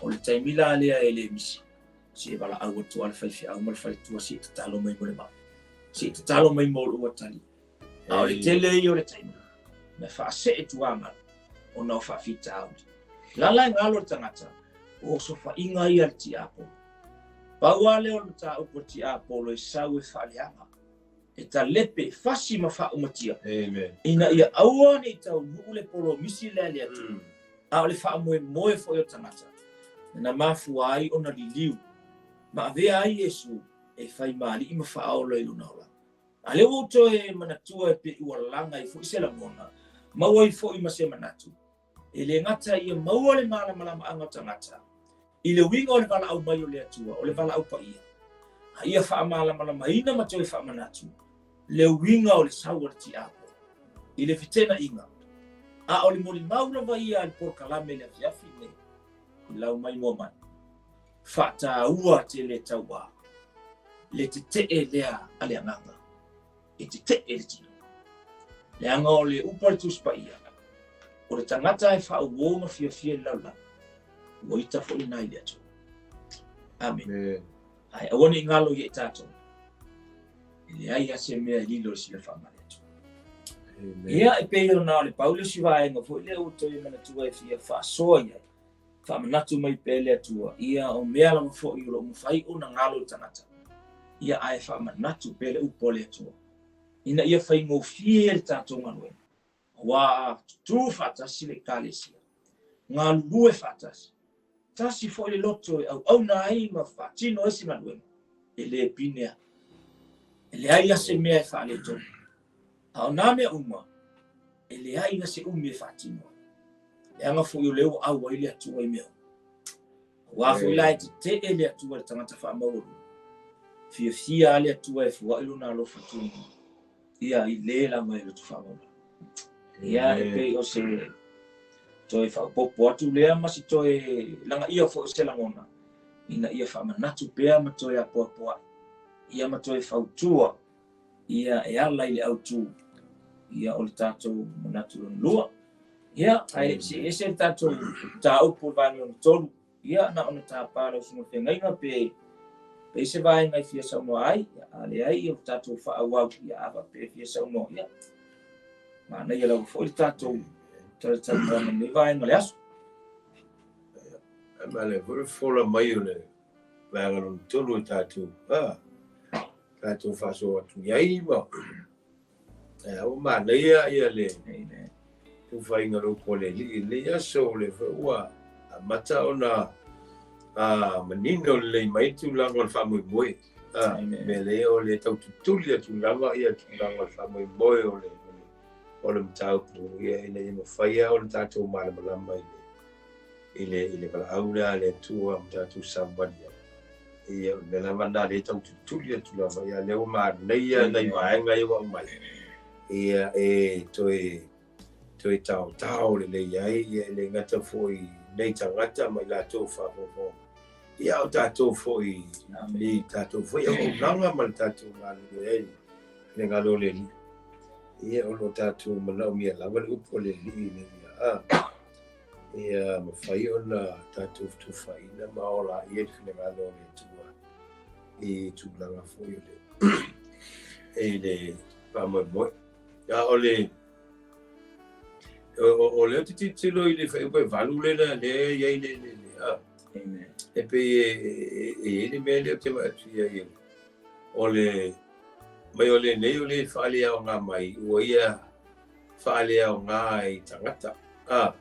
o le taimi la lea e le misi, se i valaau atu lava le faifeau ma le faletua se i tatalo mai mo le maʻi, se i tatalo mai mo lou atalii. A o le tele ia o le taimi, na faasee tuagalu ona o faafitauli. La e galo le tagata, o osofaiga ia a le tiapolo. Pau lava lea o le mataupu a le tiapolo e sau e faaleaga, e talepe, fasi ma faaumatia, ina ia aua ne i taunuu le polomisi lea a le Atua, a o le faamoemoe foi o le tagata, na mafua ai ona liliu ma avea ai Iesu e fai ma alii ma faaola i lona olaga. A lea ua ou toe manatua e pei ua laga ai foi se lagona, maua ai foi ma se manatu, e le gata ia maua le malamalamaaga o tagata i le uiga o le valaau mai o le Atua, o le valaau paia, a ia faamalamalamaina ma toe faamanatu le uiga o le sau a le tiapolo i le feteenaiga, a o le molimau lava ia a le polokalame i le afiafi lenei i lau maimoa mai. Faataua tele tauā le tetee lea a le agaga, e tetee le tino. Leaga o le upu a le Tusi Paia, o le tagata e faauō ma fiafia i le lalolagi, ua ita foi lena i le Atua. Amene. Ae aua ne i galo ia i tatou, e leai lava se mea e lilo i le silafaga a le Atua. Ia, e pei ona o le pau le isi vaega foi lea ua toe manatua e fia faasoa i ai, Faamanatu mai pea le Atua, ia, o mea lava foi o lo o mafai ona galo i le tagata, ia, ae faamanatu pea le upu a le Atua, ina ia faigofie le tatou galuega, aua a tutū faatasi le Ekalesia, galulue faatasi, tasi foi le loto e auauna ai ma faatino ai se galuega, e le pine lava. E leai lava se mea e faaletonu. A o nā mea uma, e leai lava se umi e faatino ai. Leaga foi o lea ua auai le Atua i mea uma. Aua foi la e tetee le Atua i le tagata faamaualuga. Fiafia lava le Atua e fua'i lona alofa tunoa, ia i le lava e loto faamaualuga. Ia, e pei o se toe faaopoopo atu lea ma se toe lagaia foi o se lagona, ina ia faamanatu pea ma toe apoapoa'i, ia ma toe fautua ia e ala i le autu ia o le tatou manatu lona lua. Ia, ae se i ese le tatou mataupu i le vaega lona tolu, ia na ona tapa lau Susuga i le Feagaiga pe i ai se vaega e fia saunoa ai, a leai ia ua tatou faaauau, ia a faapea e fia saunoa, ia manaia lava foi le tatou talatalanoaga i lenei vaega o le aso. Ia, ma le foi le fola mai o le vaega lona tolu e tatou, tatou faasoa atu i ai ma ua manaia ia le tufaiga o le upu a le Alii i lenei aso, o lea foi ua amata ona manino lelei mai tulaga o le faamoemoe. Mea lea o le tau tutuli atu lava ia tulaga o le faamoemoe o le o le mataupu ia ina ia mafai ona tatou malamalama i le i le valaau lea a le Atua ma tatou savavali ai. Ia, o le mea lava lena lea e tau tulituli atu lava, ia lea ua manaia nai vaega ia ua aumai. Ia, e toe toe taotao lelei ai, ia e le gata foi nei tagata ma i latou faafogafoga, ia a o tatou foi i tatou foi auaunaga ma le tatou galulue ai finagalo o le Alii. Ia o lo o tatou manaomia lava le upu a le Alii ina ia a ia mafai ona tatou fetufaaiina ma olaia le finagalo o le Atua i tulaga foi o le i le faamoemoe. A o le o lea ou te tilotilo i le fuaiupu e 8 lea lea e i ai le le le a. Amen. E pei e i ai le mea lea ou te vaai atu i ai o le mai o lenei o le faaleaoga mai ua ia faaleaoga i tagata a.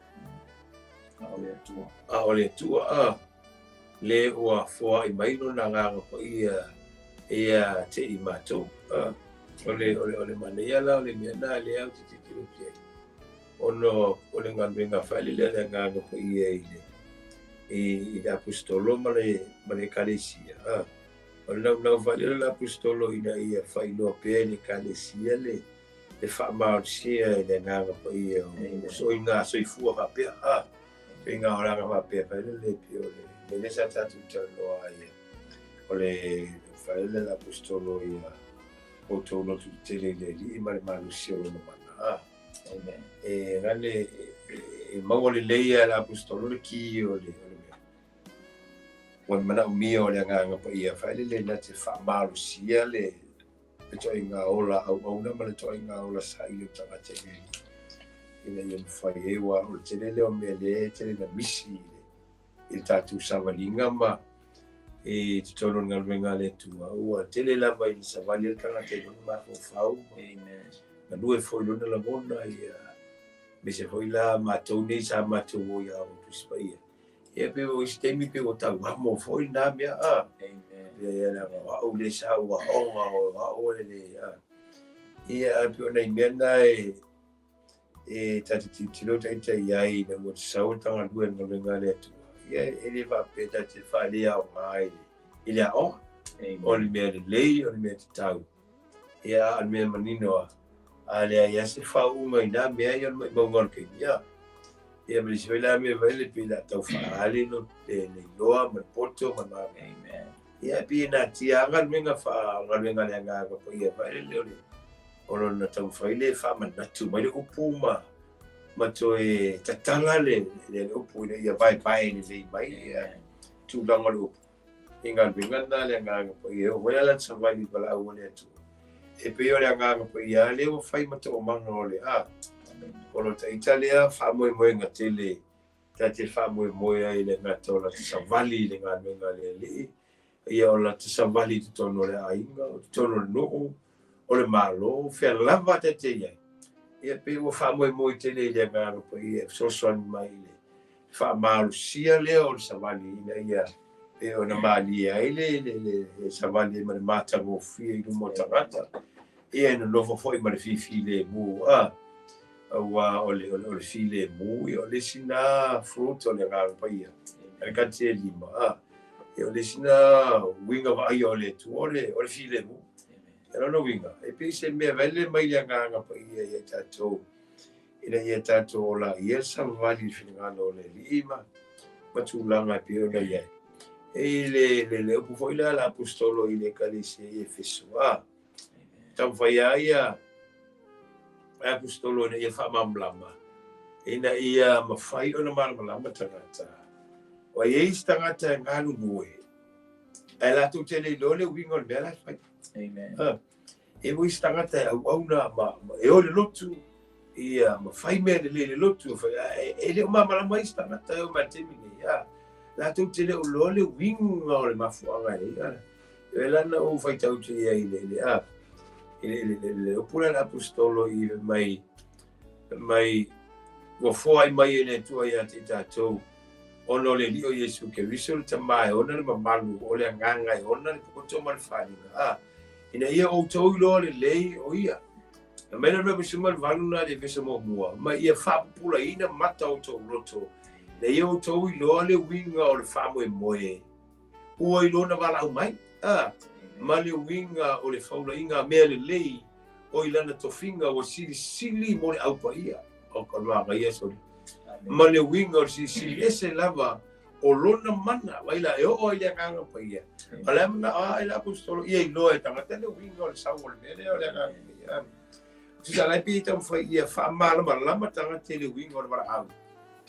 A o le Atua. A o le Atua a. Le ua foai mai lona Agaga Paia ia te i matou. O le, o le, o le manaia la o le mea na lea ou te tilotilo atu i ai. Ona o le galuega faale lea a le Agaga Paia i le, i le Aposetolo ma le, ma le Ekalesia. O le naunau faale o le Aposetolo ina ia faailoa pea i le Ekalesia le, le faamalosia e le Agaga Paia o soiga soifua faapea. Faiga olaga faapea fai le pei o le mea lea sa tatou talanoa ai o le fai le aposetolo ia outou lotu tetele i le Alii ma le malosi o lona mana. Amen. E gane e maua lelei e le aposetolo le ki o le o le mea. Ua manaomia o le Agaga Paia fai le na te faamalosia le le ituaiga ola auauna ma le ituaiga ola saili o tagata i le Alii, ina ia mafai ai, aua o le tele lea o mea lea e tele na misi i le, i le tatou savaliga ma i totonu o le galuega a le Atua, ua tele lava i le savali a le tagata i lona mafaufau, Amen. galue foi i lona lagona, ia, aemaise foi la matou nei sa matou o i Aoga Tusi Paia. Ia pei o isi taimi pei ua tau amo foi lena mea, a. Amen. Ia ia leaga o au lea sa ou aoga, o au e le, a. Ia ae pei o nai mea na e, e ta te tilotilo ita i ai ina ua sau le tagalue i le galuega a le Atua. Ia e le faapea ta te faaleaoga i le, i le aoga. Amen. O le mea lelei, o le mea tatau. Ia, a o le mea manino lava, a leai lava se faauuga i na mea, ia o le maumauga o le taimi, ia. Ia ma le isi foi la mea foi lele pei o le a tau faaali le iloa ma le poto ma le manaia. Amen. Ia, e pei e natia lava galuega faa-galuega a le Agaga Paia foi lele o le o lona taumafai lea e faamanatu mai le upu ma ma toe tatala le le upu ina ia vaevae lelei mai ia tulaga o le upu. I galuega lena a le Agaga Paia, e oo mai lava la savali i valaau a le Atua. E pei o le Agaga Paia lava lea ua fai ma toomaga o le a. O lo ta ita lea faamoemoega tele ta te faamoemoe ai i le gata o lata savali i le galuega a le Alii, ia o lata savali i totonu o le aiga, o totonu o le nuu, o le Malo, fea lava ta te i ai. Ia pei ua faamoemoe tele i le Agaga Paia e fesoasoani mai i le faamalosia lea o le savali ina ia pei ona malie ai le, le, le, le savali ai ma le matagofie i luma o tagata. Ia e nonofo foi ma le fifilemu, a, aua o le, o le, o le filemu, ia o le isi na fruit o le Agaga Paia. A le kati e lima, a, ia o le isi na uiga vaaia o le Atua, o le, o le filemu. E lona uiga, e pei se mea vele mai le Agaga Paia ia tatou, ina ia tatou ola ia le savavali i le finagalo o le Alii ma, ma tulaga e pei ona i ai. E i le, le, le upu foi lea a le Aposetolo i le Ekalesia i Efeso, a, taumafai lava ia le Aposetolo ina ia faamalamalama, ina ia mafai ona malamalama tagata. Ua i ai isi tagata e galulue, ae latou te le iloa le uiga o le mea la e fai. Amen. Ah. E i isi tagata e auauna ma, ma e o i le lotu, ia, ma fai mea lelei i le lotu, fai, e, e le o malamalama isi tagata e oo mai i le taimi nei, a, latou te le o iloa le uiga o le mafuaaga e ai, a. E la na ou faitau atu i ai i le, le, a, i le, le, le, le upu lea a le Aposetolo i mai, mai, ua foai mai e le Atua ia te i tatou, ona o le Alii o Iesu Keriso le Tama e ona le mamalu o le Agaga e ona le poto ma le faliga, a, ina ia outou iloa lelei o ia. Na mai le 18 na le Efeso muamua, ma ia faapupulaina mata o outou loto, ina ia outou iloa le uiga o le faamoemoe ua i lona valaau mai, a, ma le uiga o le faulaiga mea lelei o i lana tofiga ua silisili mo le Au Paia. O ka manaia soli. Ma le uiga o le silisili ese lava o lona mana, vai la e oo ai le Agaga Paia. O le a manao ae le aposetolo ia iloa e tagata le uiga o le sau o le mea lea o le Agaga Paia. Tusa la e pei e taumafai ia faamalamalama tagata i le uiga o le valaau,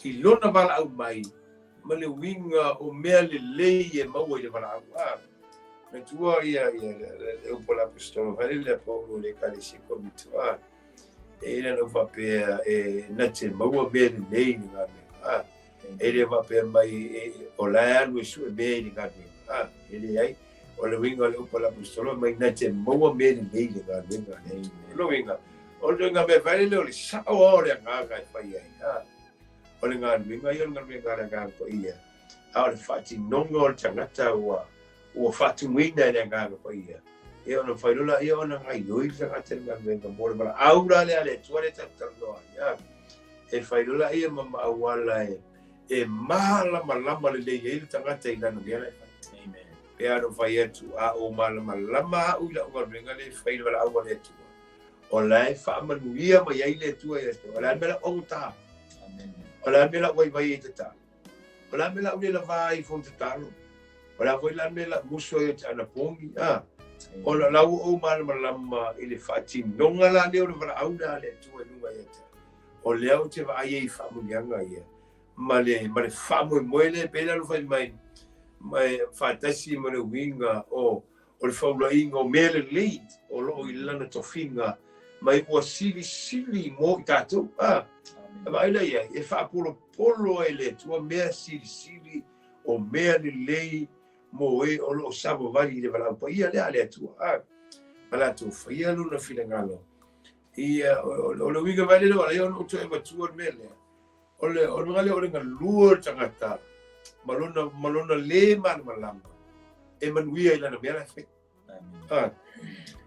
i lona valaau mai ma le uiga o mea lelei e maua i le valaau. A matua ia ia le upu a le aposetolo vai le a Paulo i le Ekalesia Korinito. A e ina na faapea e na te maua mea lelei i le galuega. A e le faapea mai e, o la e alu e sue mea i le galuega. A e leai, o le uiga o le upu a le aposetolo mai na te maua mea lelei i le galuega. O le uiga, o le uiga mea fai lele o le sao lava o le agaga e fai ai. A o le galuega ia o le galuega a le Agaga Paia, a o le faatinoga o le tagata ua ua faatumuina e le Agaga Paia, ia ona fai loa lea ona gaoioi le tagata i le galuega mo le valaau la lea a le Atua lea tatou talanoa ai. A e fai loa lea ma ma auala e e malamalama lelei ai le tagata i lana mea la e fai. Amen. Pe a ona fai atu, a ou malamalama au i lau galuega lea e fai i le valaau a le Atua, o la e faamanuia mai ai le Atua ia te oe. O le a le mea la ou ta? O le a le mea la ou vaivai ai tatalo? O le a le mea la ou le lava ai fou tatalo? O le a foi la le mea la ou musu ai o te anapogi? A? Ona o la ua ou malamalama i le faatinoga la lea o le valaau lea a le Atua i luga ia te au. O lea ou te vaai ai i faamanuiaga ia ma le, ma le faamoemoe lea e pei la ona fai mai, ma e faatasi ma le uiga o o le faulaiga o mea lelei o lo o i lana tofiga mai ua silisili mo i tatou. A, e vaai la i ai, e faapolopolo ai e le Atua mea silisili o mea lelei mo e o lo o savavali i le valaau paia lea a le Atua. A, ma latou faia lona finagalo. Ia, o le uiga vai lea, o lea ona ou toe avatua le mea lea. O le, o le mea lea o le galue o le tagata ma lona, ma lona lē malamalama e manuia i lana mea la e fai. Ah,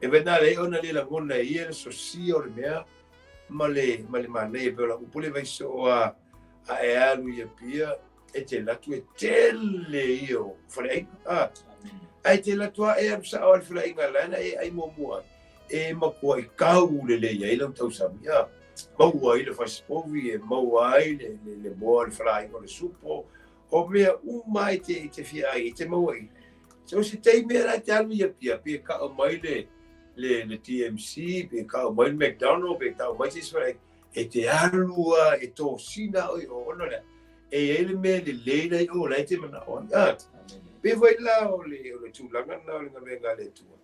e vena le ona le lagona e ia le sosia o le mea ma le, ma le manaia pe o la upu le vaisoo a, a e alu i Apia e te alu atu e tele ia o faleaiga. Ah, ae te alu atu a e alu sao a le faleaiga la na e ai muamua ai. E matua i kau lelei ai lau tausami. Ah, maua ai le fasipovi, e maua ai le, le, le moa, le falaaiga o le supo, o mea uma e te, e te fia ai, e te maua i. So se taimi e la te alu i Apia, pe ka'o mai le, le, le DMC, pe ka'o mai le McDonald, pe ka'o mai se isi faleaiga, e te alu a, e tosina oe i o, ona lea, e i ai le mea lelei la i o la e te mana'o ai. Ah, pe foi la o le, o le tulaga lena o le galuega a le Atua,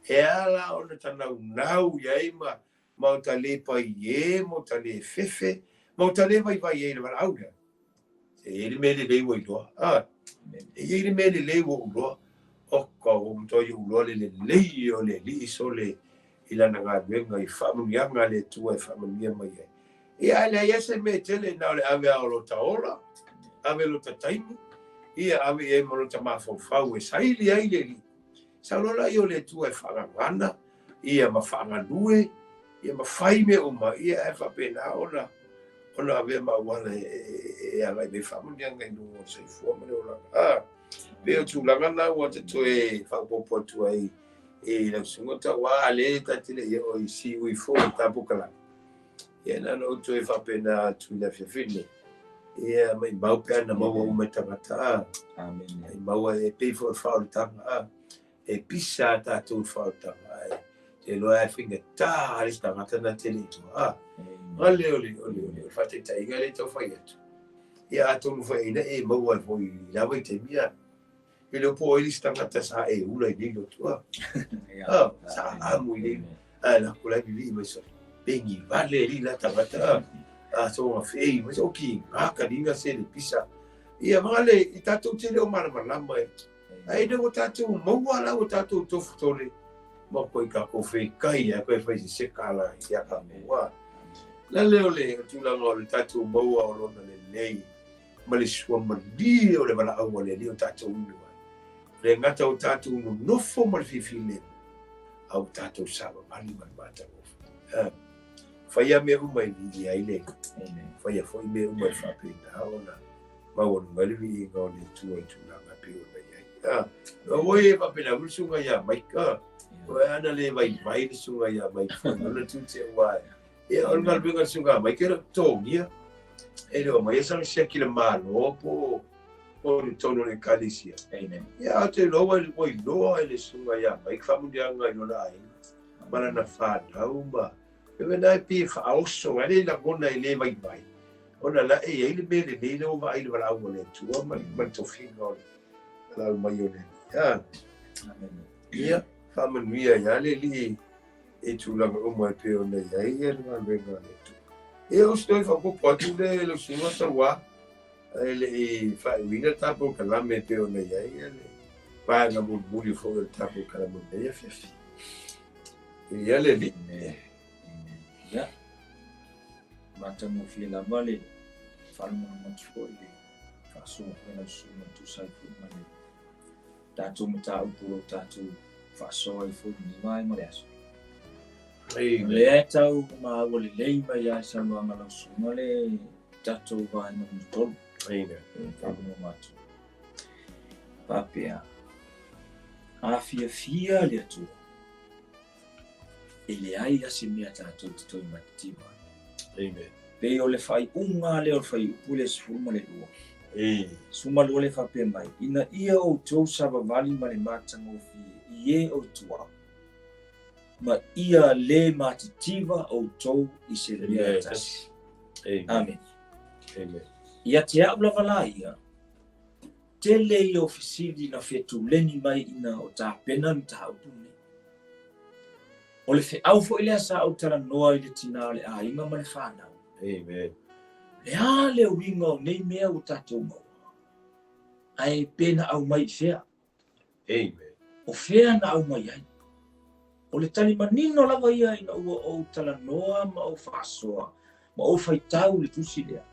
e a la ona tanaunau i ai ma, ma o ta lē paiē, ma o ta lē fefe, ma o ta lē vaivai ai i le valaau lea. E i ai le mea lelei ua iloa. A, e i ai le mea lelei ua ou iloa. O ka ua matua i ou iloa le lelei o le Alii sole i lana galuega i faamanuiaga a le Atua e faamanuia mai ai. Ia, ae leai lava se mea e tele na o le ave lava o lota ola, ave lota taimi, ia ave i ai ma lota mafaufau e saili ai le Alii. Sau loa lea o le Atua e faagagana, ia ma faagalue, ia ma fai mea uma, ia ae faapena ona ona avea ma auala e, e, e agai mai faamanuiaga i luga o le soifua ma le olaga. Ah, pei o tulaga na ua ta toe faaopoopo atu ai i lau susuga tau a le ta te le i oo i siui fou i tapukala. Ia na ona ou toe faapena atu i le afiafi nei. Ia maimau pe ana maua uma e tagata a. Amen. Maimau e pei foi o le faaolataga a. E pisa a tatou i le faaolataga ae te iloa e faigata a le isi tagata na te le iloa a. Gale o le o le o le faataitaiga lea e tau fai atu. Ia atonu foi ina e maua ai foi i la vaitaimi a. E le o po o ai le isi tagata sa e ula i nei lotu a. A, sa amu i nei. Ae la ko lai vivii mai sole. Pengi vale li la tagata a. A so nga fei mai so ki nga ka linga se le pisa. Ia vale i tatou te le o malamalama e. Ai le o tatou maua la o tatou tofu tole. Ma koe ka ko fei kai a koe fai se se kala ia ka mua. La le o le tulaga o le tatou maua o lona lelei. Ma le suamalie o le valaau a le Alii o tatou inu ai. E le gata o tatou nonofo ma le fiafia lemu, a ua tatou savavali ma le matagofie. Ah, faia mea uma e viia ai le Amen. Faia foi mea uma e faapena ona maualuga ai le viiga o le Atua i tulaga e pei ona i ai. Ah, aua e faapena foi le susuga ia Mike. Ah, o ana le vaivai le susuga ia Mike foi, ona tiute ua Ia, o le galuega a le susuga Maika e le o totogia. E le o aumaia sana siaki i le Malo po o i totonu o le Ekalesia. Amen. Ia, ae ou te iloa ua iloa e le susuga ia Maika faamanuiaga i lona aiga ma lana fanau ma le mea lena e pei e faaoso ai le lagona e le vaivai, ona la e i ai le mea lelei lea ua vaai i le valaauga o le Atua ma le tofiga o le valaau mai o le Alii. Amen. Ia, faamanuia ai lava le Alii i tulaga uma e pei ona i ai le galuega a le Atua. Ia, o se toe faaopoopo atu lea i lau susuga Tauā, e le i faaiuina le ta polokalame e pei ona i ai le vaega mulimuli foi o le ta polokalame o lenei afiafi. Ia le Alii. Ia, matagofie lava le faalogologo atu foi i le faasoa foi a lau susuga e tusa ai foi ma le tatou mataupu o lo o tatou faasoa ai foi i lenei vaega o le aso. O lea e tau maua lelei mai lava i saunoaga a lau susuga le tatou vaega lona tolu. E faalogologo atu. Faapea, a fiafia le Atua, e leai lava se mea tatou te toe matitiva ai. Amen. Pei o le faaiuga lea o le fuaiupu lea 12. E. 12 lea e faapea mai, ina ia outou savavali ma le matagofie i e o i tua, ma ia le matitiva outou i se mea e tasi. Amen. Amen. Ia te au lava la ia, tele ia o fesili na fetuleni mai ina o tapena le mataupu lenei. O le feau foi lea sa ou talanoa i le tinā o le aiga ma le fanau. Amen. Le a le uiga o nei mea ua tatou maua? Ae pe na aumai i fea? Amen. O fea na aumai ai? O le tali manino lava ia ina ua ou talanoa ma ou faasoa ma ou faitau i le tusi lea,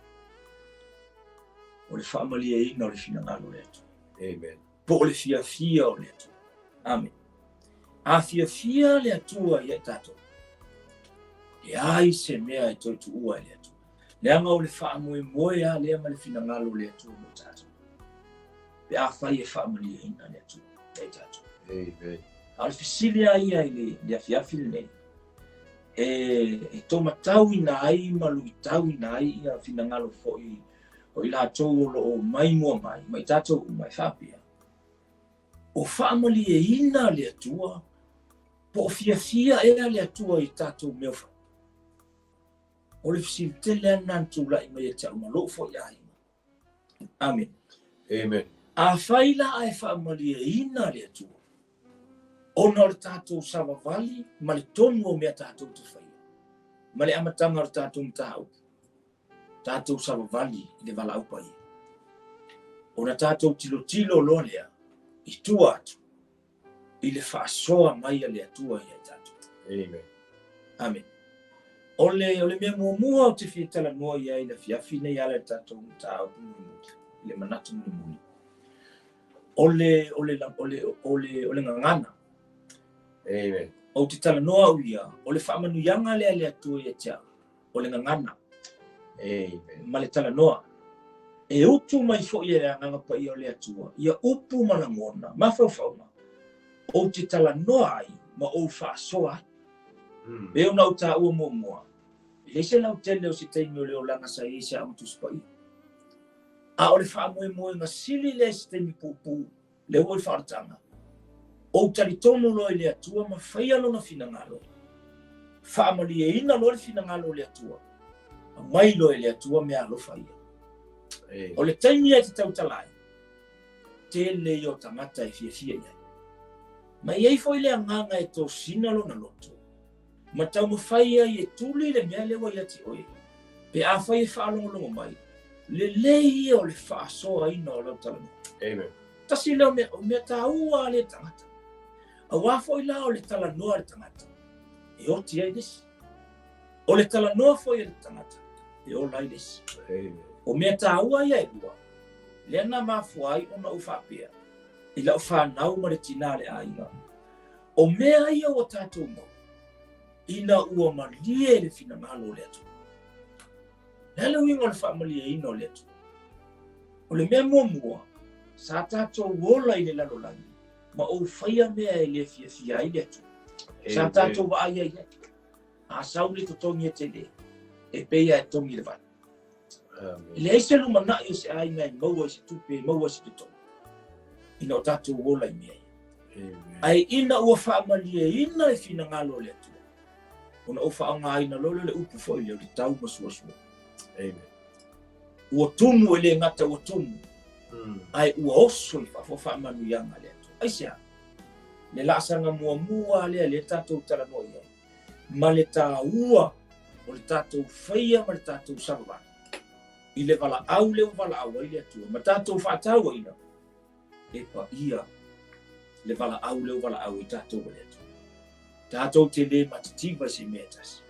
o le faamalieina o le finagalo o le Atua. Amen. Po o le fiafia o le Atua. Amen. A fiafia le Atua ia i tatou, leai se mea e toe tuua e le Atua. Leaga o le faamoemoe lava lea ma le finagalo o le Atua mo tatou. Pe afai e faamalieina le Atua ia i tatou. Amen. A o le fesili lava ia i le afiafi lenei, e taumatauina ai ma luitauina ai ia finagalo foi o i latou o lo o maimoa mai, ma i tatou uma e faapea, o faamalieina le Atua, po o fiafia ea le Atua i tatou mea fai. O le fesili tele lava lena na tulai mai ia te au ma lou foi aiga. Amen. Amen. Afai la ae faamalieina le Atua, ona o le tatou savavali ma le tonu o mea tatou te faia, ma le amataga o le tatou mataupu, tatou savavali i le valaau paia. Ona tatou tilotilo loa lea i tua atu i le faasoa mai a le Atua ia i tatou. Amen. Amen. O le, o le mea muamua ou te fia talanoa i ai i le afiafi nei ala i le tatou mataupu mulimuli, i le manatu mulimuli. O le, o le, o le, o le, o le gagana. Amen. Ou te talanoa au ia, o le faamanuiaga lea a le Atua ia te au, o le gagana. Amen. Ma le talanoa. E utu mai foi e le Agaga Paia o le Atua ia upu ma lagona, mafaufauga, ou te talanoa ai ma ou faasoa ai. Pei ona ou taua muamua, e leai se lautele o se taimi o le olaga sa i ai se Aoga Tusi Paia. A o le faamoemoega sili lea i se taimi puupuu, lea ua i le faaolataga, ou talitonu loa i le Atua ma faia Lona finagalo, faamalieina loa le finagalo o le Atua, aumai loa e le Atua meaalofa ia. O le taimi e te tautala ai, tele ia o tagata e fiafia i ai. Ma e i ai foi le agaga e tosina lona loto, ma taumafai ai e tuli le mea lea ua ia te oe, pe afai e faalogologo mai, lelei ia o le faasoaina o lau talanoa. Amen. Tasi lea o mea, o mea taua a lea tagata. Auā foi la o le talanoa a le tagata, e oti ai le isi. O le talanoa foi a le tagata, e ola ai le isi. Amen. O mea taua ia e lua, lea na mafua ai ona ou faapea i lau fanau ma le tinā o le aiga, O mea ia ua tatou maua, ina ua malie le finagalo o le Atua. Le a le uiga o le faamalieina o le Atua? O le mea muamua, sa tatou ola i le lalolagi ma ou faia mea e le fiafia ai le Atua. Sa tatou vaai ai ai. A sau le totogi e tele, e pei lava e togi i le vai. E leai se lumanai o se aiga e maua i se tupe, e maua i se totogi, ina o tatou ola i mea ia. Ae ina ua faamalieina le finagalo o le Atua, ona ou faaaogaina loa lea o le upu foi lea o le tau ma suasua. Ua tumu e le gata ua tumu, ae ua oso i fafo faamanuiaga a le Atua. Aisea? Le laasaga muamua lea lea tatou talanoa i ai, ma le taua o le tatou faia ma le tatou savavali i le valaau lea ua valaau ai le Atua ma tatou faatauaina e paia le valaau lea ua valaau ai tatou e le Atua. Tatou te le matitiva i se mea e tasi.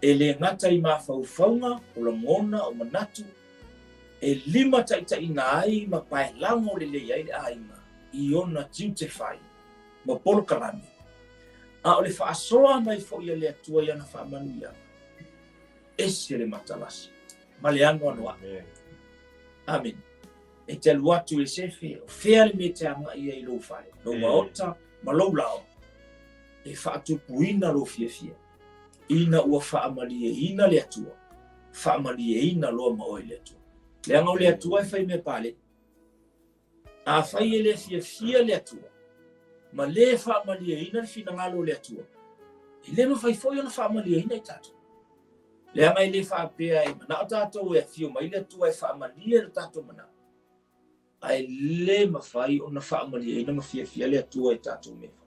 E le gata i mafaufauga, o lagona, o manatu, e limataitaiina ai ma paelago lelei ai le aiga i ona tiute fai ma polokalame, a o le faasoa mai foi a le Atua i ana faamanuiaga, ese le matalasi ma le anoanoai. Amene. E te alu atu i le sefe, o fea le mea e te agai ai i lou fale, lou maota ma lou laoa, e faatupuina lou fiafia, ina ua faamalieina le Atua, faamalieina loa ma oe le Atua. Leaga o le Atua e fai mea paleni. Afai e le fiafia le Atua, ma le faamalieina le finagalo o le Atua, e le mafai foi ona faamalieina i tatou. Leaga e le faapea e manao tatou e afio mai le Atua e faamalie lo tatou manao, ae le mafai ona faamalieina ma fiafia le Atua i tatou mea fai.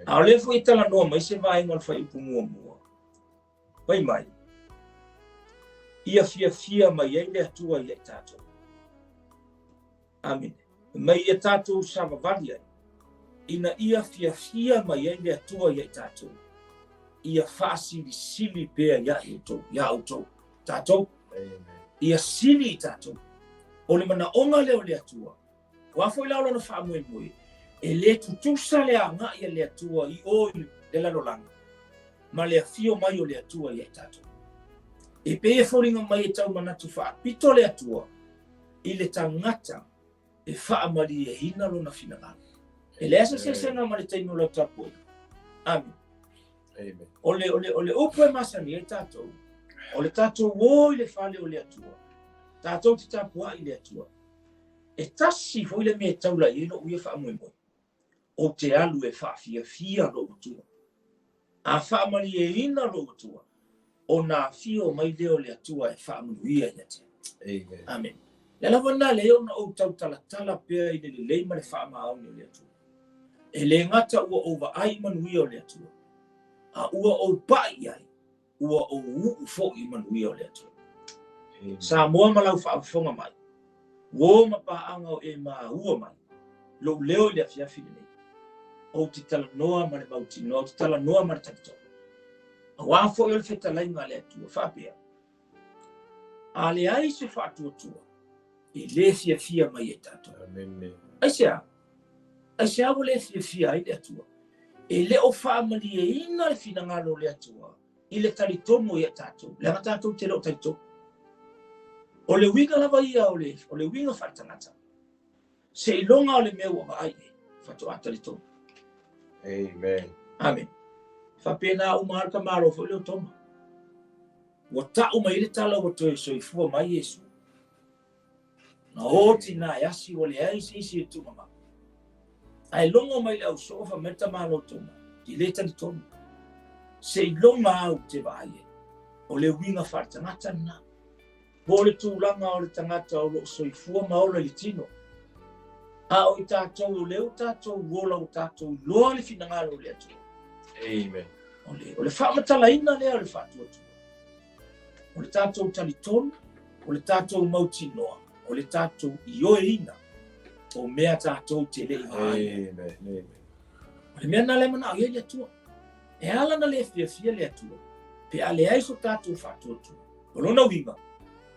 A o lea foi e talanoa mai se vaega o le fuaiupu muamua, fai mai, ia fiafia mai ai le Atua ia i tatou. Amene. Mai ia tatou savavali ai, ina ia fiafia mai ai le Atua ia i tatou, ia faasilisili pea ia outou, ia outou, tatou. Ia sili i tatou. O le manaoga lea o le Atua, o a foi la o lona faamoemoe, e le tutusa le agai a le Atua i o i le lalolagi, ma le afio mai o le Atua ia i tatou. E pei e foliga mai e tau manatu faapito le Atua, i le tagata e faamalieina lona finagalo. E leai se eseesega ma le taimi o lau tapuaiga. Amene. Amen. O le, o le, o le upu e masani ai tatou, o le tatou o i le fale o le Atua, tatou te tapuai i le Atua. E tasi foi le mea e taula i ai lou ia faamoemoe, ou te alu e faafiafia lou Atua. A faamalieina lou Atua, ona afio mai lea o le Atua e faamanuia ia te au. Amene. Le lava lena lea ona ou tautalatala pea i le lelei ma le faamaoni o le Atua. E le gata ua ou vaai i manuia o le Atua, a ua ou pai i ai, ua ou uu foi i manuia o le Atua. Samoa ma lau faafofoga mai, uo ma paaga o e maua mai lou leo i le afiafi lenei, ou te talanoa ma le mautinoa, ou te talanoa ma le talitonu. Aua foi o le fetalaiga a le Atua, faapea, A leai se faatuatua, e le fiafia mai e tatou. Amene. Aisea? Aisea ua le fiafia ai le Atua? E le o faamalieina le finagalo o le Atua i le talitonu ia tatou, leaga tatou te le o talitonu. O le uiga lava ia o le, o le uiga faaletagata. Seiloga o le mea ua vaai i ai, faatoa talitonu. Amen. Amen. Faapena uma lava le tamaloa foi lea o Toma. Ua tau mai ai le tala ua toe soifua mai Iesu. Na oti na e asi ua leai se isi e tumama. Ae logo mai le ausoo fai mai le tamaloa o Toma, e le talitonu. Seiloga au te vaai ai. O le uiga faaletagata lena. Po o le tulaga o le tagata o lo o soifua ma ola i le tino. A o i tatou o lea ua tatou ola ua tatou iloa le finagalo o le Atua. Amen. O le, o le faamatalaina lea o le faatuatua. O le tatou talitonu, o le tatou mautinoa, o le tatou ioeina o mea tatou te le i vaai. Amen. Amen. O le mea lena lea manao i ai le Atua. E ala na le fiafia le Atua, pe a leai so tatou faatuatua. O lona uiga,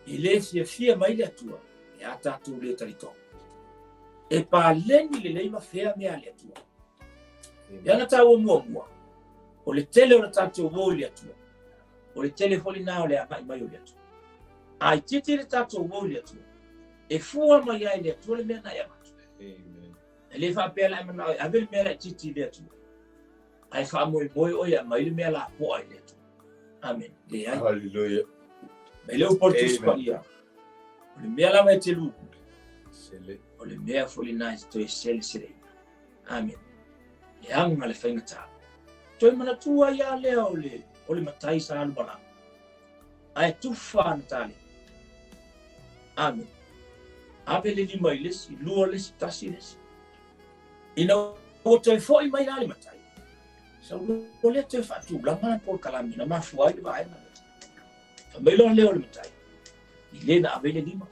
e le fiafia mai le Atua pe a tatou le talitonu. E paleni lelei ma fea mea a le Atua. E ana taua muamua, o le tele o le tatou o i le Atua, o le tele foi lena o le agai mai o le Atua. A itiiti le tatou o i le Atua, e fua mai ai le Atua le mea na e avatu. E le faapea la e manao e ave le mea laitiiti i le Atua, ae faamoemoe oe e aumai le mea lapoa i le Atua. Amene. Leai. Haleluia. Mai le upu o le Tusi Paia. O le mea lava e te lupule. Sele. O le mea foi lena e te toe seleseleina. Amene. Le aga le faigata. Toe manatua ai lava lea o le, o le matai sa alu malaga. Ae tufa ana taleni. Amene. Ave le lima i le isi, lua le isi, tasi le isi. Ina ua toe foi mai la le matai, sau loa lea toe faatulaga lana polokalame na mafua ai le vaega lea. Fai mai loa lea o le matai, i le na ave ai le lima.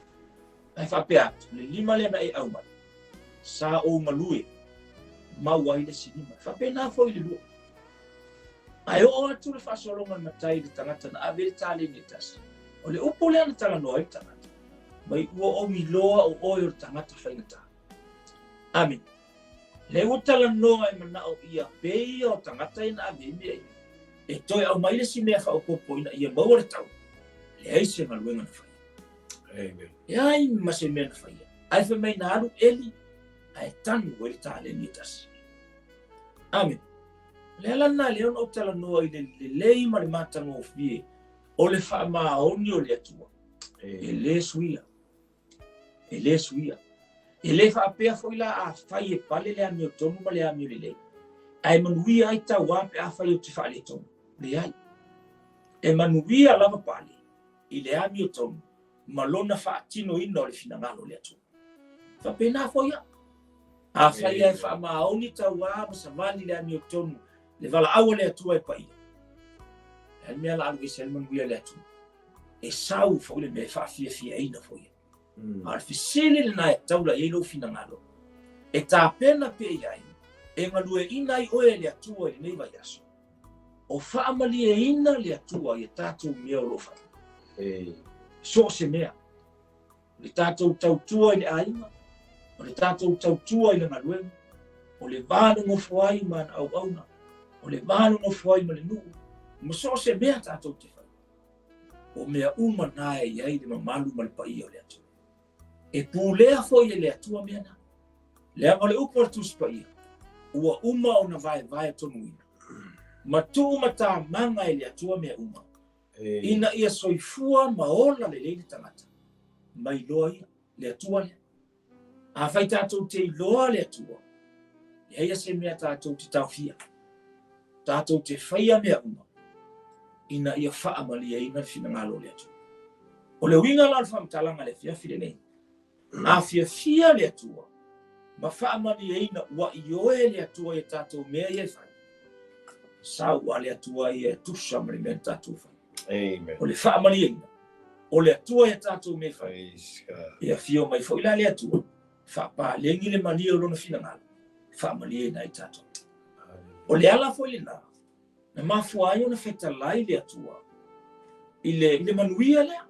Ae faapea atu, le lima lea na e aumai, sa ou galue mau ai le isi lima. E faapena foi i le lua. Ae oo atu le faasologa a le matai i le tagata na ave ai le taleni e tasi. O le upu lea na talanoa ai le tagata, mai ua ou iloa o oe o le tagata faigata. Amene. Lea ua talanoa e manao ia pei o tagata ia na ave ai mea ia, e toe aumai le isi mea faaopoopo ina ia maua le tau, leai se galuega na faia. Amen. Leai ma se mea na faia. Ae fai mai na alu eli, ae tanu ai le taleni e tasi. Amene. O le ala lena lea ona ou talanoa i le lelei ma le matagofie o le faamaoni o le Atua. E le suia. E le suia. E le faapea foi la afai e pale le amiotonu ma le amio lelei, ae manuia ai tauā pe afai ou te faaletonu. Leai. E manuia lava pale i le amiotonu ma lona faatinoina o le finagalo o le Atua. E faapena foi au. Afai lava e faamaoni tauā ma savali le amiotonu, le valaau a le Atua e paia, o le a le mea o le a alu ese ai le manuia o le Atua? E sau foi le mea e faafiafiaina foi ai. A o le fesili lena e taula i ai lou finagalo, e tapena pea i ai, e galueaiina ai oe e le Atua i lenei vaiaso, o faamalieina le Atua i a tatou mea o lo o fai. So o se mea, o le tatou tautua i le aiga, o le tatou tautua i le galuega, o le va nonofo ai ma ana auauna, o le va nonofo ai ma le nuu, ma so o se mea tatou te fai. O mea uma na e i ai le mamalu ma le paia o le Atua. E pulea foi e le Atua mea na. Leaga o le upu a le Tusi Paia, ua uma ona vaevaetonuina, ma tuumatamaga e le Atua mea uma, ina ia soifua ma ola lelei le tagata, ma iloa ia, le Atua lea. Afai tatou te iloa le Atua, leai se mea tatou te taofia. Tatou te faia mea uma ina ia faamalieina le finagalo o le Atua. O le uiga la o le faamatalaga i le afiafi lenei, a fiafia le Atua ma faamalieina ua ioe le Atua i a tatou mea ia e fai, sau a le Atua ia e tusa ma le mea na tatou fai. Amen. O le faamalieina o le Atua i a tatou mea e fai. E afio mai foi la le Atua, faapalegi le malie o lona finagalo, faamalieina ai tatou. O le ala foi lena, na mafua ai ona fetalai le Atua i le, i le manuia lea,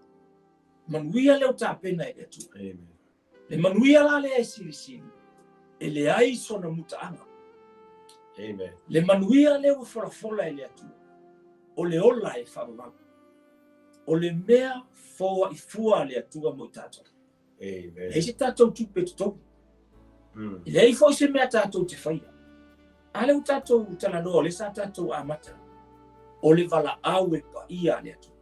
manuia lea ua tapena e le Atua. Amen. Le manuia la lea e silisili, e leai sona mutaaga. Amen. Le manuia lea ua folafola e le Atua, o le ola e faavavau. O le mea foai fua a le Atua mo i tatou. Amen. Leai se tatou tupe totogi. E leai foi se mea tatou te faia. A lea ua tatou talanoa, o lea sa tatou amata, o le valaau e paia a le Atua.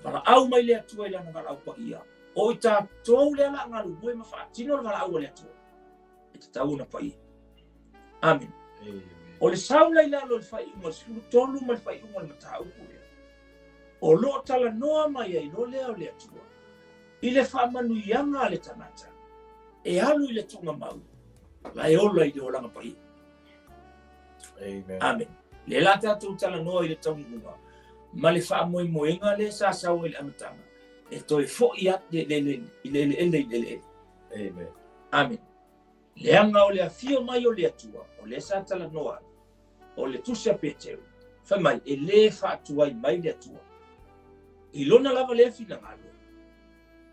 Valaau mai le Atua i lana valaau paia. O i tatou lea la galulue ma faatino le valaau a le Atua. E tatau ona paia. Amen. O le sau la i lalo i le faaiuga o le 13 ma le faaiuga o le mataupu lea, o lo o talanoa mai ai loa lea o le Atua i le faamanuiaga a le tagata e alu i le tuugamau la e ola i le olaga paia. Amen. Amen. Lea la tatou talanoa i le taunuuga ma le faamoemoega lea sa sau ai i le amataga e toe foi atu i le eleele i le eleele. Amen. Amen. Leaga o le afio mai o le Atua, o lea sa talanoa ai, o le tusi a Peteru, fai mai, e le faatuai mai le Atua. I lona lava lea finagalo,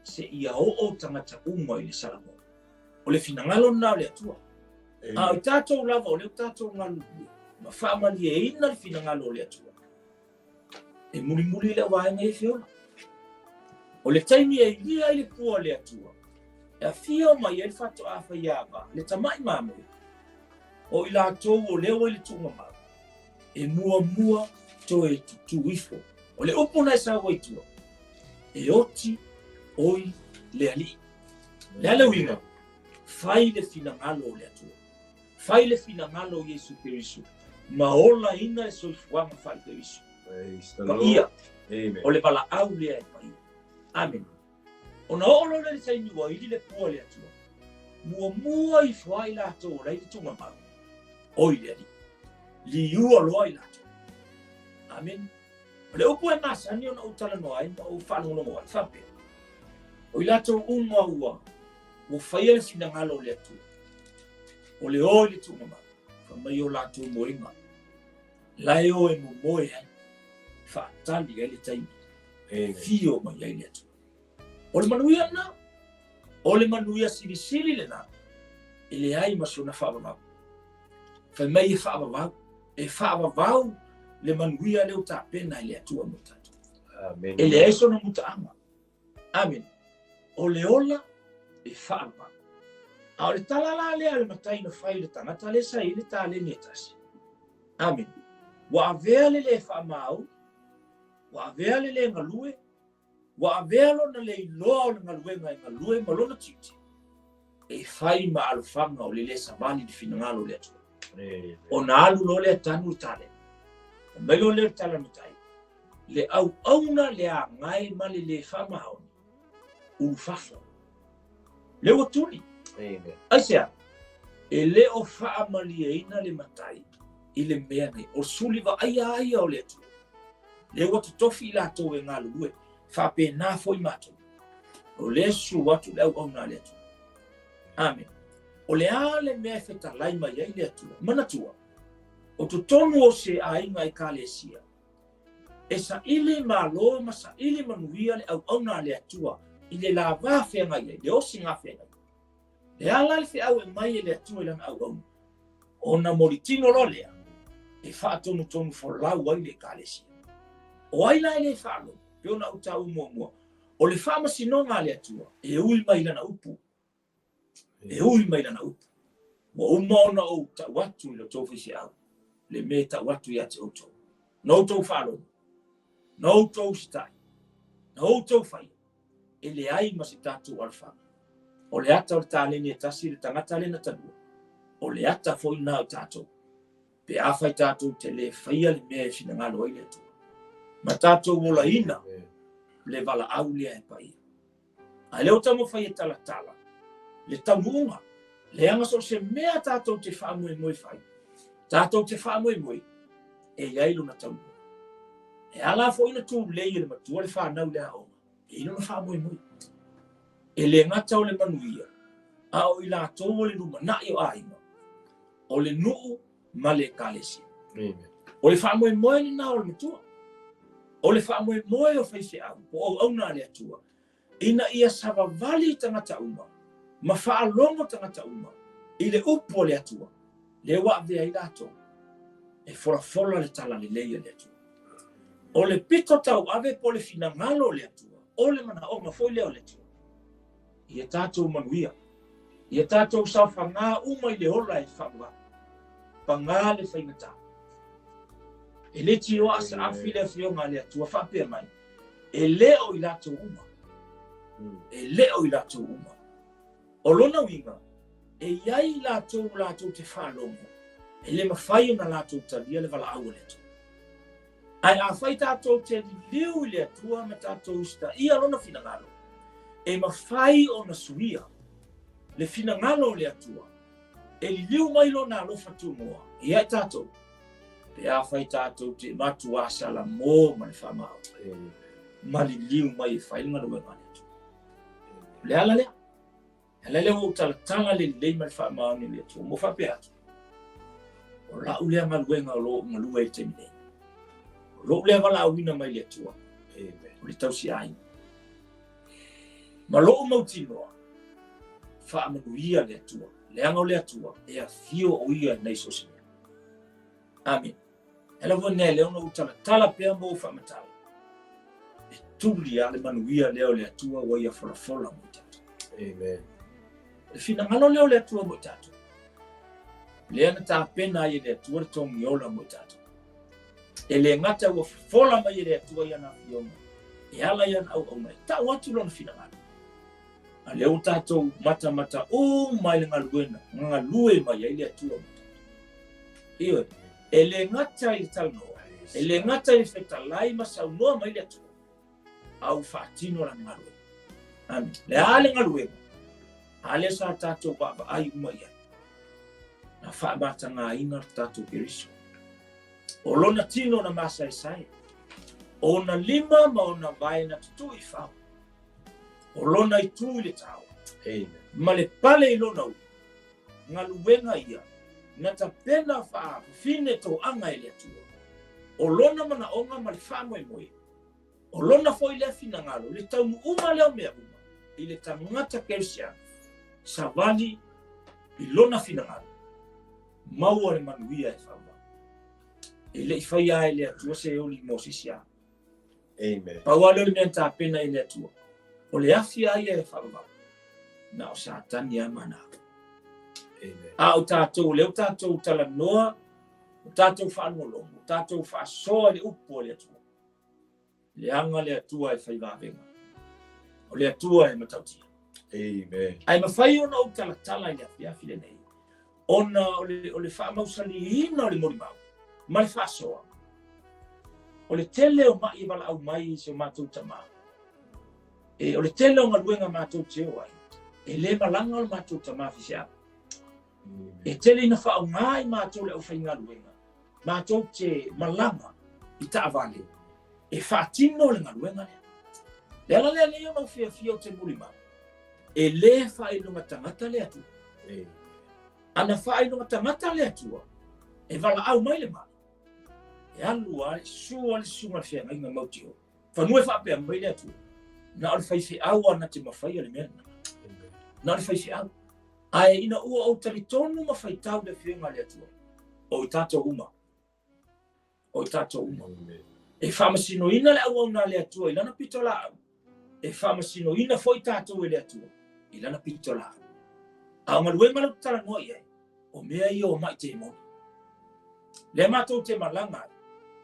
seia oo tagata uma i le salamo. O le finagalo lena o le Atua. A o i tatou lava, o lea ua tatou galulue ma faamalieina le finagalo o le Atua. E mulimuli lea vaega ia e fia ola. O le taimi e ilia ai le pua o le Atua, e afio mai ai le faatoa faiava, le tamai mamoe, o i latou o lea ua i le tuugamau, e muamua Toe tutū ifo. O le upu na e sau ai tua, e oti oi le Alii. Le a le uiga? Fai le finagalo o le Atua. Fai le finagalo o Iesu Keriso ma olaina le soifuaga faale-Keriso. Paia, o le valaau lea e paia. Amene. Ona oo loa lea i le taimi ua ili le pua i le Atua, muamua ifo lava i latou o la e i le tugamau, oi le Alii. Liua loa i latou. Amene. O le upu e masani ona ou talanoa ai ma ou faalogologo ai, faapea, o i latou uma ua ua faia le finagalo o le Atua, o le o i le tuugamau, fai mai o latou moega, la e o e momoe ai, faatali ai le taimi, fio mai ai le Atua. O le manuia lena, o le manuia silisili lena, e leai ma sona faavavau. Fai mai e faavavau, e faavavau le manuia lea ua tapena e le Atua mo tatou. Amen. E leai sona mutaaga. Amene. O le ola e faavavau. A o le tala la lea a le matai na fai i le tagata lea sa i ai le taleni e tasi. Amene. Ua avea le lē faamaoni, ua avea le lē galue, Ua avea lona le iloa o le galuega e galue ma lona tiute e fai ma alofaga o le lē savali i le finagalo o le Atua. Ona alu loa lea tanu le taleni. Fai mai loa lea o le tala matai, le auauna le agae ma le lē faamaoni, ulufafo. Lea ua tuli. Aisea? E le o faamalieina le matai i le mea nei, o suli vaaia lava ia o le Atua. Lea ua totofi i latou e galulue, faapena foi matou. O lea e susu atu le auauna a le Atua. Amene. O le a le mea e fetalai mai ai le Atua? Manatua, o totonu o se aiga Ekalesia, E saili malo ma saili manuia le auauna a le Atua i le lava feagai ai, le osiga feagai. E a la le feau e aumai e le Atua i lana auauna? Ona molitino loa lea e faatonutonu folau ai le Ekalesia. O ai la e le faalogo? Pei ona ou taua muamua, o le faamasinoga a le Atua e ui mai i lana upu. E ui mai lana upu. Ua uma ona ou tau atu i la outou faifeau le mea e tau atu ia te outou. Na outou faalogo, na outou usitai, na outou faia, e leai ma se tatou alofaga. O le ata o le taleni e tasi i le tagata lea na talua, o le ata foi lena o tatou, pe afai tatou te le faia le mea e finagalo ai le Atua, ma tatou olaina le valaau lea e paia. A lea ua taumafai e talatala le taunuuga, leaga so o se mea tatou te faamoemoe fai, tatou te faamoemoe e i ai lona taunuuga. E ala foi ona tulei e le matua le fanau i le aoga, e i ai lona faamoemoe. E le gata o le manuia, a o i latou o le lumanai o aiga, o le nuu ma le Ekalesia. O le faamoemoe lena o le matua. O le faamoemoe o faifeau po o auauna a le Atua, ina ia savavali tagata uma ma faalogo tagata uma i le upu a le Atua, lea ua avea ai latou e folafola le talalelei a le Atua. O le pito tauave po o le finagalo o le Atua, o le manaoga foi lea o le Atua, ia tatou manuia, ia tatou saofaga uma i le ola e faavavau, pagā le faigata. E le tioa saafi le Afioga a le Atua faapea mai, e le o i latou uma. E le o i latou uma. O lona uiga, e i ai i latou latou te faalogo, e le mafai ona latou talia le valaau a le Atua. Ae afai tatou te liliu i le Atua ma tatou usitaia Lona finagalo, e mafai ona suia le finagalo o le Atua e liliu mai Lona alofa tunoa ia i tatou, pe afai tatou te matuā salamo ma le faamaoni, ma liliu mai e fai le galuega a le Atua. O le ala lea. E ala lea ua ou talatala le lelei ma le faamaoni o le Atua. Mo faapea atu, o lau lea galuega o lo o galue ai i le taimi nei. O lou lea valaauina mai le Atua, o le tausiaiga. Ma lou mautinoa, faamanuia le Atua, leaga o le Atua e afio o ia i nai so o se mea. Amene. E ala foi lea ona ou talatala pea ma ou faamatala, e tuli lava le manuia lea o le Atua ua ia folafola mo i tatou. Amen. O le finagalo lea o le Atua mo i tatou. Lea na tapena ai e le Atua le togi ola mo i tatou. E le gata ua fofola mai e le Atua i ana afioga e ala i ana auauna e tau atu lona finagalo. A lea ua tatou matamata uma i le galuega na galue mai ai le Atua ma tatou. Ioe, e le gata i le talanoa, e le gata i le fetalai ma saunoa mai le Atua, a ua faatino lana galuega. Amene. Le a le galuega? A lea sa tatou vaavaai uma i ai. Na faamatagaina le tatou Keriso. O lona tino na masaesae, o ona lima ma ona vae na tutui i fao, o lona itu i le taoa, ma le pale i lona ulu, galuega ia na tapena faafafine toaga e le Atua. O lona manaoga ma le faamoemoe, o lona foi lea finagalo, le taunuuga lea o mea uma i le tagata kerisiano, savali i lona finagalo, maua le manuia e faavavau. E le i faia lava e le Atua se oli mo se isi ava. Amen. Pau lava lea o le mea na tapena e le Atua, o le afi lava ia e faavavau, na o Satani lava ma ana ava. Amen. A o tatou, o lea ua tatou talanoa, ua tatou faalogologo, ua tatou faasoa i le upu a le Atua. Leaga le Atua e fai vavega. O le Atua e matautia. Amen. Ae mafai ona ou talatala i le afiafi lenei, ona o le, o le faamausaliina o le molimau ma le faasoa. O le tele o ma'i e valaau mai i si o matou tamā. E, o le tele o galuega matou te o ai, e le malaga o le matou tamā faiseau. E tele ina faaaoga i matou le aufaigaluega, matou te malaga i taavale e faatino le galuega lea. Le ala lea lea ona ou fiafia ou te mulimau, e le faailoga tagata le Atua. Ana faailoga tagata le Atua, e valaau mai le mai, e alu lava, sua le susuga i le feagaiga mautioa. Fanua e faapea mai le Atua, na o le faifeau lava na te mafaia le mea lena. Na o le faifeau. Ae ina ua ou talitonu ma faitau i le Afioga a le Atua, o i tatou uma, o i tatou uma, e faamasinoina le auauna a le Atua i Lana pitolaau, e faamasinoina foi tatou e le Atua i Lana pitolaau. A o galuega lea ou te talanoa i ai, o mea ia o mai temoni. Lea matou te malaga ai,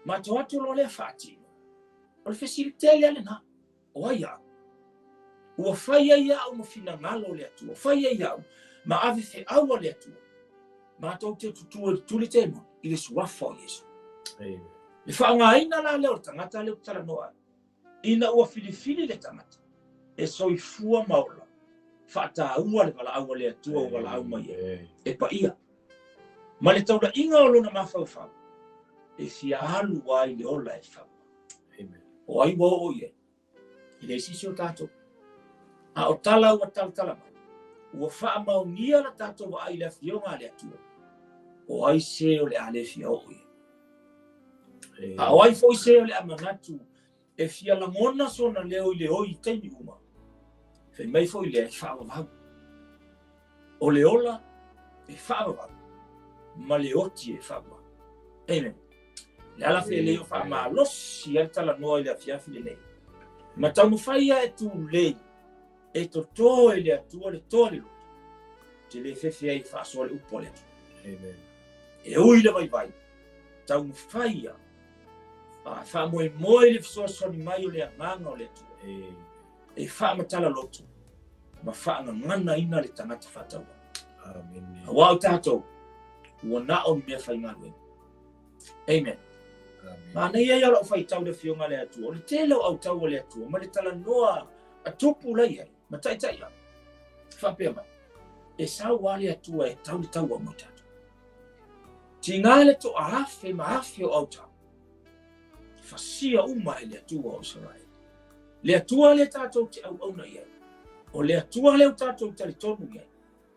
matou atu loa lea faatino. O le fesili tele lava lena. O ai au? Ua fai ai au ma finagalo o le Atua, fai ai au ma ave feau a le Atua. Matou te tutū e tuli temoni i le suafa o Iesu. Le faaaogaina la lea o le tagata lea ou te talanoa ai, ina ua filifili le tagata e soifua ma ola, faataua le valaau a le Atua ua valaau mai ai, e paia. Ma le taulaiga o lona mafaufau, e fia alu ai le ola e fau. O ai ua oo i ai? E leai se isi o tatou. A o tala ua talatala mai, ua faamaonia la tatou vaai i le Afioga a le Atua, o ai se o le a le fia oo i ai? A o ai foi se o le a manatu e fia lagona sona leo i le oi i taimi uma? Fai mai foi lea e faavavau. O le ola e faavavau ma le oti e faavavau. Amen. Le ala felei o faamalosi ai le talanoa i le afiafi lenei. Ma taumafai ia e tulei e totō e le Atua le toa le loto. Te le fefe ai e faasoa le upu a le Atua. Amen. E ui le vaivai, taumafai ia a faamoemoe i le fesoasoani mai o le agaga o le Atua. Amen. E faamatala loto ma faagaganaina le tagata faatauvaa. Amen. Aua o tatou, ua na o ni mea faigaluega. Amen. Manaia ia o lau faitau le Afioga a le Atua, o le tele o autau a le Atua, ma le talanoa a tupu la i ai, ma taitai au. Faapea mai, e sau lava le Atua e tau le taua mo tatou. Tiga le toa afe ma afe o autau, fasia uma e le Atua o Isaraele. Le Atua lea tatou te auauna i ai, o le Atua lea ua tatou talitonu i ai,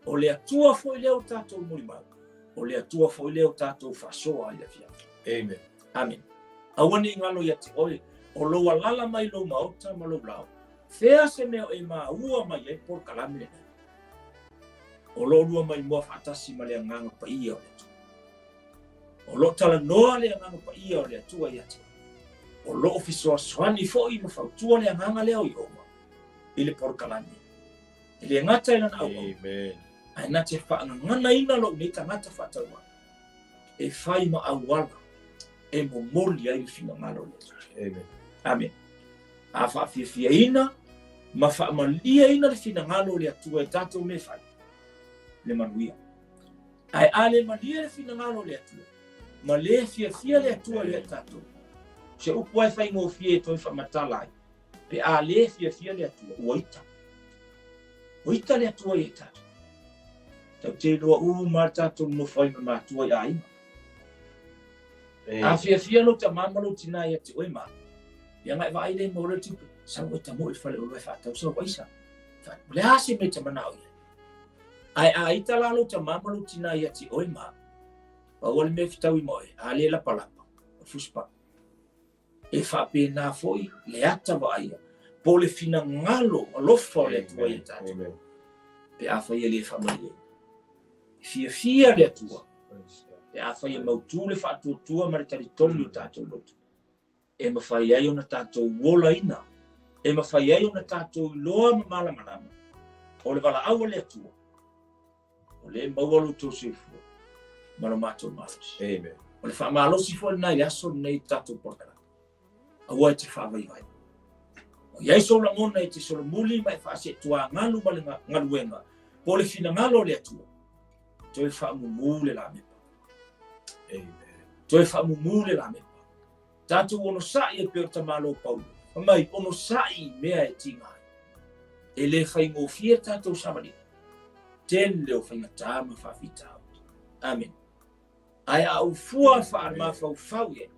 O le Atua foi lea o tatou molimau, o le Atua foi lea o tatou faasoa i le afiafi. Amen. Amen. Aua ne i galo ia te oe, o lou alala mai lou maota ma lou lao, fea se mea o e maua mai ai polokalame lenei? O lo o lua maimoa faatasi ma le Agaga Paia o le Atua. O lo o talanoa le Agaga Paia o le Atua ia te oe. O lo o fesoasoani foi ma fautua le Agaga lea o Ieova i le polokalame. E le gata i lana auauna, ae na te faagaganaina lou nei tagata faatauvaa e fai ma auala E momoli ai le finagalo o le Atua. Amen. Amen. A faafiafiaina ma faamalieina le finagalo o le Atua e tatou mea fai, le manuia. Ae a le malie le finagalo o le Atua, ma le fiafia le Atua ia i tatou, se upu lava e faigofie e toe faamatala ai, pe a le fiafia le Atua, ua ita. Ua ita le Atua ia i tatou. Tatou te iloa uma lava le tatou nonofo ai ma matua i aiga. A fiafia lou tama ma lou tina ia te oe ma, ia na e vaai lea maua loa le tupe, sau oe tamoe i le faleoloa e faatau sau aisa. O le a se mea e te manao i ai? Ae a ita la lou tama ma lou tina ia te oe ma, pau lava le mea e fetaui ma oe, a le lapalapa, o le fusipau. E faapena foi le ata vaaia po o le finagalo alofa o le Atua ia tatou, pe afai e le faamalie. E fiafia le Atua pe afai e mautu le faatuatua ma le talitonu i o tatou loto, e mafai ai ona tatou olaina, e mafai ai ona tatou iloa ma malamalama o le valaau a le Atua, o lea e maua lo outou soifua ma lo matou malosi. Amen. O le faamalosi foi lena i le aso lenei i tatou polokalame. Aua e te faavaivai. O i ai sou lagona e te solomuli ma e faaseetuagalu ma le galuega po o le finagalo o le Atua, toe faamumu le lamepa. Amen. Toe faamumu le lamepa. Tatou onosai e pei o le tamalo Paulo, fai mai, onosai i mea e tiga ai. E le faigofie le tatou savaliga. Tele o faigata ma faafitauli. Amene. Ae a ou fua faamafaufau i ai,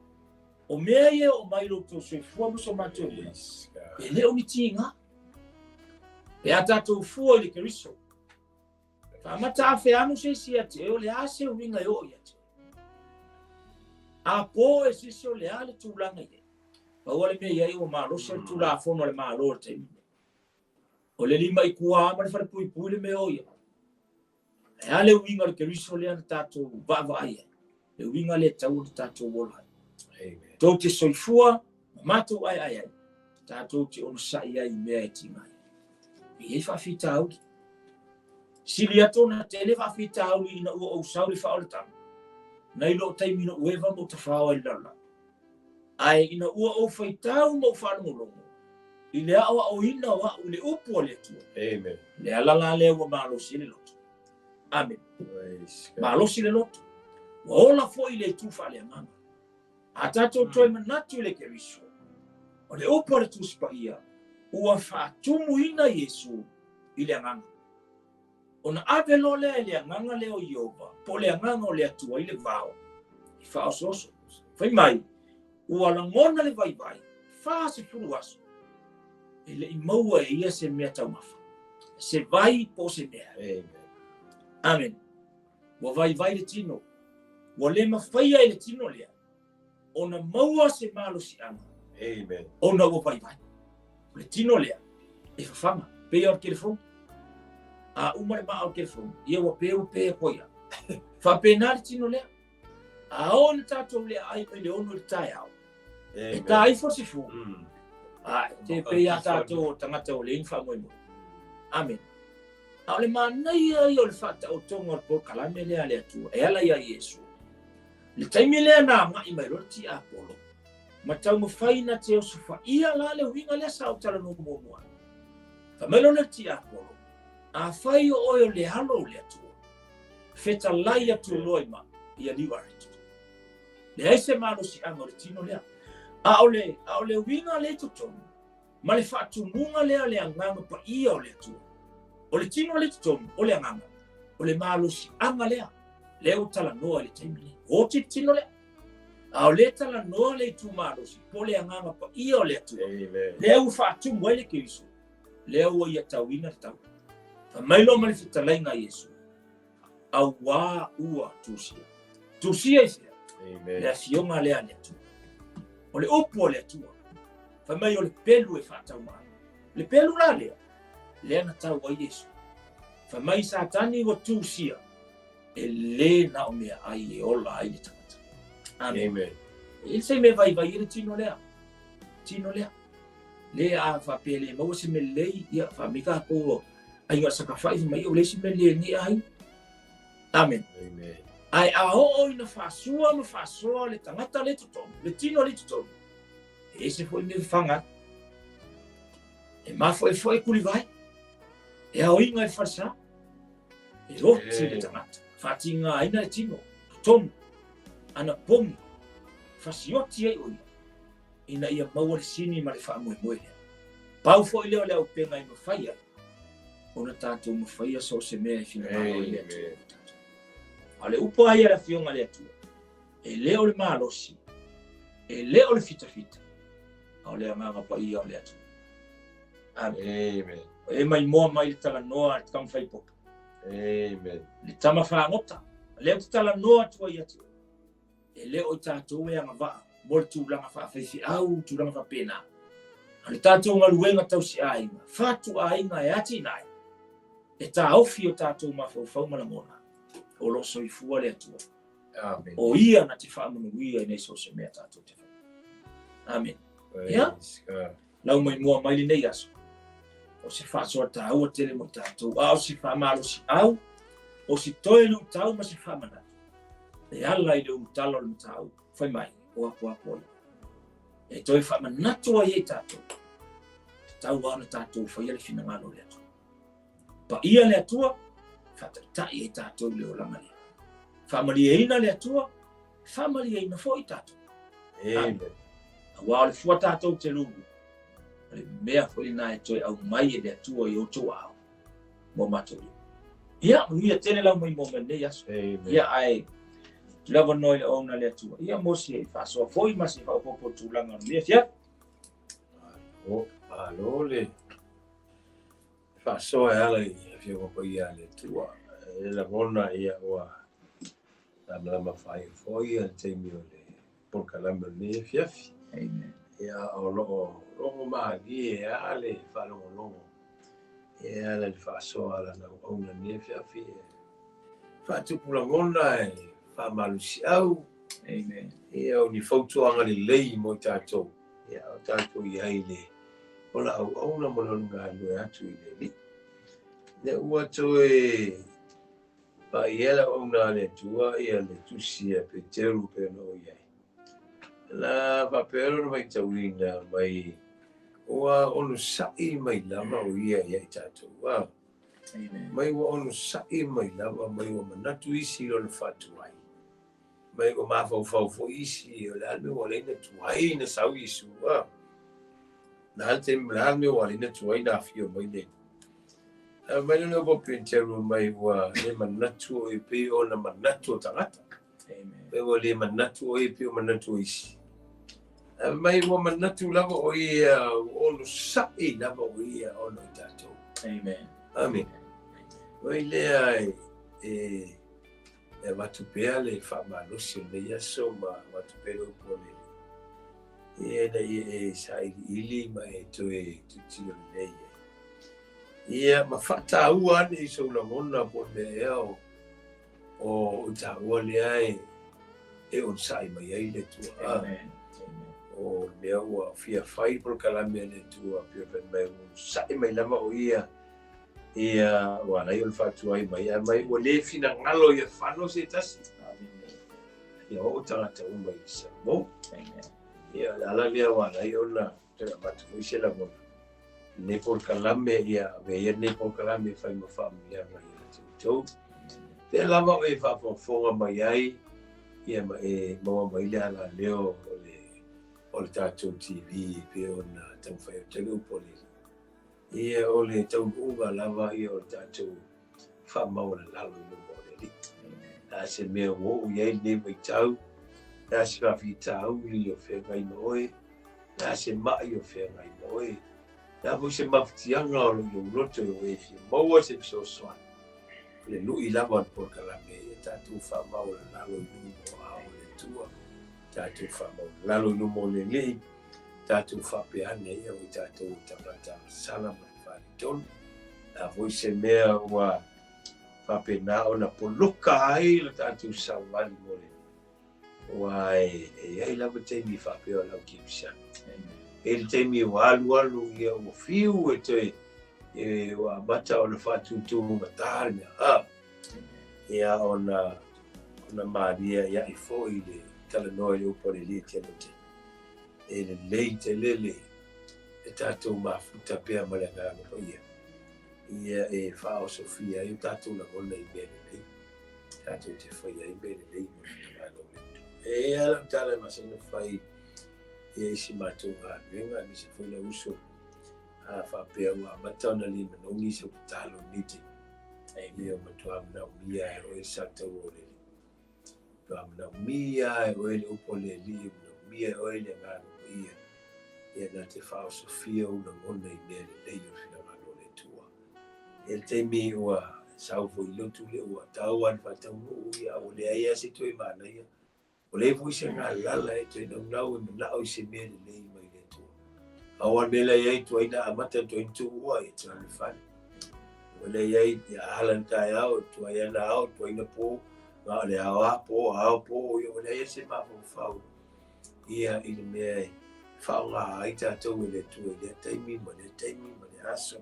o mea ia e oo mai i lo outou soifua ma so matou ola, e le o ni tiga. Pe a tatou fua i le Keriso, Faamata afe anu se isi ia te oe, o le a se uiga e oo ia te oe? A po e se isi o le a le tulaga i ai? Pau lava le mea i ai ua malosi le Tulafono a le Malo i le taimi lenei. O le lima i kua ma le falepuipui le mea o ia. Ae a le uiga o le Keriso lea na tatou vaavaai ai? Le uiga lea e tatau ona tatou ola ai. Amen. Tou te soifua ma matou aeae ai, tatou te onosai ai i mea e tiga ai. E i ai faafitauli. Sili atu ona tele faafitauli ina ua ou sau i le faaolataga, nai lou taimi na ou eva ma ou tafao ai i le lalolagi. Ae ina ua ou faitau ma ou faalogologo i le aoaoina o au i le upu a le Atua, Amen. le ala la lea ua malosi ai le loto. Amene. Malosi le loto. Ua ola foi le itu faaleagaga. A tatou toe manatu i le Keriso, o le upu a le Tusi Paia, ua faatumuina Iesu i le agaga. Ona ave loa lea e le agaga lea o Ieova, po o le agaga o le Atua i le vao, e faaosooso. Fai mai, ua lagona le vaivai, 40 aso, e le i maua e ia se mea taumafa, se vai po o se mea. Amen. Amen. Ua vaivai le tino. Ua le mafaia e le tino lea ona maua se malosiaga. Amen. Ona ua vaivai. O le tino lea e fafaga, pei o le telefoni. A uma le maa o le telefoni, ia ua pe ua pe atu ai lava. Faapena le tino lea. A oo ina tatou le aai mai le 6 i le taeao, e ta ifo le sifu, a te pei a tatou o tagata ua leai ni faamoemoe. Amene. A o le manaia ia o le faataotoga o le polokalame lea a le Atua e ala iā Iesu. I le taimi lea na agai mai loa le tiapolo, ma taumafai na te osofaia la le uiga lea sa ou talanoa muamua ai. Fai mai loa lea le tiapolo, Afai o oe o le Alo o le Atua, fetalai atu loa i ma, ia liu aretu. Leai se malosiaga o le tino lea. A o le, a o le uiga lea i totonu, ma le faatumuga lea o le Agaga Paia o le Atua. O le tino lea i totonu, o le Agaga, o le malosiaga lea, lea ua talanoa i le taimi lenei. Oti le tino lea. A o lea talanoa le itu malosi, po o le Agaga Paia o le Atua. Amen. Lea ua faatumu ai le Keriso, lea ua ia tauina le tau. Fai mai loa ma le fetalaiga a Iesu, auā ua tusia. Tusia i fea? Amen. Le afioga lea a le Atua. O le upu a le Atua. Fai mai o le pelu e faatau ai. Le pelu la lea, lea na tau ai Iesu. Fai mai Satani ua tusia, e le na o meaai e ola ai le tagata. Amen. Amen. E se mea vaivai ai le tino lea. Tino lea. Le a faapea le maua se mea lelei, ia faamai tatou aiga sakafai fai mai o le isi mea lelei lenei aiga. Amen. Amen. Ae a oo ina faasua ma faasoa le tagata le totonu, le tino le totonu, e ese foi mea fafaga ai. E mafoefoe kulivai, e aoiga i le falesa, e oti le tagata, faatigaina le tino, totonu, anapogi, fasioti ai o ia, ina ia maua le sini ma le faamoemoe lea. Pau foi lea o le auupega e mafai ai ona tatou mafaia so o se mea e finagalo ai le Atua mo tatou. A o le upu lava ia a le Afioga a le Atua, e le o le malosi, e le o le fitafita, a o le Agaga Paia o le Atua. Amen. Amen. O e maimoa mai le talanoa a le Tamafaipopo. Amen. Le tama fagota, lea ou te talanoa atu ai ia te oe. E le o i tatou e agavaa mo le tulaga faafaifeau, tulaga faapena. A o le tatou galuega tausiaiga, fatuaiga e atinae, e taofi o tatou mafaufau ma lagona, o lo o soifua le Atua. Amen. O ia na te faamanuia ina i so o se mea tatou te faia. Amen. Ia, lau maimoa mai lenei aso. O se faasoa taua tele mo tatou, a o se faamalosiau, o se toe luitau ma se faamanatu. E ala i le ulutala o le mataupu, fai mai, o apoapo ai. E toe faamanatu ai e tatou, tatau lava ona tatou faia le finagalo o le Atua. Paia le Atua, faataitai ai tatou i le olaga lea. Faamalieina le Atua, faamalieina foi tatou. Amen. Aua o le fua tatou te lulu, o le mea foi lena e toe aumai e le Atua i outou aao mo matou lima. Ia, manuia tele lau maimoa mai lenei aso. Ia, ae lava noa i le auauna a le Atua. Ia, mo se faasoa foi ma se faaopoopo tulaga o lenei afiafi. Malo, malo le faasoa e ala i Afioga Paia a le Atua. E lagona ia ua lamalama faaiu foi ia le taimi o le polokalame o lenei afiafi. Amen. Ia o lo o logo malie a le faalogologo e ala i le faasoa a lana auauna i lenei afiafi. E faatupu lagona e faamalosiau. Amen. Ia o ni fautuaga lelei mo i tatou. Ia o tatou i ai le ola auauna ma lona galulue atu i le Alii. Ina ua toe paia le auauna a le Atua ia le tusi a Peteru pei ona o i ai. Na faapea lona matauina mai ua onosai mai lava o ia ia i tatou. Ua mai ua onosai mai lava mai ua manatu isi i lona faatuai. Mai ua mafaufau foi isi o le a le mea ua ala ai ona tuai ona sau Iesu. A. Le a le taimi, o le a le mea ua ala ai ona tuai ona afio mai le Alii. Mai le upu a Peteru mai ua le manatu oe pei ona manatu o tagata. Mai ua le manatu oe pei o manatu o isi. Mai ua manatu lava o ia, ua onosai lava o ia ona o tatou. Amen. Amen. Oi lea e E avatu pea le faamalosi o lenei aso ma avatu pea le upu a le Alii, ia ina ia e sailiili ma e toe tilotilo lelei ai. Ia, ma faataua ane i sou lagona po o le mea ea o, o taua lea e, e onosai mai ai le Atua. Amen. O le mea ua fia fai polokalame a le Atua, pei ona fai mai, ua onosai mai lava o ia Ia, ua ala ai ona faatuai mai, ae mai ua le finagalo ia fano se tasi. Ia oo tagata uma i le salamo. Ia, o le ala lea ua ala ai ona toe avatu foi se lagona. Lenei polokalame, ia avea ia lenei polokalame e fai ma faamanuiaga ia te outou. Pea lava o e faafogafoga mai ai, ia ma e maua mai le alaleo o le o le tatou TV pei ona taumafai atu ai le upu a le Alii. Ia, o le taunuuga lava ia o le tatou faamaualalalo i luma o le Alii. Le a se mea ua oo i ai lenei vaitau, le a se faafitauli o feagai ma oe, le a se ma'i o feagai ma oe, le a foi se mafatiaga o lo o i lou loto ua e fia maua se fesoasoani, o le lui lava o le polokalame ia tatou faamaualalalo i luma o aao o le Atua, tatou faamaualalalo i luma o le Alii. Tatou faapea ane ia o i tatou o tagata sala ma le faletonu. A foi se mea ua faapena ona poloka ai lo tatou savali mo le aua e i ai lava taimi faapea o le au kerisiano. E i ai le taimi ua alualu ia ua fiu e toe e ua amata ona faatutugata le mea. A, ia ona Ona malie aʻiaʻi foi le talanoa i le upu a le Alii e tele o taimi. E lelei tele le tatou mafuta pea ma le Agaga Paia, ia e faaosofia ai o tatou lagona i mea lelei, tatou te faia ai mea lelei mo le finagalo o le Atua. E i ai lau tala e masani ona fai ia i si matou galuega, aemaise foi lau uso, a faapea ua amata ona le manogi sau tatalo i lenei taimi, ia ua matua manaomia e oe le sataua o le Alii. Matua manaomia e oe le upu a le Alii, manaomia e oe le Agaga Paia, ia na te faaosofia ou lagona i mea lelei o le finagalo o le Atua. I le taimi ua sau foi i lotu lea ua tau lava i le faataunuu, ia ua leai lava se toe manaia. Ua leai foi se galala e toe naunau e manao i se mea lelei mai le Atua. A o le mea la e i ai, tuai na amata, tuai na tuua, ia te le fale. Ua leai ai, ia ala le taeao, tuai ana ao, tuai na po, na o le ao a po, ao po, ia ua leai ai se mafaufau ia i le mea e faaaoga ai tatou e le Atua i lea taimi ma lea taimi ma lea aso.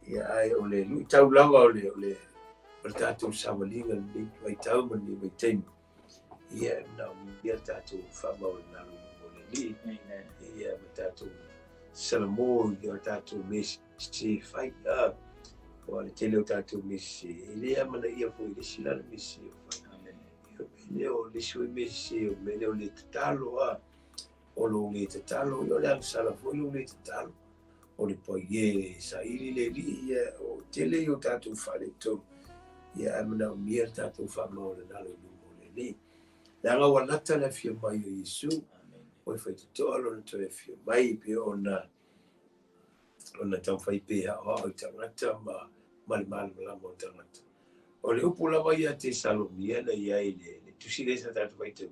Ia, ae o le luitau lava o le, o le, o le tatou savaliga lenei vaitau ma lenei vaitaimi, Ia, e manaomia le tatou faamaualalo i luma o le Alii. Ia, ma tatou salamo i o tatou mea sese e fai. Ah, aua o le tele o tatou mea sese, e le amanaia foi i le isi la le mea sese o fai. Ia, o le mea lea o le isi foi mea sese, o le mea lea o le tatalo, ah, o lou le tatalo, ia o le agasala foi lou le tatalo. O le paie e saili le Alii, ia, o tele i o tatou faaletonu, ia, ae manaomia le tatou faamaualalo i luma o le Alii. Leaga ua lata le afio mai o Iesu, ua faitotoa lona toe afio mai, pei ona ona taumafai pea e aoao i tagata ma ma le malamalama o tagata. O le upu lava ia a Tesalomia na i ai le, le tusi lea sa tatou faitau,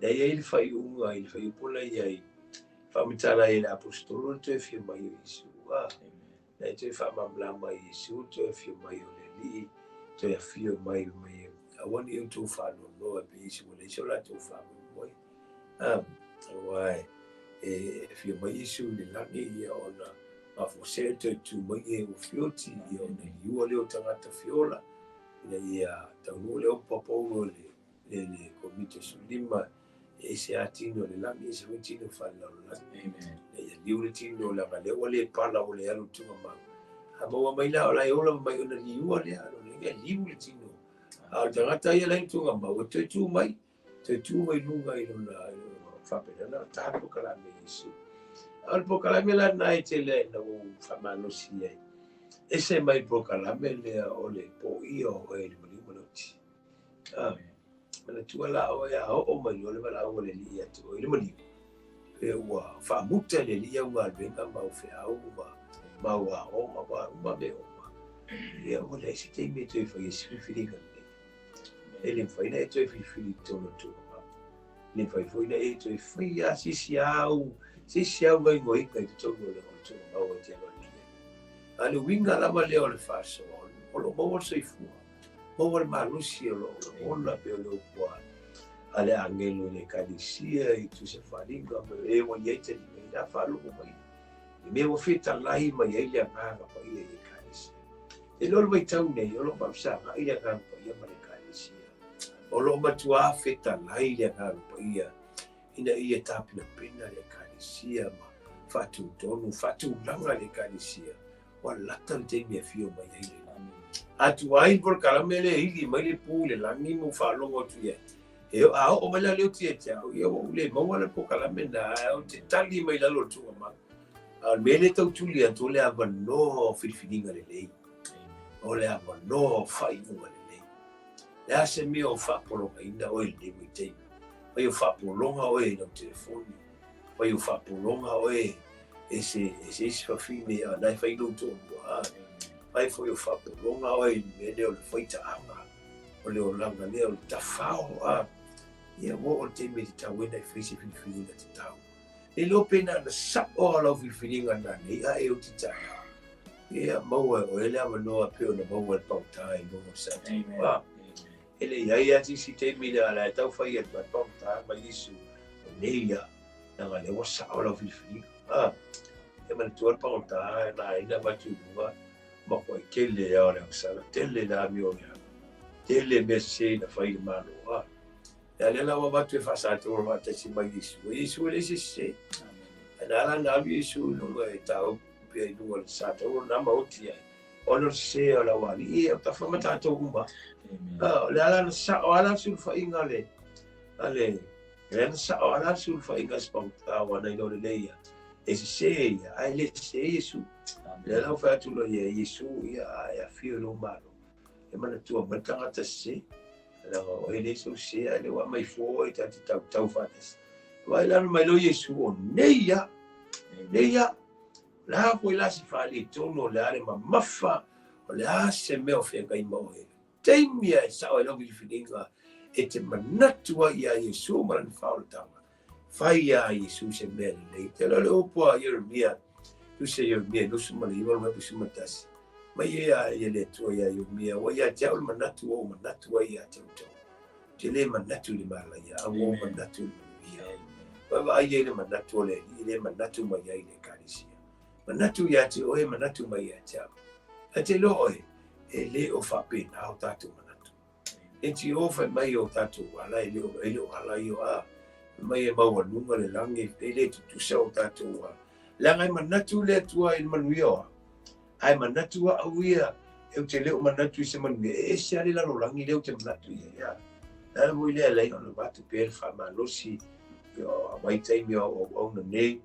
Na i ai le faaiuga i le fuaiupu la i ai, faamatala ai e le Aposetolo le toe afio mai o Iesu. A, na e toe faamalamalama ai Iesu le toe afio mai o le Alii, toe afio mai mai aua ne i outou faanoanoa pe isi ua leai so latou faamoemoe. A, aua e, e afio mai Iesu i le lagi ia ona mafuasea toe tu mai e ua fioti ia ona liua lea o tagata fiola ina ia taunuu le upu a Paulo i le le le Komiti o 15, e ese lava tino o le lagi, ese foi tino faalelalolagi. Amen. Ina ia liu le tino, leaga lea ua le pala, ua le alu i tugamau. A maua mai la, o la e ola mai ona liua lea, lona uiga e liu le tino. A o le tagata ia la e i tugamau, e toe tu mai, toe tu mai luga i lona, i lona faapena na ta le polokalame i Iesu. A o le polokalame la lena e tele ai ina ua ou faamalosi ai, ese mai le polokalame lea o le poia o oe i le maliu ma le oti. Ah, manatua la oe a oo mai loa le valaau a le Alii ia te oe i le maliu, pe ua faamuta e le Alii au galuega ma au feau ma ma au aoga ma uma mea uma. Ia ua leai se taimi e toe fai ai se filifiliga lelei. E le mafai ona e toe filifili i totonu o le tuugamau. E le mafai foi ona e toe fai lava se isi au, se isi au gaoioiga i totonu o le tuugamau e te alu atu ai. A o le uiga lava lea o le faasoa, o lo o maua le soifua. Maua le malosi o lou lagona pei o le upu a le agelo i le Ekalesia i Tusafaliga ma e ua i ai taliga i la faalogo mai i mea ua fetalai mai ai le Agaga Paia i Ekalesia. E le o le vaitau nei o lo o faafesagai le Agaga Paia ma le Ekalesia. O lo o matuā fetalai le Agaga Paia ina ia tapenapena le Ekalesia ma faatutonu, faatulaga le Ekalesia Ua lata le taimi e afio mai ai le A tuai le polokalame lea e ili mai le pu i le lagi ma ou faalogo atu i ai. E, a oo mai la le oti ia te au, ia ua ou le maua le polokalame na, ae ou te tali mai lalo o le tuugamau. A o le mea lea e tau tuli atu, o le avanoa o filifiliga lelei. O le avanoa o faaiuga lelei. Le a se mea o faapologaina oe i lenei vaitaimi? Fai o faapologa oe i lau telefoni. Fai o faapologa oe e se, e se isi fafine a na e fai lou toalua. A, fai foi o faapologa oe i le mea lea o le faitaaga, o le olaga lea o le tafao. A, ia ua oo le taimi e tatau ai ona e fai se filifiliga tatau. Le iloa pe na ona sao lava lau filifiliga na nei a e oti taeao. Ia maua e oe le avanoa pei ona maua e le pagota i luga o le Sati. A, e le i ai lava se isi taimi lea la e tau fai atu ai pagota mai Iesu, o nei ia, leaga lea ua sao lau filifiliga. A, e manatua le pagota na ai na avatu i luga, matuai tele lava o le agasala, tele le amio o le alu. Tele mea sese na fai i le Malo, a. Ia lea la ua avatu e faa-Sataua faatasi ma Iesu. O Iesu e leai se sese. Ae na ala ona alu Iesu i luga e taopi ai i luga o le Sataua na maoti ai, ona o le sese o le aualii ia, o tafa ma tatou uma. O le ala na sao ala le sulufaiga a le, a le, lea na sao ala le sulufaiga a si pagota aua na iloa lelei ia, e sese ia, ae le sese Iesu. Lea la ua fai atu loa ia Iesu, ia, a e afio i lou Malo, e manatua mai le tagata sese, leaga o e leai sou sese, ae lea ua aumai fua oe ta te tautau faatasi. Vaai la mai loa Iesu, o nei ia, nei ia, o le a foi la se faaletonu, o le a le mamafa, o le a se mea o feagai ma oe. Taimi a e sao ai lau filifiliga e te manatu ai iā Iesu ma lana faaolataga, fai iā Iesu se mea lelei. Te loa le upu a Ieremia, tusi a Ieremia 29 11, mai ia ia le Atua iā Ieremia, ua ia te au le manatu ua ou manatu ai ia te outou. Ou te le manatu i le malaia, a ua ou manatu i le manuia. Vaavaai ai le manatu o le Alii, le manatu mai ai le Ekalesia. Manatu ia te oe, manatu mai ia te au. Ae te iloa oe, e le o faapena o tatou manatu. E ti o fai mai o tatou ala, e le o, e le o ala ia a, fai mai e maualuga le lagi, e le tutusa o tatou ala. Leaga e manatu le Atua i le manuia o au, ae manatu au ia, e ou te le o manatu i se manuia, e ese lava le lalolagi lea ou te manatu i ai. A, le ala foi lea e ala ai ona avatu pea le faamalosi, ia, a vaitaimi o auauna nei,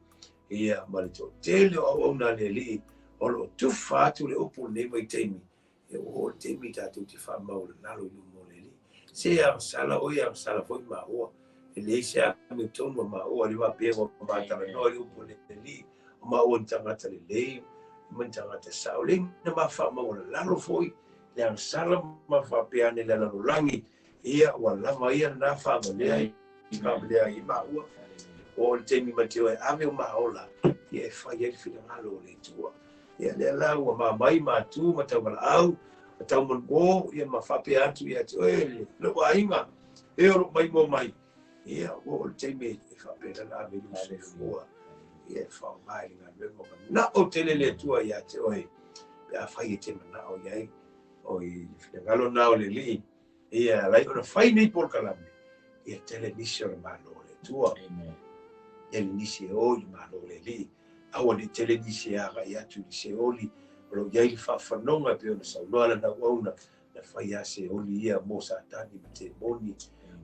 ia, ma le toatele o auauna a le Alii, o lo o tufa atu le upu i lenei vaitaimi, ia ua oo le taimi tatou te faamaualalo i luma o le Alii. Se agasala oe, agasala foi maua. E leai se amiotonu a maua, le faapea ua matalanoa i le upu a le Alii, o maua ni tagata lelei, ma ni tagata sao. Leai na ma faamaualalo foi le agasala ma faapea ane le lalolagi, ia ua lava ia lena faavalea i faavalea ai maua. Ua oo le taimi ma te o e ave o maola, ia e fai ai le finagalo o le Atua. Ia lea la ua mamai matu ma tauvalaau, ma taumanuo, ia ma faapea atu ia te oe, lou aiga, e o lou maimoa mai. Ia ua oo le taimi e faapena ona ave i lou soifua, ia e faaaoga i le galuega. Manao tele le Atua ia te oe, pe afai e te manao i ai, o i le finagalo na o le Alii, ia alai ona fai nei polokalame, ia tele nisi o le Malo o le Atua. Tele nisi e o i le Malo o le Alii. Aua ne i tele nisi e agai atu i le seoli, o lo o i ai le faafanoga e pei ona saunoa lana auauna, na fai lava seoli ia mo Satani ma temoni.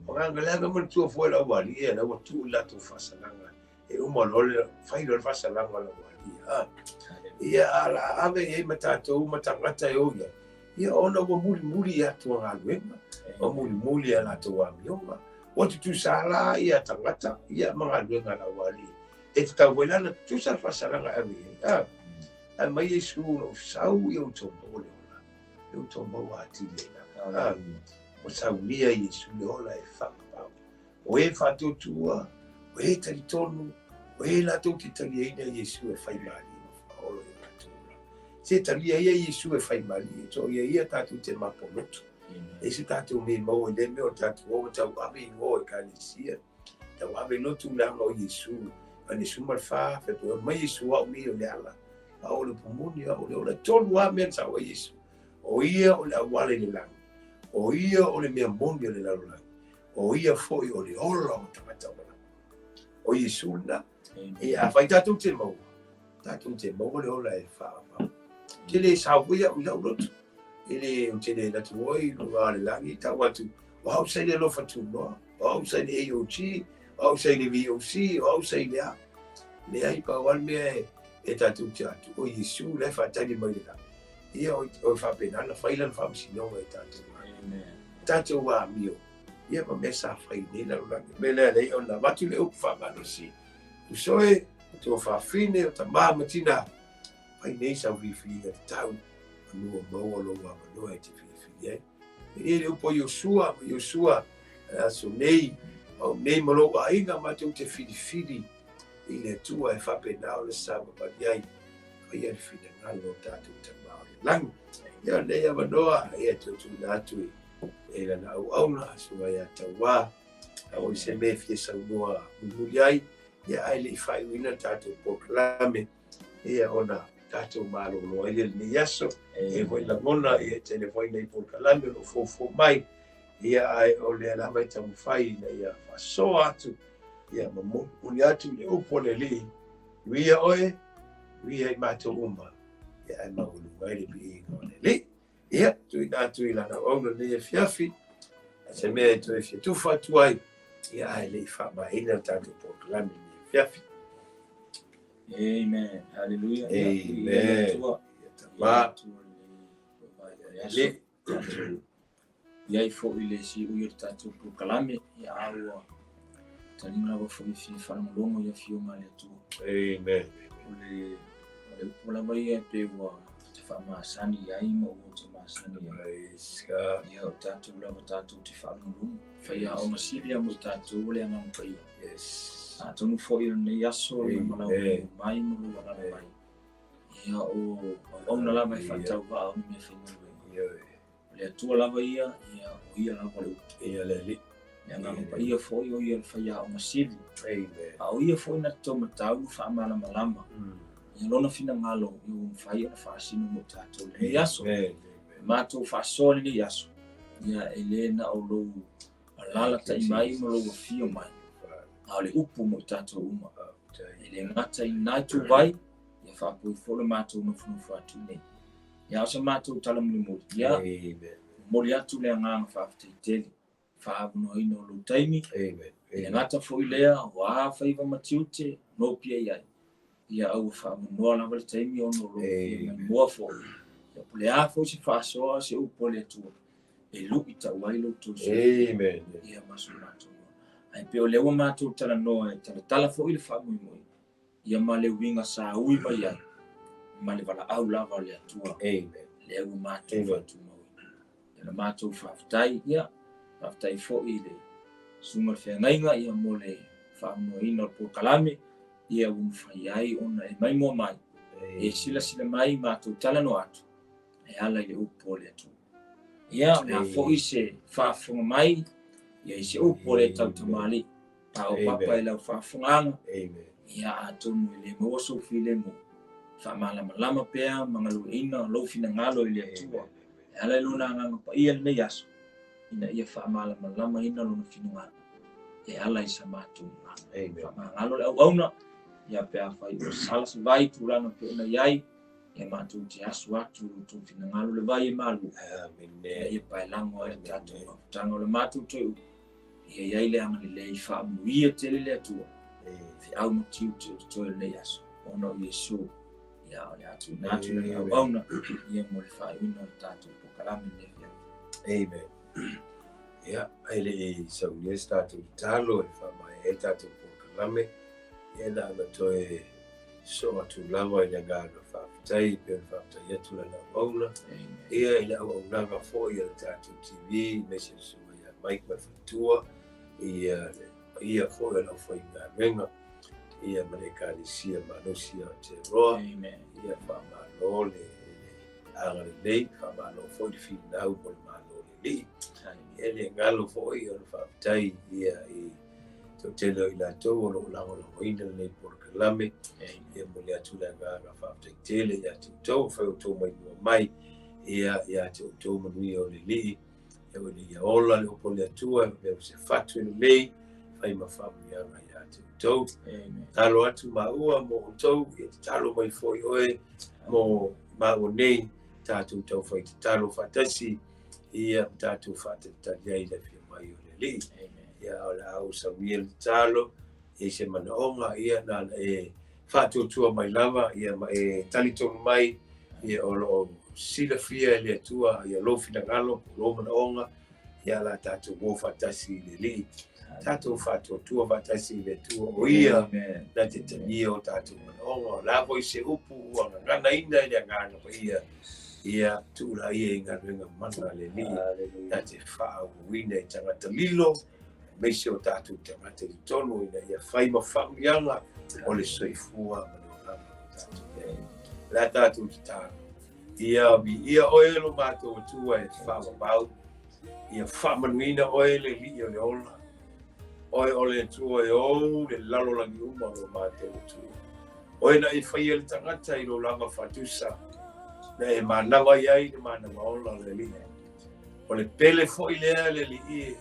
O agaga leaga manatua foi le aualii ia, la ua tuu i le latou faasalaga, e uma loa le fai loa le faasalaga o le aualii. A, ia a la ave i ai ma tatou ma tagata e o i ai, ia ona ua mulimuli atu a galuega, ua mulimuli a latou amioga, ua tutusa la ia tagata ia ma galuega a le aualii. E tatau foi la ona tutusa le faasalaga e ave i ai. A, ae mai Iesu o lo o sau ia outou maua le ola, ia outou maua atili ai lava. A, ua saunia Iesu le ola e faapau. O e faatuatua, o e talitonu, o e latou te taliaina Iesu e fai malie ma faaola i o latou ola. Se talia ia Iesu e fai malie, to ia ia tatou te mapolotu. E se tatou me maua i le mea o tatou o tau ave i ngo e kalesia. Tau ave lotu leaga o Iesu, Ioane 14, fai mai, mai Iesu au nei o le ala, a o le pumuni, a o le ola. Tolu lava mea na sao ai Iesu. O ia o le auala i le lagi, o ia o le mea moni o le lalolagi, o ia foi o le ola o tagata uma lava. O Iesu lena. E a fai tatou te maua, tatou te maua le ola e whaapau. Te le sao foi au i lau lotu. E le, ou te le latu oi i luga o le lagi, tau atu, o au sa i le alofa tunoa, o au sa i le AOG, o au sa i le VOC, o au sa i le a. Leai, pau lava le mea e, e tatou te atu, o Iesu la e faatali mai le lagi. Ia, o, o faapena na fai lana faamasinoga i tatou. Amen. Tatou amio, ia ma mea sa fai i nei lalolagi. O le mea lea leai ona avatu le upu faamalosi. Uso e, o tuafafine, o tamā ma tinā, fai nei sau filifiliga tatau, manu o maua lou avanoa e te filifili ai. E le upu a Iosua, ma Iosua, aso nei, au nei ma lou aiga matou te filifili i le Atua e faapena ona savavali ai, faia le finagalo o tatou Tama o le lagi. Ia lenei avanoa, ia toe tuuina atu i e lana auauna, susuga ia Tauā, a o se mea e fia saunoa mulimuli ai, ia ae le i faaiuina le tatou polokalame, ia ona tatou malolo ai i lenei aso. E foi lagona ia tele foi nei polokalame o lo o foufou mai, ia ae o lea lava e taumafai ina ia faasoa atu ia ma molimoli atu le upu a le Alii, Manuia oe, manuia i matou uma, ia ae maualuga ai le viiga o le Alii. Ia, tuuina atu i lana auauna lenei afiafi, se mea e toe fia tufa atu ai, ia ae le i faamaeaina le tatou polokalame lenei afiafi. Amen. Hallelujah. Amen. Ia tama. Le. Iai foi le siui o le tatou polokalame, ia a ua taliga lava foi e fia faalogologo i afioga a le Atua. Amen. O le o le upu lava ia e pei ua te faamasani i ai ma ua te masani i ai. Praise God. Ia o tatou lava tatou te faalogologo. Faiaoga sili lava mo tatou o le Agaga Paia. Yes. Atonu foi o lenei aso ia ma lau mai ma lou alaala mai. Ia o auauna lava e faatauvaa o ni mea faigaluega. O le Atua lava ia, ia o ia lava le upu. Ia le Alii. Le Agaga Paia foi o ia le faiaoga sili. Amen. A o ia foi na te taumatau ma faamalamalama. Ia lona finagalo ia ua mafai ona faasino mo tatou i lenei aso. Amen. Matou faasoa i lenei aso. Ia e le na o lou alalatai mai ma lou afio mai, a o le upu mo i tatou uma. E le gata i lena ituvai, ia faapea foi le matou nofonofo atu nei. Ia o se matou tala mulimuli, ia momoli atu le agaga faafetai tele, faaavanoaina o lou taimi. Amen. E le gata foi lea, o a faiva ma tiute nopiai ai, ia aua faavanoa lava le taimi ona o lou fia maimoa foi. Ia po o le a foi se faasoa se upu a le Atua, e lu'i tau ai lo outou soifua. Amen. Ia ma so matou ola. Ae pei o lea ua matou talanoa e talatala foi le faamoemoe, ia ma le uiga sa ui mai ai, ma le valaau lava a le Atua. Amen. Lea ua matou faatumauina. Ia na matou faafetai, ia, faafetai foi i le susuga i le feagaiga, ia mo le faamanoaina o le polokalame, ia ua mafai ai ona e maimoa mai, e silasila mai matou talanoa atu, e ala i le upu a le Atua. Ia, o le a foi se faafofoga mai, ia i se upu a le tautamalii. A o papa i lau faafofogaaga, ia atonu e le maua sou filemu, faamalamalama pea ma galueaiina lou finagalo i le Atua, e ala i Lona Agaga Paia i lenei aso, ina ia faamalamalamaina Lona finagalo e ala i sa matou gagana. Faamagalo le auauna, ia pe afai ua sala se vai i tulaga pei ona i ai, ia matou te asu atu i lo outou finagalo le vai e malu, ina ia paelago ai le tatou mafutaga o le matou toe upu. Ia i ai le agalelei faamanuia tele le Atua, feau ma tiute o totoe o lenei aso, ona o Iesu, ia o le a tuuina atu i lana auauna, ia mo le faaiuina o le tatou polokalame i lenei afiafi. Amen. Ia, ae le i saunia se tatou tatalo e faamaea ai le tatou polokalame, ia na ona toe sosoo atu lava i le agaga faafetai e pei ona faafetai atu lana auauna, ia i le auaunaga foi a le tatou TV, aemaise le susuga ia Mike ma le faletua, ia le paia foi o le aufaigaluega, ia ma le Ekalesia malosi o Aotearoa, ia faamalo le agalelei, faamalo foi le finau mo le Malo o le Alii. Ia le galo foi o le faafetai ia i toatele o i latou o lo o lagolagoina lenei polokalame. Ia momoli atu le agaga faafetai tele ia te outou, fai outou maimoa mai ia ia te outou manuia o le Alii. Ia ua ia ola le upu a le Atua, e se fatu e lelei, fai ma faamanuiaga ia te outou. Tatalo atu maua mo outou, ia tatalo mai foi oe mo maua nei, tatou taufai tatalo faatasi, ia ma tatou faatalitali ai i le afio mai o le Alii. Ia o le a ou saunia le tatalo, i se manaoga, ia na ona e faatuatua mai lava, ia ma e talitonu mai, ia o lo o silafia e le Atua ia lou finagalo, po o lou manaoga, ia o le a tatou o faatasi i le Alii. Tatou faatuatua faatasi i le Atua, o Ia na te talia o tatou manaoga. O le a foi se upu ua gaganaina i le Agaga Paia, ia tuu laia i galuega mana a le Alii, na te faaauauina i tagata lilo, aemaise o tatou tagata i totonu ina ia fai ma faamanuiaga o le soifua ma le olaga o tatou i ai. O le a tatou tatalo, ia viia oe lo matou Atua e faavavau, ia faamanuina oe le Alii o le ola, oe o le Atua e ou le lalolagi uma lo matou Atua. Oe na e faia le tagata i lou lava faatusa, na e manava i ai le manava ola o le Alii. O le pele foi lea le Alii e,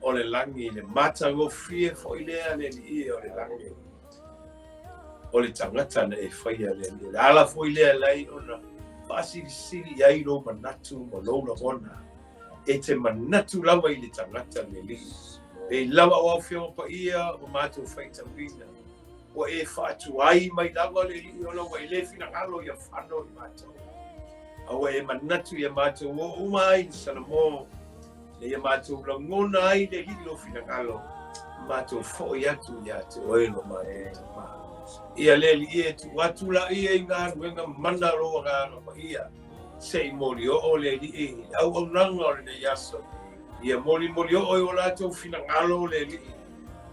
o le lagi, le matagofie foi lea le Alii e o le lagi. O le tagata na e faia le Alii. Le ala foi lea lai ona faasilisili i ai lou manatu ma lou lagona. E te manatu lava i le tagata le Alii. Pei lava o au Afioga Paia ma matou faitauina. Ua e faatuai mai lava le Alii ona ua e le finagalo ia fano i matou. A ua e manatu ia matou o uma ai i Salamo, ina ia matou lagona ai le Alii lou finagalo, matou foi atu ia te oe lo matou Tama. Ia le Alii e tuu atu laia i galuega mana lou Agaga Paia, se i molioo le Alii i le auaunaga o lenei aso. Ia molimolioo i o latou finagalo le Alii,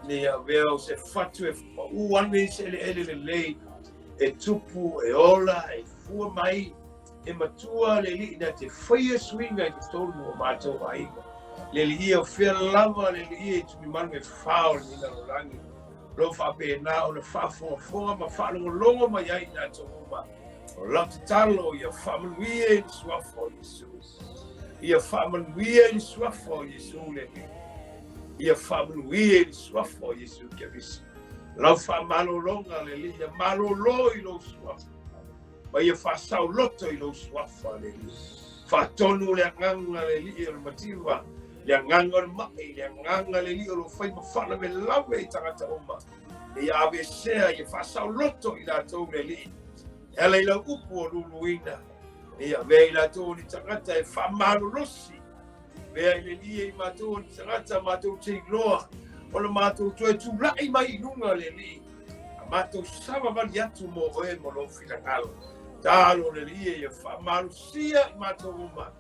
ina ia avea o se fatu e paū ane i se eleele lelei, e tupu, e ola, e fua mai, e matua le Alii na te faia suiga i totonu o matou aiga. Le Alii e o fea lava le Alii e tulimalu e fa o lenei lalolagi, lo faapena ona faafogafoga ma faalogologo mai ai i latou uma. O lau tatalo ia faamanuia i le suafa o Iesu. Ia faamanuia i le suafa o Iesu le Alii. Ia faamanuia i le suafa o Iesu Keriso. Lau faamalologa le Alii, ia malolo i lou suafa. Ma ia faasaoloto i lou suafa le Alii. Faatonu le agaga le Alii o le mativa, le agaga o le mai, le agaga le Alii o lo fai ma faalavelave i tagata uma. Ia aveesea, ia faasaoloto i latou le Alii. E ala i lau upu o luluina, ia avea i latou o ni tagata e faamalolosi. Avea i le Alii e i matou o ni tagata matou te iloa, ona matou toe tulai mai i luga le Alii, a matou savavali atu mo oe ma lou finagalo. Talo le Alii ia faamalosia i matou uma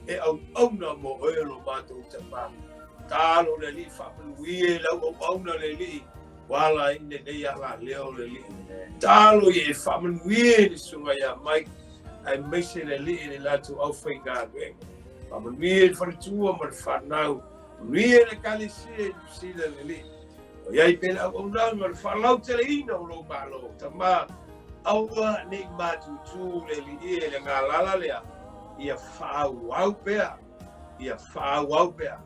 e auauna mo oe lo matou Tama. Talo le Alii faamanuia i lau auauna le Alii, ua ala ai lenei alaleo le Alii. Talo ia e faamanuia i le susuga ia Mike, aemaise le Alii i le latou aufaigaluega. Faamanuia i le faletua ma le fanau, manuia i le Ekalesia i Niu Sila le Alii. O i ai pea le auaunaga o le faalauteleina o lou Malo, Tama, aua ne i matutu le Alii e le galala lea, ia faaauau pea, ia faaauau pea,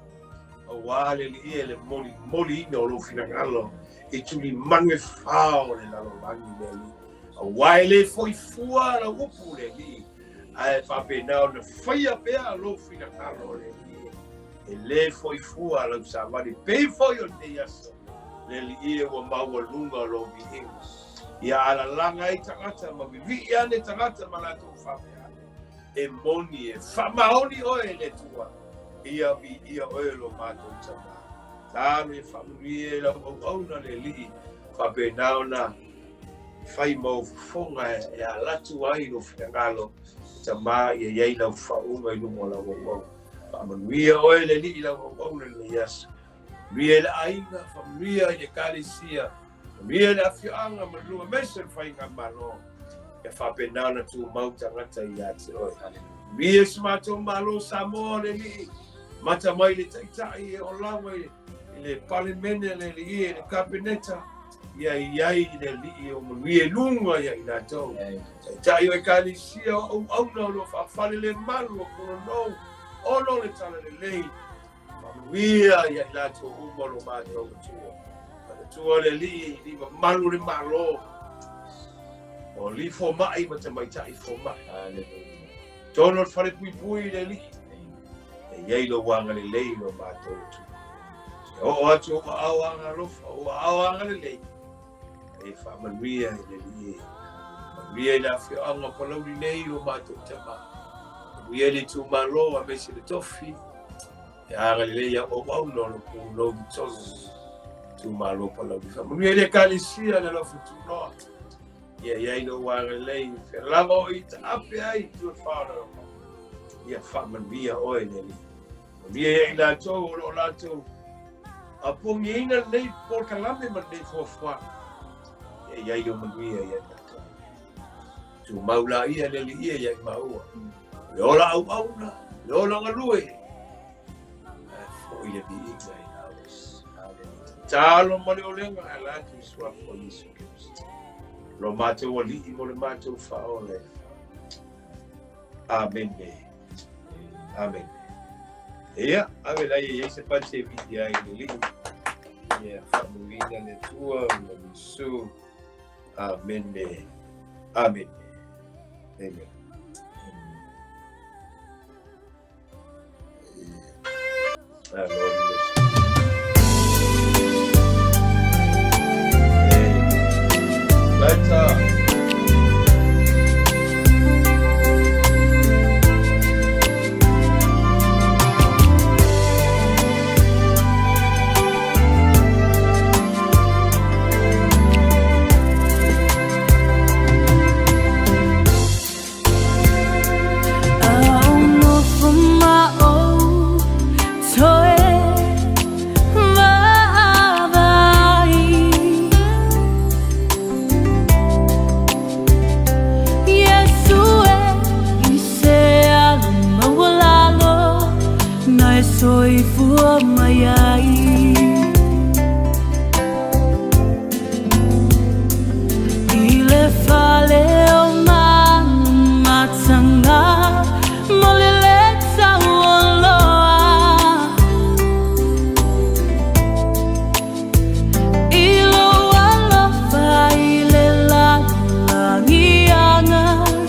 auā le Alii e le molimoliina o lou finagalo i tulimanu e fa o le lalolagi le Alii. Auā e le foi fua lau upu le Alii, ae faapena ona faia pea lou finagalo le Alii. E le foi fua lau savali, pei foi o lenei aso, le Alii e ua maualuga lou viiga. Ia alalaga ai tagata ma vivii ane tagata ma latou faapea ane, e moni e faamaoni oe e le Atua, ia viia oe lo matou Tama. Talo ia faamanuia i lau auauna le Alii, faapena ona fai ma ou fofoga e alatu ai lou finagalo, Tama ia i ai lau faauuga i luga o lau auauna. Faamanuia oe le Alii i lau auauna i lenei aso. Manuia i le aiga, faamanuia i le Ekalesia, manuia i le afioaga ma le nuu aemaise le faigamalo. Ia faapena ona tumau tagata ia te oe. Manuia si matou Malo Samoa le Alii, mata mai le Taitai e olaga i le Palemene le Alii e le Kapeneta, ia i ai le Alii o manuia i luga ia i latou. Taitai o Ekalesia o auauna o lo o faafalelemalu o Punanou ona o le Talalelei. Faamanuia ia i latou uma lo matou Atua. Manatua le Alii i mamalu o le Malo, o alii fomai ma tamaitai fomai. Tonu o le falepuipui i le Alii, e i ai lou agalelei lo matou Atua. E oo atu ou aao agalofa, ou aao agalelei, e faamanuia i le Alii e. Manuia i le afioaga o Palauli nei lo matou Tama. Manuia i le itumalo aemaise le tofi. E agalelei au auauna o lo punou i totonu itumalo Palauli. Faamanuia i le Ekalesia le alofa tunoa. Ia i ai lou agalelei, fea lava o i taape ai i tua fa o le alofa. Ia faamanuia oe le Alii. Manuia ia i latou o lo o latou apogiina lenei polokalame ma lenei fuafuaga. Ia i ai lou manuia ia i latou. Tumau laia le Alii ia i maua. Le ola auauna, le ola galue. Ae foi le viiga i lau. Tatalo ma le olega e ala atu i suafa o Iesu Keriso. Lo matou Alii mo le matou faaola e Amene. Amene. Ia, ave laia e i ai se pati e viia ai le Alii. Ia, faamanuiina le Atua ma Iesu. Amene. Amene. Amen. Ah, Lord, bless you. Hey. Lights up. Soifua mai ai. I le fale o Manumatanga mo le letaualoa. I lou alofa i le lalolagi agasala.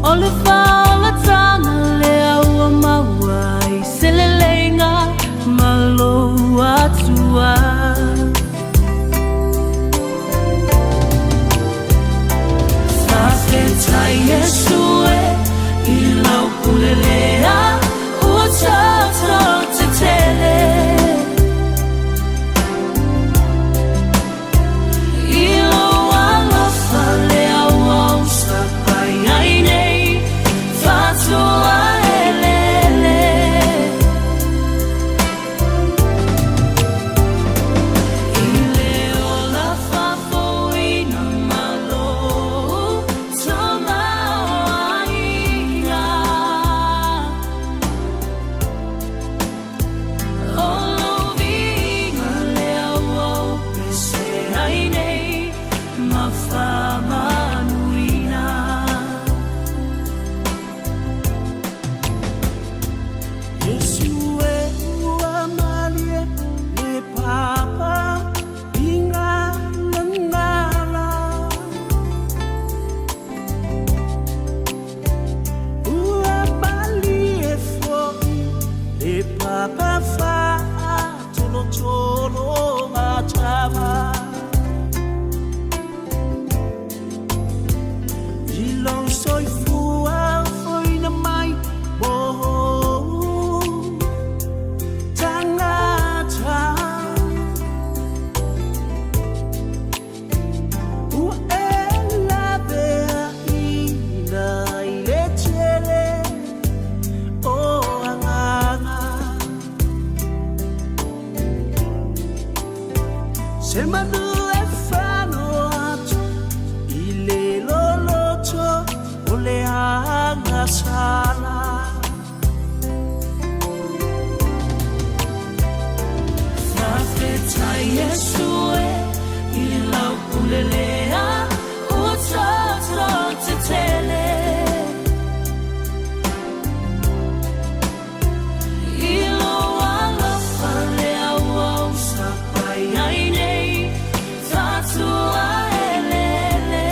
O le faaolataga lea ua maua i se leleiga ma lou Atua. Faafetai Iesu e i lau pule lea ua tatou tetele. I lou alofa lea ua ou sapai ai nei fatua elele. I le ola faafouina ma lou tamaoaiga. O lou viiga lea ua ou pese ai nei ma faamanuina. Iesu e ua malie le papa ingalangala. Ua malie fo'i le papa fa'atolotolo matava. I lou soifua fo'ina mai mo tagata. Ua e laveaʻina i le tele o agaga. Se manu e fano atu i le loloto o le agasala. Faafetai Iesu e i lau pule lea ua tatou tetele. I lou alofa lea ua ou sapai ai nei fatua elele.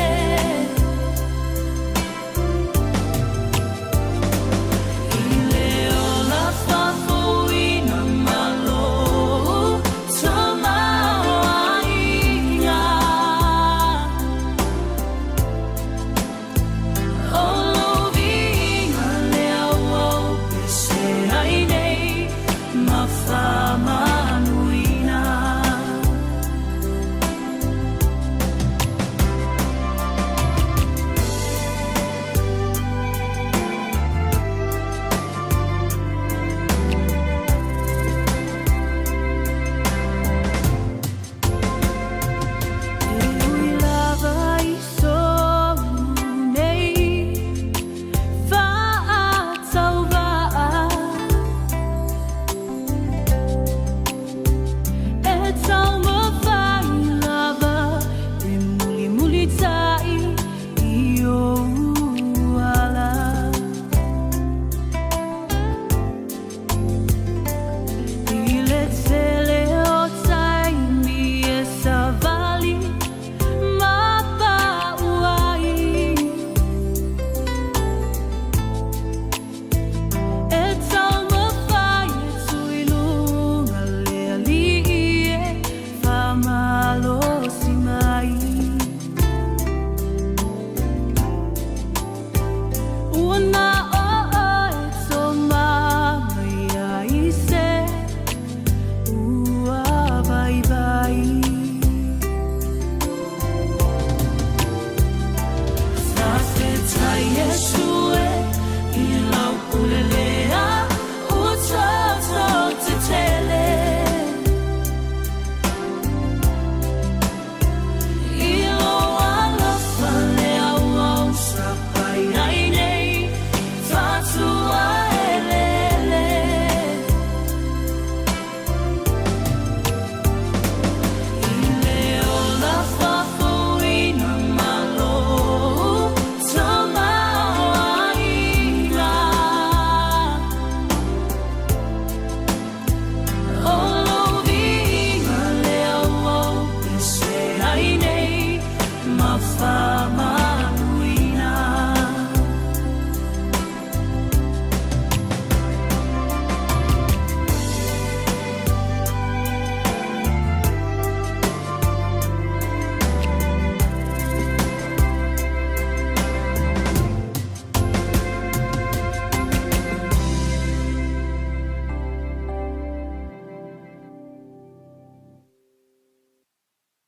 Ona.